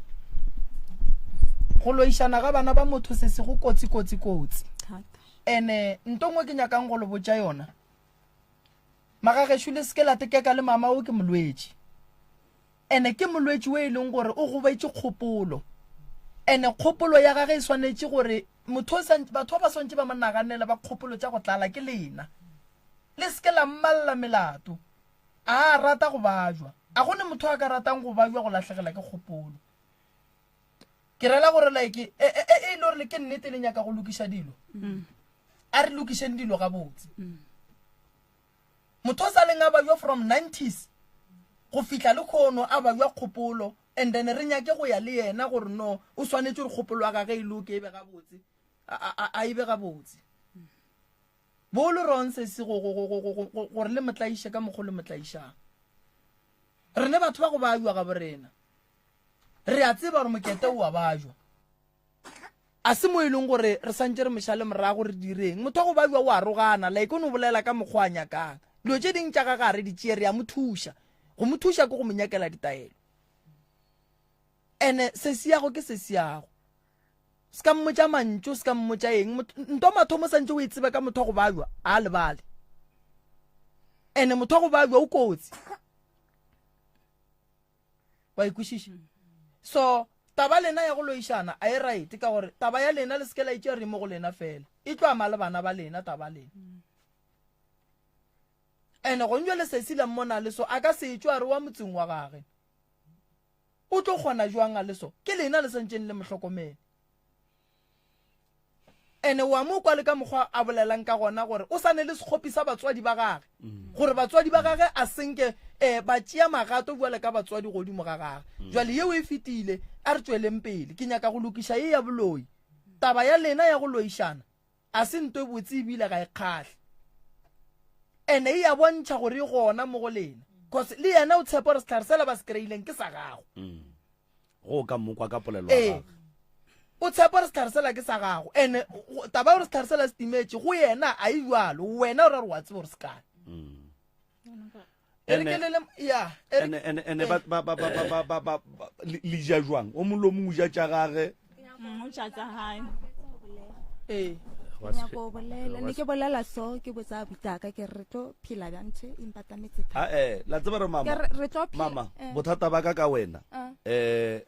go loišana ga bana ba motho se se go kotsi kotsi kotsi ene nto nngwe ke nyakang go le botša yona magagešo le seke la tekeka le mama o ke molwetši ene ke molwetši o e leng gore o gobetše kgopolo ene kgopolo ya gage e swanetše gore motho o batho ba ba swantše ba mo naganela ba kgopolo tša go tlala ke lena le seke la mmalla melato a rata go bajwa a gone motho a ka ratang go bajwa go lahlegela ke kgopolo ke rela gore like e e e e le gore ke nnete le nyaka go lokiša dilo a re lokišeng dilo gabotse motho o sa leng a bajwa from 90s go fihla le kgono a bajwa kgopolo and then re nyake go ya le yena gore no o swanetše gore kgopolo ya gage e loke e be gabotse a e be gabotse bo le rong se se gore le motlaiše ka mokgwa le motlaišang rene batho ba go bajwa ga borena re a tseba gore mokete o a bajwa a se mo e leng gore re santse re mošale morago re direng motho wa go bajwa o a rogana like o no bolela ka mokgwa a nyakang dilo tše ding tša ka gare di tšee re a mo thuša go mo thuša ke go mo nyakela ditaelo ene se siago ke se siago se ka mmotša mantšu se ka mmotša eng nto mathomo santse o e tsebe ka motho wa go bajwa a lebale ene motho wa go bajwa o kotsi wa ikwešiša so. Taba lena ya go loišana a e right ka gore taba ya lena le se ke la itšea re mo go lena fela. E tlo ama le bana ba lena taba lena. Ene gong jwale sesi la mmona le so a ka se tšwe a re wa motseng wa gage. O tlo kgona jwang a le so? Ke lena le santšeng le mo hlokomele. Ene wa mo kwa le ka mokgwa a bolelang ka gona gore o sa ne le sekgopi sa batswadi ba gage. Gore batswadi ba gage a senke eh, ba tšea magato bjale ka batswadi godimo ga gage. Jwale yeo e fetile, a re tšweleng pele. Ke nyaka go lokiša ye ya boloi. Taba ya lena ya go loišana a se nto e botse ebile ga e kgahle. Ene e ya bontšha gore e gona mo go lena. Cause le yena o tshepa gore sehlare sela ba se kry-ileng ke sa gago. Go ka mo kwa ka polelo ya Ee. gagwe. O tshepa gore sehlare sela ke sa gago. Ene taba ya gore sehlare sela se timetše go yena a e jwalo. Wena o ra gore wa tseba gore se kae. E re ke le le ya. E re Ene ene ene ba ba ba ba ba ba ba le le ja jwang? O mongwe le o mongwe o ja tša gage. O ja tša hae. Ee. Ke nyako go bolela ne ke bolela so ke botsa butaka ke re re tlo phela bjang ntho e mpatametse thata. A eh la tseba re mama. Ke re re tlo phela Mama, eh. bothata ba ka ka wena. Ah. Eh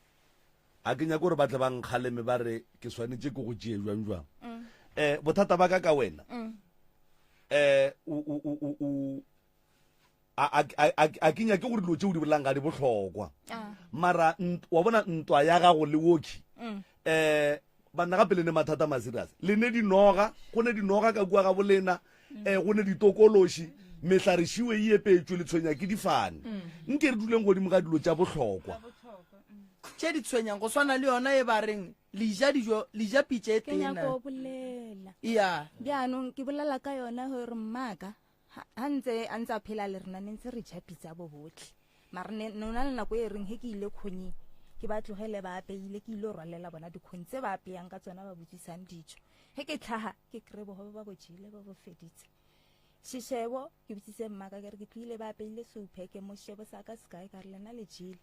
a ke nyake gore ba tle ba nkgaleme ba re ke swanetše ke go tšee jwang jwang. Eh bothata ba ka ka wena. Eh o o o o a a ke nyake gore dilo tše o di bolelang ga di bohlokwa ah. mara wa bona ntwa ya gago le woki um banna gape le ne mathata maserious le ne dinoga go ne dinoga ka kua ga bolena um go ne ditokološi mehlare šiwe e epetšwe le tshwenya ke difane mm. nke re duleng godimo ga dilo tša bohlokwa tše di tshwenyang go swana le yona e ba reng le ja dijo le ja pitša e tena ke nyako bolela ya bjaanong ke bolela ka yona gore mmaka Ha ntse a ntse a phela le rena ne ntse re ja pitsa bo botlhe mare ne no na le nako e reng he ke ile khonyeng ke ba tlogele ba apeile ke ile rwalela bona dikhonyi tse ba apeyang ka tsona ba botsisang dijo he ke tlhaga ke kry bogobe ba bo jele ba bo feditse sheshebo ke botsitse mmaka ke re ke tlile ba apeile soupheke mo shebo sa ka sekae ka re lena le jele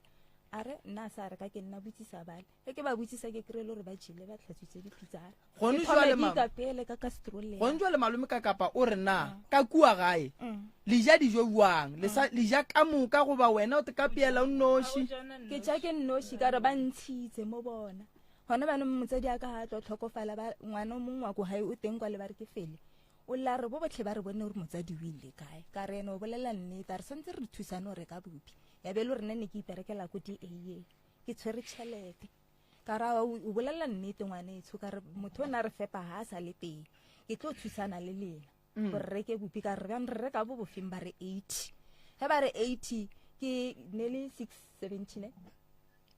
a re nna a sa reka ke nna botsisa bale ge ke ba botsisa ke kry-e le gore ba jele ba tlhatswitse dipitsana Gone jwale ma- ikapele ka kastroleng gone jwale malome ka kapa o re na ka kua gae le ja dijo bjang le sa le ja ka moka goba wena o te ka peela o nnoši ke ja ke nnoši ka re ba ntshitse mo bona gona banong motsadi a ka ga a tlo tlhokofala ba ngwana o mongwe wa ko gae o teng kwa le ba re ke fele o lla re bo botlhe ba re bone gore motsadi o ile kae ka re ene o bolela nnete a re santse re thusane go reka bopi ya be e le gore nna ne ke iperekela ko di-aa ke tshwere tšhelete ka ra o bolelela nnete ngwanetsho ka re motho o ne a re fepa ga a sa le teng ke tlo thusana le lena mm. gore reke bopi ka re bjang re reka bo bofeng ba re 80 ge ba re 80 ke ne le 670 ne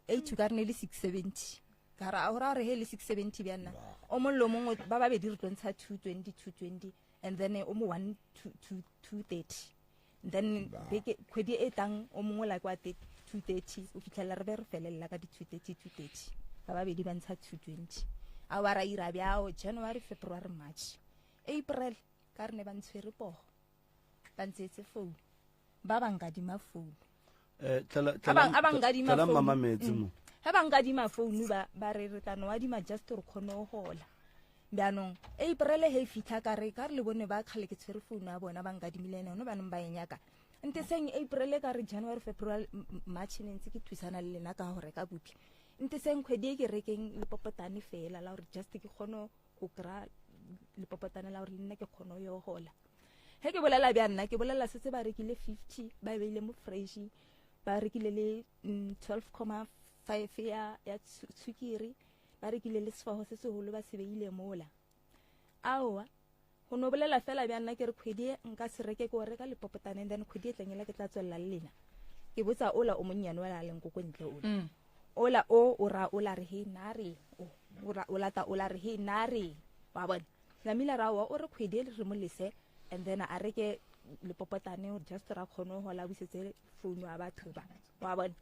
80 ka re ne le 670 ka ra o ra re he le 670 bjanna o mongwe le o mongwe ba babedi re tlo ntsha 220 220 and then o mo 1 230 then beke kgwedi e tlang o mongwe la kwa 230 o fitlhelela re be re felelela ka di 230 230 ba babedi ba ntsha 220 a wa ra ira bjao january february march april ka re ne ba ntshwere pogo ba ntseetse founu ba ba nkadima founu eh, a ba nkadima mama metsi mo ge ba nkadima founu ba re re tla no adima just re kgone go gola Bjanong, April ge e fitlha ka re, ka re le bone ba kgale ke tshwere founu ya bona ba nkadimile ene, gone banong ba e nyaka. Nteseng April ka re January, February, March ne ntse ke thusana le lena ka go reka bupi. Nteseng kgwedi e ke rekeng lepopotane fela la gore just ke kgone go kry-a lepopotane la gore le nna ke kgone go yo gola. Ge ke bolela bja nna ke bolela setse ba rekile 50 ba e beile mo fresh ba rekile le 12,5 ya ya tshukiri Ba rekile le sefago se segolo ba se beile mola. Aowa, go no bolela fela bja nna ke re kgwedi e nka se reke ke o reka lepopotane and then kgwedi e tlang ela ke tla tswelela le lena. Ke botsa ola o monnyane ola a leng ko ko ntle ola. Mm. Ola o o ra ola re he nna re o o ra o lata ola re he nna re wa bona. Namile ra wa o re kgwedi e re mo lese and then a reke lepopotane just ra kgone go gola busetse founu ya batho ba. Wa bona.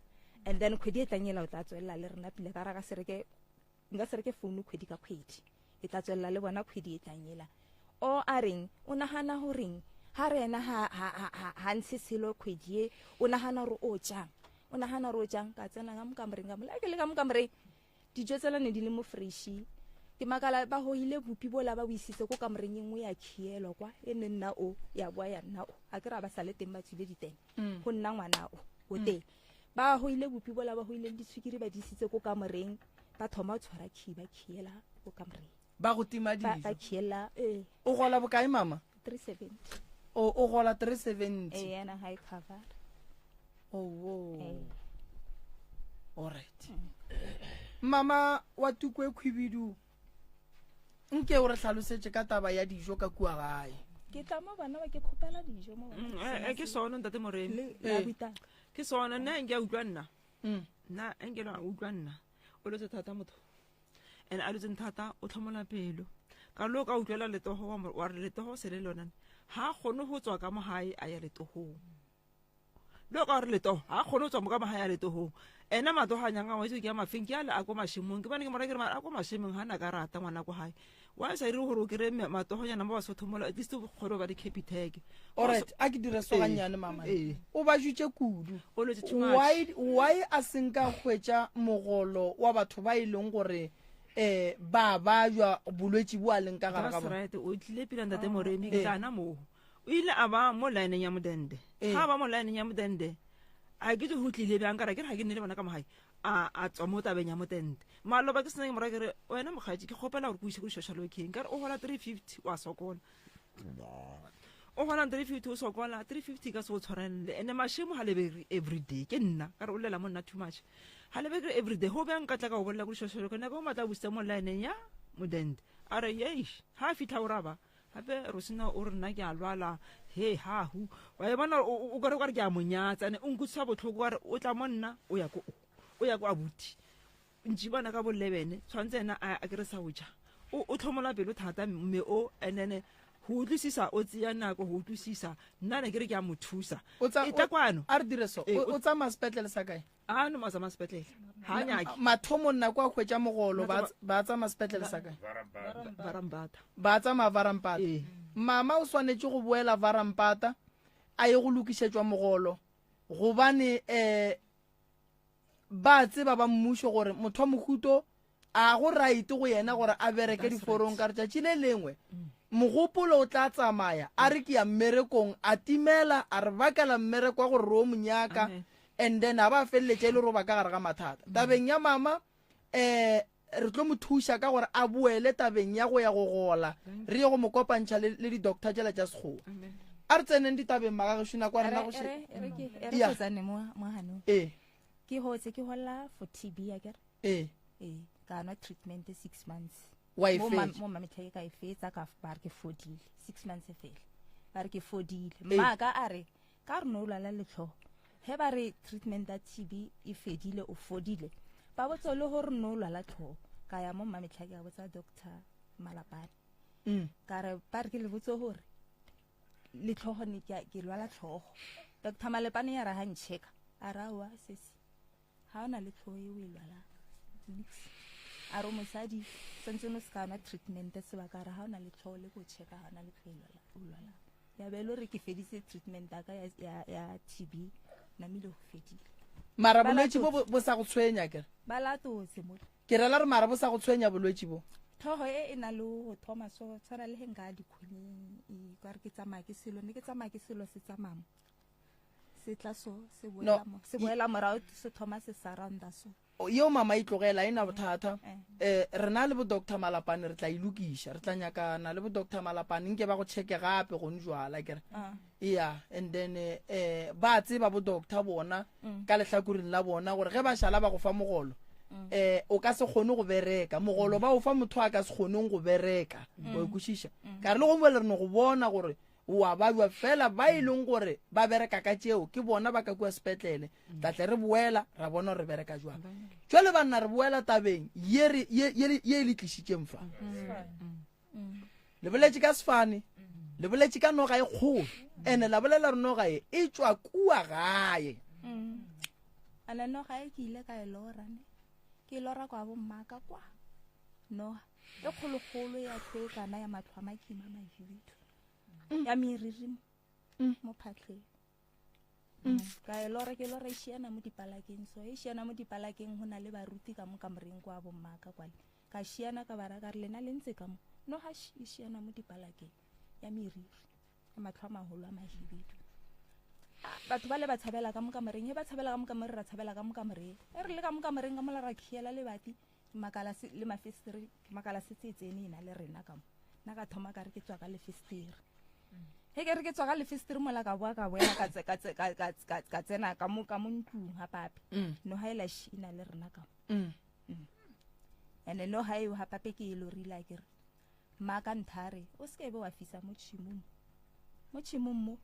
And then kgwedi e tlang ela o tla tswelela le rena pele ka ra ka se reke nka se reke founu kgwedi ka kgwedi. Ke tla tswelela le bona kgwedi e tlang ela. O a reng o nagana goreng ha re ena ha ha ha ha ntshe selo kgwedi e o nagana gore o jang o nagana gore o jang ka tsena ka mo kamoreng ka mola ke le ka mo kamoreng dijo tsela ne di le mo fresh ke makala ba hoile bopi bola ba bo isitse ko kamoreng e nngwe ya khielwa kwa e ne nna o ya boa ya nna o a ke ra ba sa le teng ba tswile ditene mm. go nna ngwana o o mm. teng ba hoile bopi bola ba hoile le ditshwikiri ba di isitse ko kamoreng Ba thoma go tshwara key ba khiela ko kamoreng. Ba go tima Ba dijo. khiela ee. O gola bokae mama? 370. O o gola 370. Ee, yena ga e cover. Oh. Ee. All right. Mama wa tuku e khwibidu. Nke o re hlalosetše ka taba ya dijo ka kua gae. Ke tla mo bana ba ke khopela dijo mo bona. Mm, eh, ke sona ntate Moremi. Le la buta. Ke sona nna nke a utlwa nna. Mm. Nna nke a utlwa nna. O letse thata motho. And a letseng thata o tlhomola pelo. Ka lo ka utlwela letogo wa mo- wa re letogo se le lona. Ha a kgone go tswa ka mo gae a ya letogong. Lo ka re letogo ha a kgone go tswa mo ka mo gae a letogong. Ena matogo a nyanga wa itse ke a mafeng ke ale a ko mashemong ke bane ke mora ke re mara a ko mashemong ha na ka rata ngwana ko gae. Wa sa dire gore o kry-e matogonyana mo Basotho mola at least o kgone go ba le Capitec. Alright, a ke dire so gannyane mama. Ee. O ba jutše kudu. O lwetse too much. Why why a se nka hwetša mogolo wa batho ba e leng gore eh ba bajwa bolwetši bo a leng ka gare ga That's bona? right o tlile pila ntate Moremi ke Eh. tla na moo. O ile a ba mo lineng ya modende. Eh. Ha a ba mo lineng ya modende a ke tse go tlile bjang ka re ke re ga ke nne le bona ka mogae a a tswa mo tabeng ya motente. Maloba ke sena ke mora ke re wena mokgatši ke kgopela gore ke o ise ko di-social working ka re o gola 350 wa sokola. O gola 350 o sokola 350 ka se o tshwarelele ene mashemo ga lebere everyday ke nna ka re o llela mo nna too much. Ga lebere everyday go bjang ka tla ka o bolela ko di-social worker nako o matla busetsa mo lineng ya modende. A re yeish ha a fitlha o raba gape Rosina o re nna ke a lwala he hahu wa e bona o kare o kare ke a mo nyatsa ene o nkutlwisa botlhoko ka re o tla mo nna o ya ko o ya ko abuti ntši bona ka bo 11 tshwanetse ena a a kere sa o ja o o tlhomola pelo thata mme o and then go utlwisisa o tseya nako go utlwisisa nna ne ke re ke a mo thusa O tsa- e tla kwano A re dire so. Ee, O o- o tsamaya sepetlele sa kae? A no ma tsamaya sepetlele. Ha a nyake. Mathomong nako a hwetša mogolo ba ba tsamaya sepetlele sa kae? Varampata. Ba tsamaya Varampata. Ee. Mama o swanetše go boela Varampata a ye go lokišetšwa mogolo gobane eh ba tseba ba mmušo gore motho wa mohuto a go right go yena gore a bereke diforong ka letšatši le lengwe mogopolo o tla tsamaya a re ke ya mmerekong a timela a re bakela mmereko wa gore re o monyaka and then a ba feleletša e le roba ka gare ga mathata. Tabeng ya mama um re tlo mo thuša ka gore a boele tabeng ya go ya go gola re ye go mo kopantšha le le di-doctor tšela tša sekgowa. A re tseneng ditabeng magagešo nako ya rena go še e re Ya. tsane mo mo hanong Ee. ke hotse ke hola for TB akere Ee. ee ka nwa treatment 6 months Wa e Mo ma- fetša. mo mametlha ke ka e fetsa ka ba re ke fodile 6 months e fela ba re ke fodile Ee. mma ka a re ka re no o lwala letlhogo he ba re treatment ya TB e fedile o fodile ba botse le gore no o lwala tlhogo ka ya mo mmametlha ke a botsa doctor Malapane ka re ba re ke le botse gore letlhogo ne ke a- ke lwala tlhogo doctor Malapane ya ra ha ncheka a ra wa sesi ha ona le tlhogo e o e lwalang nix a re o mosadi santse no se ka nwa treatment sebaka a re ha ona le tlhogo le ko checka ha ona le tlhogo e lwala- o lwalang ya be e le gore ke feditse treatment ya ka ya, ya, ya TB namile go fedile Mara Ba bolwetši bo latotse. bo sa go tshwenya kere ba latotse mo ke rela re mara bo sa go tshwenya bolwetši bo tlhogo e e na le go thoma so tshwana le ge nka ya dikgonyeng e ka re ke tsamaya ke selo ne ke tsamaya ke selo se tsamaya mo se tla so se No, boela mo se boela morago se thoma se surrounda so yeo mama e tlogela e na bothata eh re na le bo doctor Malapane re tla e lokiša re tla nyakana le bo doctor Malapane nke ba go checke gape go njwala kere Ah. yeah and then eh ba tseba bo doctor bona Mm. ka lehlakoreng la bona gore ge ba šala ba go fa mogolo Mm. eh o ka se kgone go bereka mogolo ba o fa motho a ka se kgoneng go bereka Mm. wa kwešiša ka re le gongwe le re no go bona gore wa bajwa fela ba e leng gore ba bereka ka tšeo ke bona ba ka kua sepetlele tla tle re boela ra bona gore re bereka jwang jwale banna re boela tabeng ye re- ye ye- ye e le tlišitšeng fa le boletše ka sefane le boletše ka noga e kgolo ene la bolela re noga e e tšwa kua gae ane noga e ke ile ka e lora ne ke e lora kwa bommaka kwa noga e kgologolo ya tlhoekana ya matlho a makima a mahibidu ya meriri mo mo phatlheng ka e lora ke lora e šiana mo dipalakeng so e šiana mo dipalakeng go na le baruti ka mo kamoreng kwa bommaka kwale ka šiana ka bara ka re lena le ntse ka mo noga e šiana mo dipalakeng ya meriri ya matlho a magolo a mahibidu batho ba le ba tshabela ka mo kamoreng he ba tshabela ka mo kamoreng ra tshabela ka mo kamoreng e re le ka mo kamoreng ka mola ra khiela lebati Ke makala se le mafestere ke makala se tse tsene ena le rena ka mo. Nna ka thoma ka re ke tswa ka lefestere. He ke re ke tswa ka lefestere mola ka boa ka boela ka tse ka tse ka ka ka ka tsena ka mo ka mo ntlong ha pape. Mm. No ha ela shi ina le rena ka mo. Mm. Ene no ha eo ha pape ke e lorile a ke re mma ka nthare o se ke be wa fisa mo tšhimong mo tšhimong mo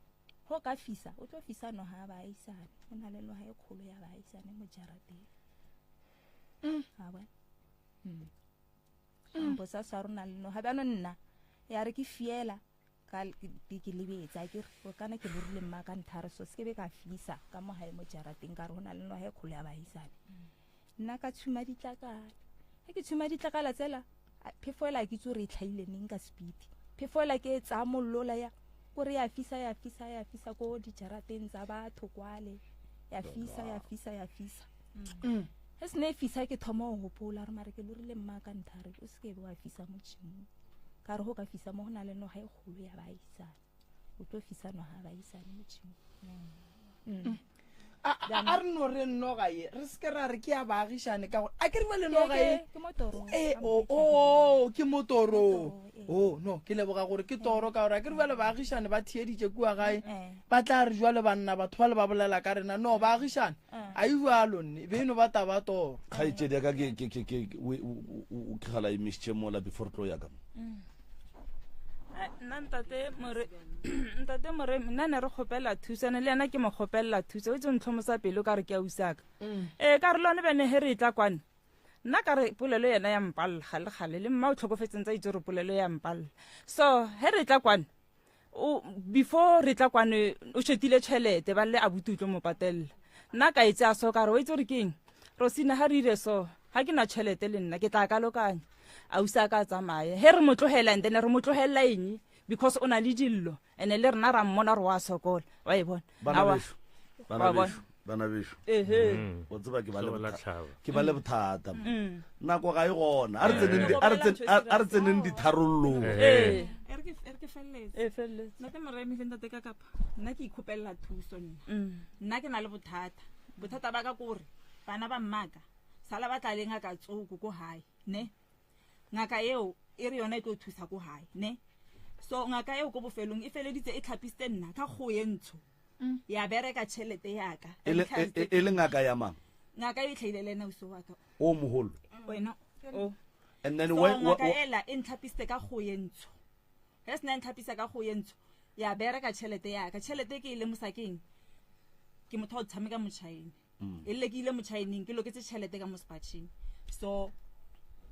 go ka fisa o tlo fisa noga ya baagisane o na le noga e kgolo ya baagisane mo jarateng mm. a bona mm. mpotsa sa rona le noga bjano nna ya re ke fiela ka ke lebetsa ke re kana ke lorile mma ka nthare so se ke be ka fisa ka mo gae mo jarateng ka re go na le noga e kgolo ya baagisane nna ka tshuma ditlakala ge ke tshuma ditlakala tsela phefo ela ke itse gore e tlhaile neng ka speed phefo ela ke e tsaya mollola ya kore ya fisa ya fisa ya fisa ko dijarateng tsa batho kwale ya fisa ya fisa ya fisa mm. ge se ne e fisa ke thoma go gopola re mare ke lorile mma ka nthare o se ke be wa fisa mo tšhimong ka re go ka fisa mo go na le noga e kgolo ya baagisane o tlo fisa noga baagisane mo tšhimong mm. a re no re noga ye re se ke ra re ke ya baagišane ka gore a ke re ba le noga ye ee o o ke motorong o no ke leboga gore ke toro ka gore a ke re ba le baagišane ba theeditše kua gae ba tla re jwale banna batho ba le ba bolela ka rena no baagišane a e jalo nne be e no ba taba toro kgaetšedi ya ka ke gala emišitše mola before tlo ya ka mm. nna ntate more ntate more nna ne re kgopela thuso ene le yena ke mo kgopelela thuso o itse ntlhomosa pelo ka re ke a usaka mm. ee ka re lone bene he re e tla kwane nna ka re polelo yena ya mpalela ga le gale le mma o tlhokofetseng tsa itse gore polelo ya mpalela so he re tla kwane o before re tla kwane o shetile tšhelete ba le abuti o tlo mo patelela nna ka etse a so ka re o itse gore ke eng rosina ga re ire so ga ke na tšhelete le nna ke tla kalokanya ausi a ka tsamaye he re mo tlogela and then re mo tlogelela eng because o na le dillo and le rena ra mmona gore wa sokola wa e bona bana bešo bana bešo mm. o tseba ke ba le bothata mm. nako ga e gona a re tseneng ditharollong e ntate moremi le ntate ka kapa nna ke ikgopelela thuso nna mm. nna ke na le bothata bothata ba ka kore bana ba mmaka sala ba tla le ngaka tsoko ko gae ne ngaka eo e re yona e tlo thusa ko gae ne so ngaka eo ko bofelong e feleditse e tlhapisitse nna ka kgo e ntsho mm. ya bereka tšhelete yaka e, e, e, e le ngaka ya mang ngaka e tlhaile le ena uso waka o mogolo wena o and then so, ngaka ela e ntlhapisitse ka kgo e ntsho ge se na e ntlhapisa ka kgo e ntsho ya bereka tšhelete yaka tšhelete ke e lemosa keng ke motho wa go tshameka motšhaene mm. e rile ke ile motšhaeneng ke loketse tšhelete ka mo sepatšheng so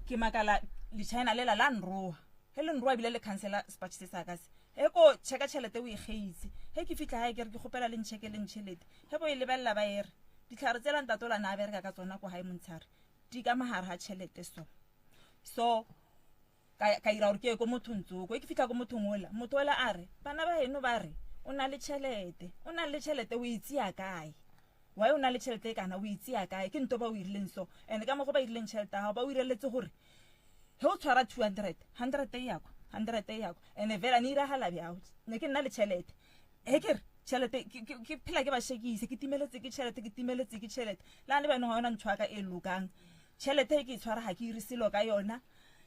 ke makala lechina lela la nroa ge le nroa ebile le cancela sepatšhe se sa ka se ge ko checka tšhelete o e geitse ge ke fitlha gae ke re ke kgopela le ncheke le ntšhelete ge bo e lebelela ba e re ditlhare tsela ntatola na a bereka ka tsona ko gae montshare di ka magare ga tšhelete so so ka ka ira gore ke ye ko mothong tsoko e ke fitlha ko mothong ola motho ola a re bana ba eno ba re o na le tšhelete o na le tšhelete o e tseya kae why o na le tšhelete e kana o e tseya kae ke nto ba o irileng so and ka mogo ba irileng tšhelete ya gago ba o ireletse gore ge o tshwara 200 100 e yako 100 e yako and fela ne iragala bjao ne ke nna le tšhelete he ke re tšhelete ke phela ke ba shekise ke timeletse ke tšhelete ke timeletse ke tšhelete le gane banong ga yona ntho ya ka e lokang tšhelete e ke e tshwara ga ke ire selo ka yona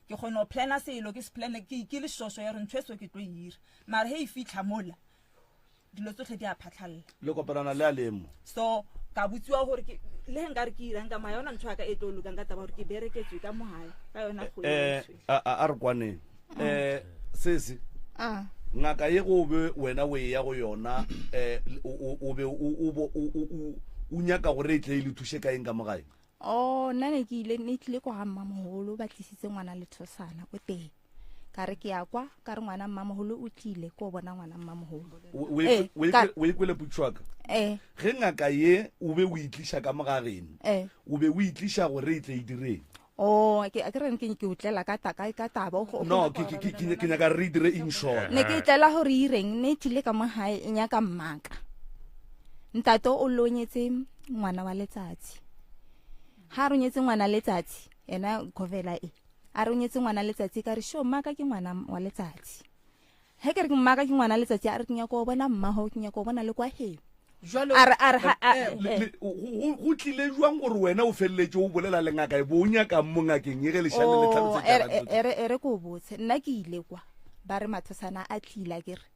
ke kgone go plana selo ke se plane ke ke le šošo ya gore ntho e so ke tlo e ira mara he e fitlha mola dilo tsotlhe di a phatlhalela le kopanana le a lemo so ka botsiwa gore ke le ge nkare ke irang ka moga yona ntho ya ka e tlo lokang ka taba gore ke bereketswe ka mogae ka yona go eh a re kwaneng eh sese ah. ngaka ye go be wena o e ya go yona eh o be o nyaka gore e tle e le thuše ka eng ka mogae O nna ne ke ile ne tlile ko ga mmamogolo ba tlisitse ngwana lethosana ko teng ka re ke ya kwa ka re ngwana mmamogolo o tlile ko bona ngwana mmamogolo o e kwele putšwaka ee ge ngaka ye o be o itliša ka mogageno ee o be o itliša gore e tle e direng o ke ke reng ke ke o tlela ka ta ka ka taba no ke ke ke ke nyaka re dire in short ne ke tlela gore ireng ne tlile ka mo hae e nyaka mmaka ntate o lonyetse ngwana wa letsatsi ha ronyetse ngwana letsatsi ena govela e a ronyetse ngwana letsatsi ka re sho mmaka ke ngwana wa letsatsi he ke re mmaka ke ngwana letsatsi a re ke nyaka go bona mmago ke nyaka go bona le kwa he Jwale A re a re ha a eh, Le- le- go go- go tlile jwang gore wena o feleletše o bolela le ngaka e bo o nyakang mo ngakeng e ge lešale le Oh, tlhalosetša ere ka dilo tše? ere ere ko botse nna ke ile kwa ba re mathosana a tlile ke re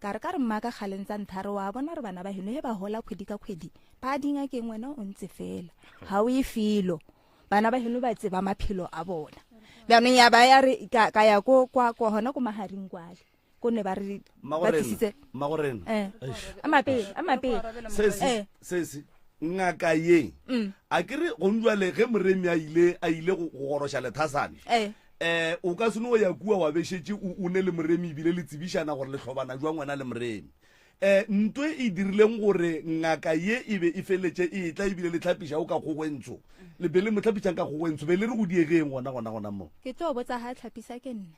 ka re ka re mma ka kgaleng tsa ntha re wa bona re bana ba heno he ba hola kgwedi ka kgwedi ba dingakeng wena o ntse fela ga o e felo bana ba heno ba tseba maphelo a bona bjanong ya ba ya re ka ka ya ko kwa kwa hona ko maharing kwale ko ne ba re ba tlisitse Mmagorena eh a mapele a mapele sesi eh sesi ngaka ye mm a ke re gonjwale ge moremi a ile a ile go go goroša lethasane eh eh o ka seno ya kua wa bešetše o o ne le moremi ebile le tsebišana gore le hlobana jwang wena le moremi eh ntwe e dirileng gore ngaka ye e be e feletše e etla ebile le tlhapiša o ka kgogo e ntsho le be le mo tlhapišang ka kgogo e ntsho be le re go diegeng gona gona gona mo ke tlo botsa ha tlhapisa ke nna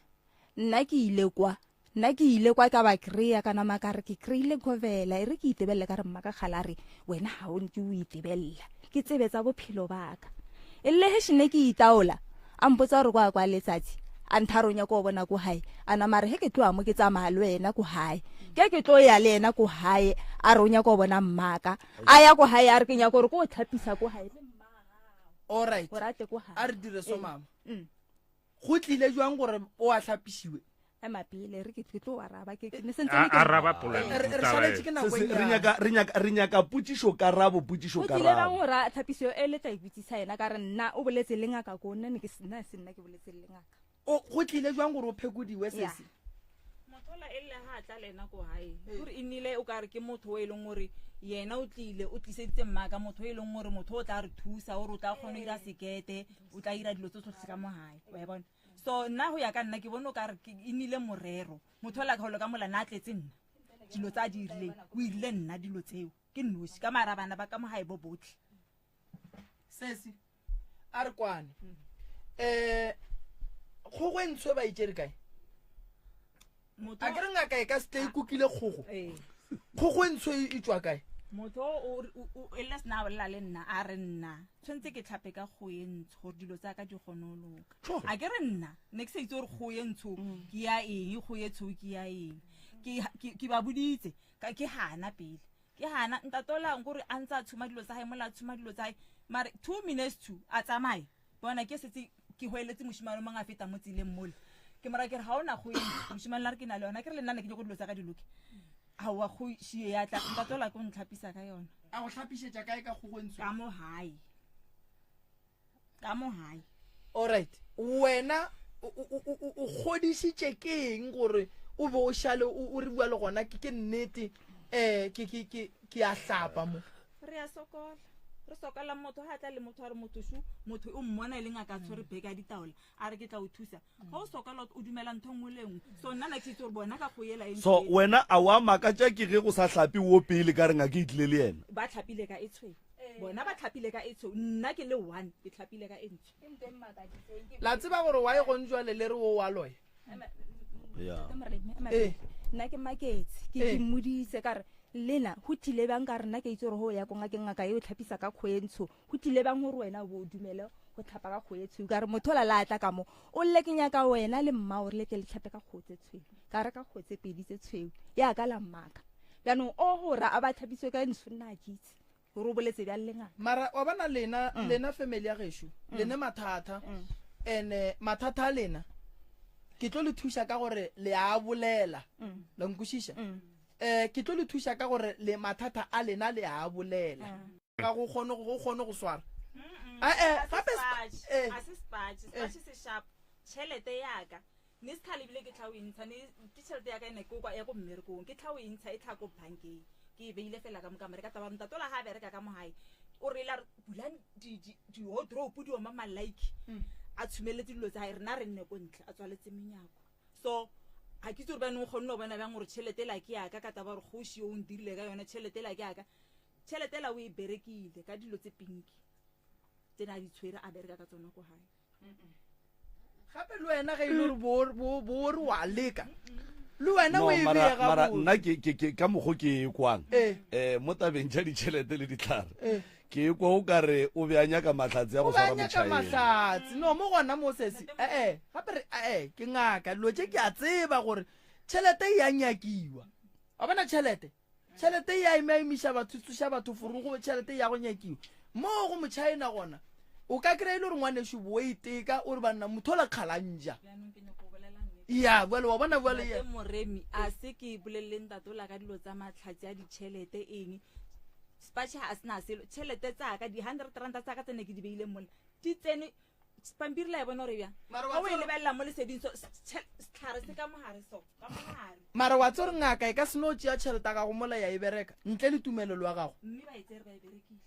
nna ke ile kwa nna ke ile kwa ka ba kry-a ka nama ka re ke kry-ile covela e re ke itebelele ka re mma ka kgala re wena ga o nke o itebelela ke tsebe tsa bophelo baka e lle he shene ke itaola a mpotsa gore kwa kwa letsatsi a ntharonya ko bona ko hae a nama re he ke tloa mo ke tsamaya le wena ko hae ke ke tlo ya le ena ko hae a re o nyaka go bona mmaka a ya ko hae a re ke nyaka gore ko o tlhapisa ko hae alright gore a tle ko hae a re dire so mama Mm. Go tlile jwang gore o a hlapisiwe? Ema pele re ke ke tlo araba ke ne sentse A- ke araba polelo Re re taba šaletše e. ke nako Se- e se- re nnyane. nyaka re nyaka re nyaka potšišo karabo potšišo go tlile bang karabo gore a tlhapiso e le tla ipotsisa yena ka re nna o boletse le ngaka ko nna ne ke se- nna se nna ke boletse le ngaka O go tlile jwang gore o phekodiwe Ya. sesi? motho ola e lle ga a tla le ena ko gae gore e nnile o ka re ke motho o e leng gore yena o tlile o tliseditse mmaka motho o e leng gore motho o tla re thusa gore o tla kgona go ira sekete o tla ira dilo tse tsotlhe ka mo gae wa e bona so nna go ya ka nna ke bone o ka re e nnile morero motho o la kgaolo ka mola na a tletse nna dilo tse a di irileng o irile nna dilo tseo ke nnoši ka mara bana ba ka mo gae bo botlhe Sesi a re kwane. Eh kgogo e ntsho e ba itšere kae? motho A ke re ngaka e ka se tle e kukile kgogo. ee Kgogo e ntsho e e tšwa kae? Motho o o e le sena a bolela le nna a re nna tshwanetse ke tlhape ka kgo e ntsho gore dilo tsa ka di kgone go loka. A ke re nna ne ke sa itse gore kgo e ntsho ke ya eng, kgo e tshweu ke ya eng. Ke ke ba boditse ka ke hana pele. Ke hana ntatolang gore a ntse a tshuma dilo tsa hae mola a tshuma dilo tsa hae mare 2 minutes to a tsamaye. Bona ke setse ke hoeletse moshimane o mongwe a feta mo tseleng mola. Ke mora ke re ga ona kgo e ntsho moshimane la re ke na le yona ke re le nna ne ke nyako dilo tsa ka di loke. Aowa kgo šie ya tla ntatola ke o ntlhapisa ka yona. A go hlapišetša kae ka kgogo e ntsho? Ka mo hae. Ka mo hae. Alright. Wena o o o o kgodišitše ke eng gore o be o šale o o re bua le gona ke ke nnete eh ke ke ke ke a hlapa mo. Re a sokola. Re sokola motho ha tla le motho a re motho shu motho o mmona e le ngaka a tshwere beke ya ditaola a re ke tla o thusa. Ga o sokola o dumela ntho nngwe le nngwe. So nna na ke itse gore bona ka go ela e so wena a wa makatša ke ge go sa hlape wo pele ka re ngaka e tlile le yena Ba tlhapile ka e tshweu. Bona ba tlhapile ka e tshweu. Nna ke le one ke tlhapile ka e ntsho. La tseba gore why gone jwale le re o wa loya? ya Eh. nna ke maketse ke Eh. ke mmoditse ka re lena go tlile bang ka re nna ke itse gore go ya ko ngakeng ngaka e o tlhapisa ka kgo e ntsho go tlile bang gore wena o bo o dumele go tlhapa ka kgo e tshweu ka re motho ola la tla ka mo o lle ke nyaka wena le mma gore le tle le tlhape ka kgo tse tshweu ka re ka kgo tse pedi tse tshweu ya ka la mmaka jaanong o gora a ba tlhapisiwe ka ntsho nna a ke itse gore o boletse bjang le ngaka Mara wa bona lena lena family ya gešo lene mathata ene mathata a lena ke tlo le thuša ka gore le a bolela la nkwešiša eh ke tlo le thuša ka gore le mathata a lena le a bolela ga go kgone go kgone go swara eh eh gape eh a se spatch spatch se sharp tšhelete yaka ne se kgale ebile ke tla o intsha ne ke tšhelete ya ka ene ke kwa ya ko mmerekong ke tla o intsha e tla ko bankeng ke e beile fela ka mo kamore ka taba ntate ola ga a bereka ka mo gae o re la re bulang di-wardrobe di oma malike a tshumeletse dilo tsa gae rena re nne ko ntle a tswaletse menyako so ga ke itse gore baneng o kgonne go bona bjang gore tšhelete ela ke yaka ka taba gore kgoši o ntirile ka yone tšhelete ela ke yaka tšhelete ela o e berekile ka dilo tse pinki tse ne a di tshwere a bereka ka tsona ko gae gape le wena ge e le gore bo re wa leka le wena no o e mara beye mara gabotse nna ke ke ke ka mokgo ke e kwang Eh. eh mo tabeng tša ditšhelete le ditlhare Eh. ke e kwa o ka re o be a nyaka mahlatse ya go o ba swara nyaka motšhaena mahlatse no mo gona mo sesi ee gape re ee ke ngaka dilo tše ke a tseba gore tšhelete e ya nyakiwa wa bona tšhelete Tšhelete e a emaemiša batho, e tsoša batho forogo, tšhelete e ya go nyakiwa. Mo go Mochina gona, o ka kry-a e le gore ngwanešu bo iteka, o re banna motho ola kgalanja. Ya, bjale wa bona bjale ye. Moremi, a se ke bolelele ntate ola ka dilo tsa matlhatsi a ditšhelete eng. Sepatšhe ga se na selo, tšhelete tsa ka, di-hundred ranta tsa ka tse ne ke di beile mola, di tsene pampiri la e bona gore bjang Mara wa ga o e tseba- lebelela mo leseding so setlhare se ka mogare so ka mogare Mara wa tseba gore ngaka e ka se no tšea tšhelete ya gago mola ya e bereka ntle le tumelelo ya gago. mme ba e tsere ba e berekile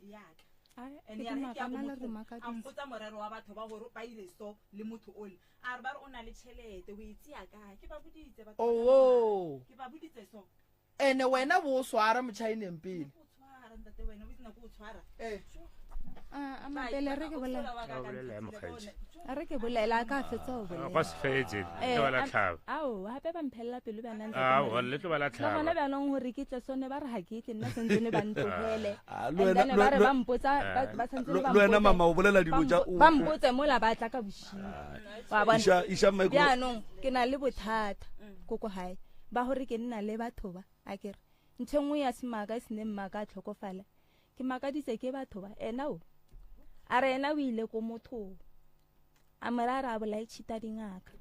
yaka Ai, and ke ya re ge ke ya di ko makana le re mothong, a makaditse. mpotsa morero wa batho ba gore ba ile so le motho ole a re ba re o na le tšhelete o e tseya kae ke ba boditse batho ba ka Owo. mogare. ke ba boditse so Ene wena bo o swara motšhaeneng pele. Eh. Ah, a mapele re ke bolela. A bolela ya mokgaetši. A re ke bolela a ka fetsa go bolela. Gwa se fetse, le tlo ba la tlhaba. Ao, gape ba mphelela pelo bjana ntate Ao, Morena. le tlo ba la Le gona tlhaba. bjanong gore ke tle sone ba re ga ke tle nna santsene ba ntlogele. Ah, le And wena- then ba re le- ba mpotsa ba ba santsene ba le wena mpotse- mama o bolela dilo ba tša mpo- ba mpotse mola ba tla ka bošego. Wa bona? Iša- iša micro- Bjanong ke na le bothata koko gae ba gore ke nna le batho ba a kere ntho e nngwe ya semaka e sene mmaka a tlhokofala ke makaditse ke batho ba ena o a re ena o ile ko mothong a mora a re a bolae tšhita dingaka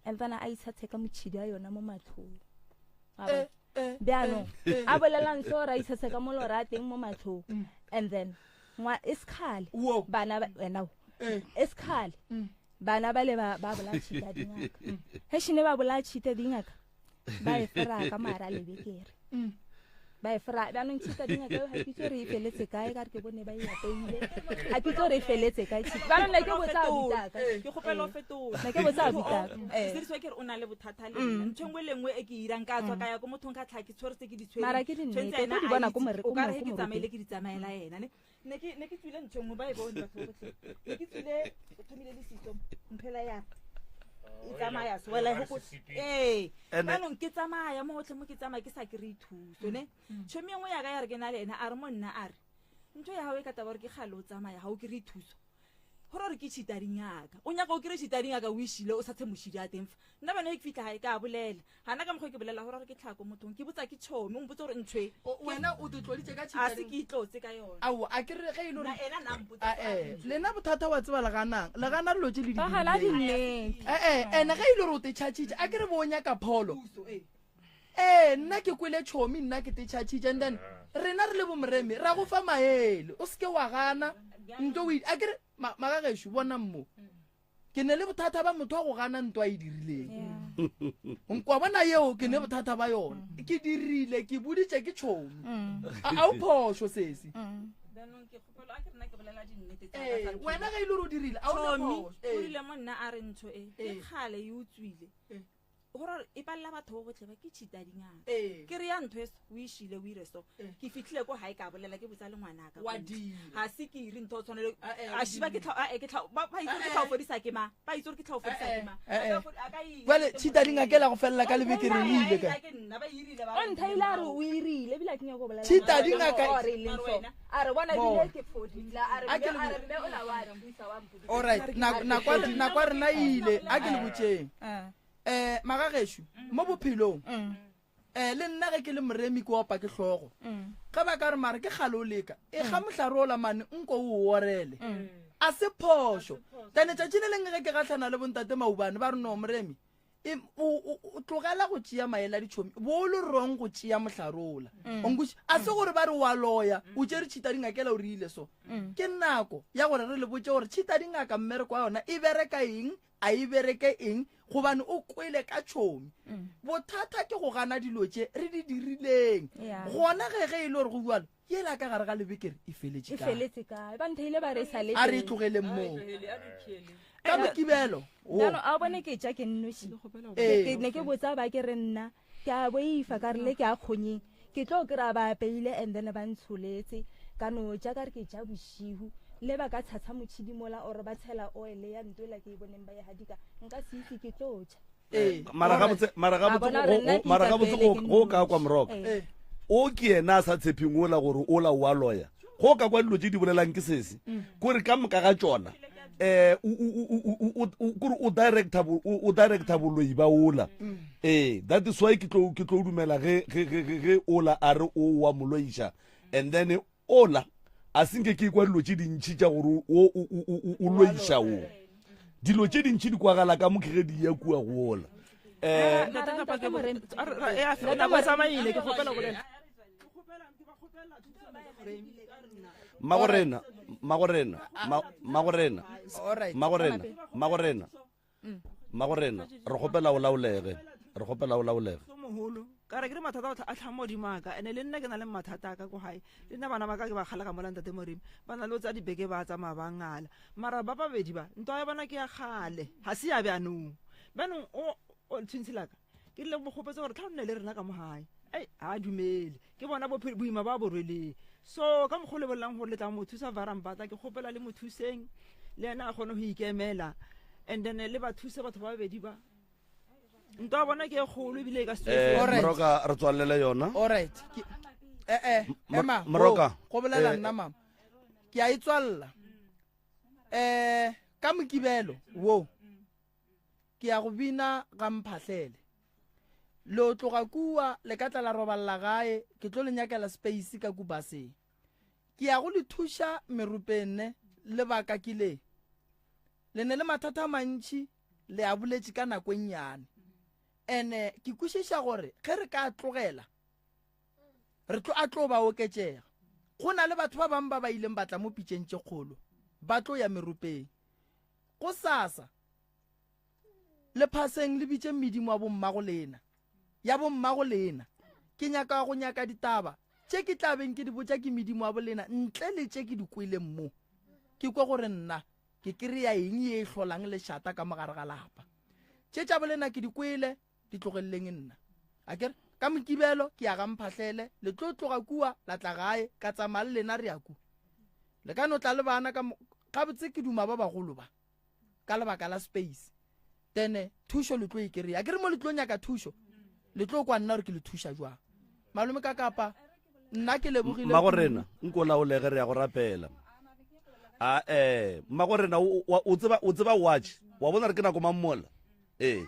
and then a itshatshe ka motšhidi a yona mo matlhong Wa bona? bjaanong a bolelang so ra itshatshe ka molora a teng mo matlhong and then ngwa e sekgale bana ba wena o e sekgale bana ba le ba ba bolaya tšhita dingaka he šene ba bolaya tšhita dingaka ba e fera ka mara lebekere ba e fera bjanong tšhita dingaka eo ga ke itse gore e feletse kae ka re ke bone ba e apeile ga ke itse gore e feletse kae tšhita bjanong ne ke botsa abutaka ke kgopela o fetola ne ke botsa abutaka eh se ke re o na le bothata le nna ntho e nngwe le nngwe e ke irang ka tswa ka ya ko mothong ka tlha ke tshwere tse ke di tshwereng Mara ke dinnete, Tshwentse o ena tlo di a bona ko itse, more- o ko ka re more- he ke ko tsamaile moruting. ke di tsamaela ena ne ne ke ne ke tswile ntho e nngwe ba e bone batho botlhe ne ke tswile o thomile le setso mphela ya e tsamaya so wela go ee jaanong ke tsamaya mo gotlhe mo ke tsamaya ke sa kry-e thuso ne tšhomi e nngwe yaka ya re ke na le ena a re mo nna a re ntho ya gago e ka taba gore ke kgale o tsamaya ga o kry-e thuso gore gore ke tšhita dingaka o nyaka o kry tšhita dingaka o išile o sa tshe mošidi a teng fa nna bane ke fitlha gae ka bolela gana ka mokgwa ke bolela gore gore ke tlhako mothong ke botsa ke tšhomi o mpotsa gore ntho e wena o te tloditse ka a se ke itlotse ka yone ao a ke re ge e le gore ena na mpotsa a eh lena bothata wa tseba le ganang le gana dilo tse le di Ba gana dirileng. dinnete. Eh, eh ene ge e le gore o te tšhatšhitše a ke re bo o nyaka pholo ee nna ke kwele tšhomi nna ke te tšhatšhitše and then rena re le bomoremi ra go fa maele o seke wa gana nto o a ke re magagešo bonang mo ke ne le bothata ba motho wa go gana nto a e dirileng nkwa bona yeo ke ne bothata ba yona ke dirile ke boditše ke tšhomi a o phošo sesi Ee, wena ge e le gore o dirile a o na phošo. o rile mo nna a re ntho e ke kgale e utswile gore e palela batho bo botlhe ba ke cheata dingaka Ee. ke re ya ntho e so o išile o ire so ke fitlhile ko gae ka bolela ke botsa le ngwanaka Wa ko ntle. dira. ga se ke ire ntho o tshwanele Eh, eh, a shiba ke tlha- eh, ke tlha- ba ba itse gore ke tlha o fodisa ke mang ba itse gore ke tlha o fodisa ke mang Eh, eh. A ka fo- a ka ira jale ke cheata mo- dingaka e la go felela ka lebekere o ile kae Ke nna ba irile ba o nthaile a re o irile ebile a ke nyako bolela Cheater dingaka- O re leng so. a re bona Bona. ebile ke fodile a re A ke mme- le a re mme o la wa thusa wa mpodisa. alright nako nako ya rena e ile a ke le botšeng Ah. um magagešo mo bophelong um le nna ge ke le moremi ke opa ke hlogo ge ba ka re mare ke kgale o leka e ga mohlare ola mane nko o orele a se phošo tane tšatši le lengwe ge ke gatlhana le bontate maubane ba re no moremi e, o tlogela go tšea maele a ditšhomi bo o le wrong go tšea mohlare ola onkweše a se gore ba re wa loya o tšere tšhita dingakela o rile so ke nako ya gore re le botse gore tšhita dingaka mmereko wa yona e bereka eng a e bereke eng gobane o kwele ka tšhomi mm. bothata ke go gana dilo tše re di dirileng gona ge ge e le gore go jalo yela ka gare ga lebekere e feletše kae ba ntheile ba re e a re e tlogeleng moo ka mokibelo a bone ke ja ke nnoši ne ke botsa ba ke re nna Ke a boifa ka re le ke a kgonyeng ke tlo kry-a ba apeile and then ba ntsholetse ka no ja ka re ke ja bošihu le ba ka tshatsha motšhidi mola or ba tshela oil ya nto ela ke e boneng ba e hadika nka se itse ke tlo ja. Ee. Mara gabotse mara Wa gabotse bona go- gore nna go- ke mara gabotse ikapele go ke go ka nnoši. kwa moroka Ee. o ke yena a sa tshepeng ola gore ola o a loya go ka kwa dilo tse di bolelang ke sese kore ka moka ga tšona um kore o director o director boloi ba ola ee that is why ke tlo ke tlo dumela ge ge ge ge ola a re o wa moloiša and then ola a senke ke kwa dilo tše dintšhi tša gore o loiša o dilo tše dintšhi di kwagala ka mo ke ge di ya kua go ola um magorena magorena magorena magorena magorena mm. magorena re kgopela o laolege re kgopela o laolege mogolo ka re ke re mathata a tlhang modimo aka ene le nna ke na le mathata a ka ko gae le nna bana ba ka ke ba kgalega mola ntate moremi ba na le o tsa dibeke ba tsamaya ba ngala mara ba babedi ba ntwa ya bona ke ya kgale ga se ya bjanong bjanong o tshwintshi laka ke rile mo kgopetse gore tlha o nne le rena ka mo gae ei ga a dumele ke bona boima ba bo rweleng so ka mokgwa o lebelelang gore le tla mo thusa varambata ke kgopela le mo thuseng le ena a kgone go ikemela and then le ba thuse batho ba babedi ba ntwa bona ke e kgolo ebile e ka se eh, moroka re tswalele yona alright eh eh ema moroka go bolela eh, nna mama ke a e tswalela eh ka mokibelo wo Ke ya go bina ga Mphahlele. Le tloga kua le ka tla la roballa gae, ke tlo le nyakela space ka ku baseng. Ke ya go le thuša meropeng ne, lebaka ke le. Le ne le mathata a mantši, le a boletše ka nako e nnyane. Ene ke kwešiša gore ge re ka tlogela, re tlo a tlo ba oketšega. Go na le batho ba bangwe ba ba ileng ba tla mo pitšeng tše kgolo, ba tlo ya meropeng. Gosasa, le phaseng le bitše medimo wa bommago lena, ya bommago lena. Ke nyaka go nyaka ditaba tše ke tla beng ke di botša ke medimo wa bolena ntle le tše ke di kweleng mo. Ke kwe gore nna ke kry-a eng ye e hlolang lešata ka mo gare ga lapa. Tše tša bolena ke di kwele, di tlogeleleng nna. Akere ka Mokibelo ke ya ga Mphahlele, le tlo tloga kua la tla gae, ka tsamaya le lena re ya ku. Le ka no tla le bana ka gabotse ke duma ba bagolo ba ka lebaka la space. Then thušo le tlo e kry-a. Akere mo le tlo nyaka thušo, le tlo kwa nna gore ke le thuša jwang. Malome ka kapa nna ke lebogile. Mmagorena nko laolege re ya go rapela. A eh mmagorena o tseba o tseba watch wa bona re ke nako mang mola. Ee.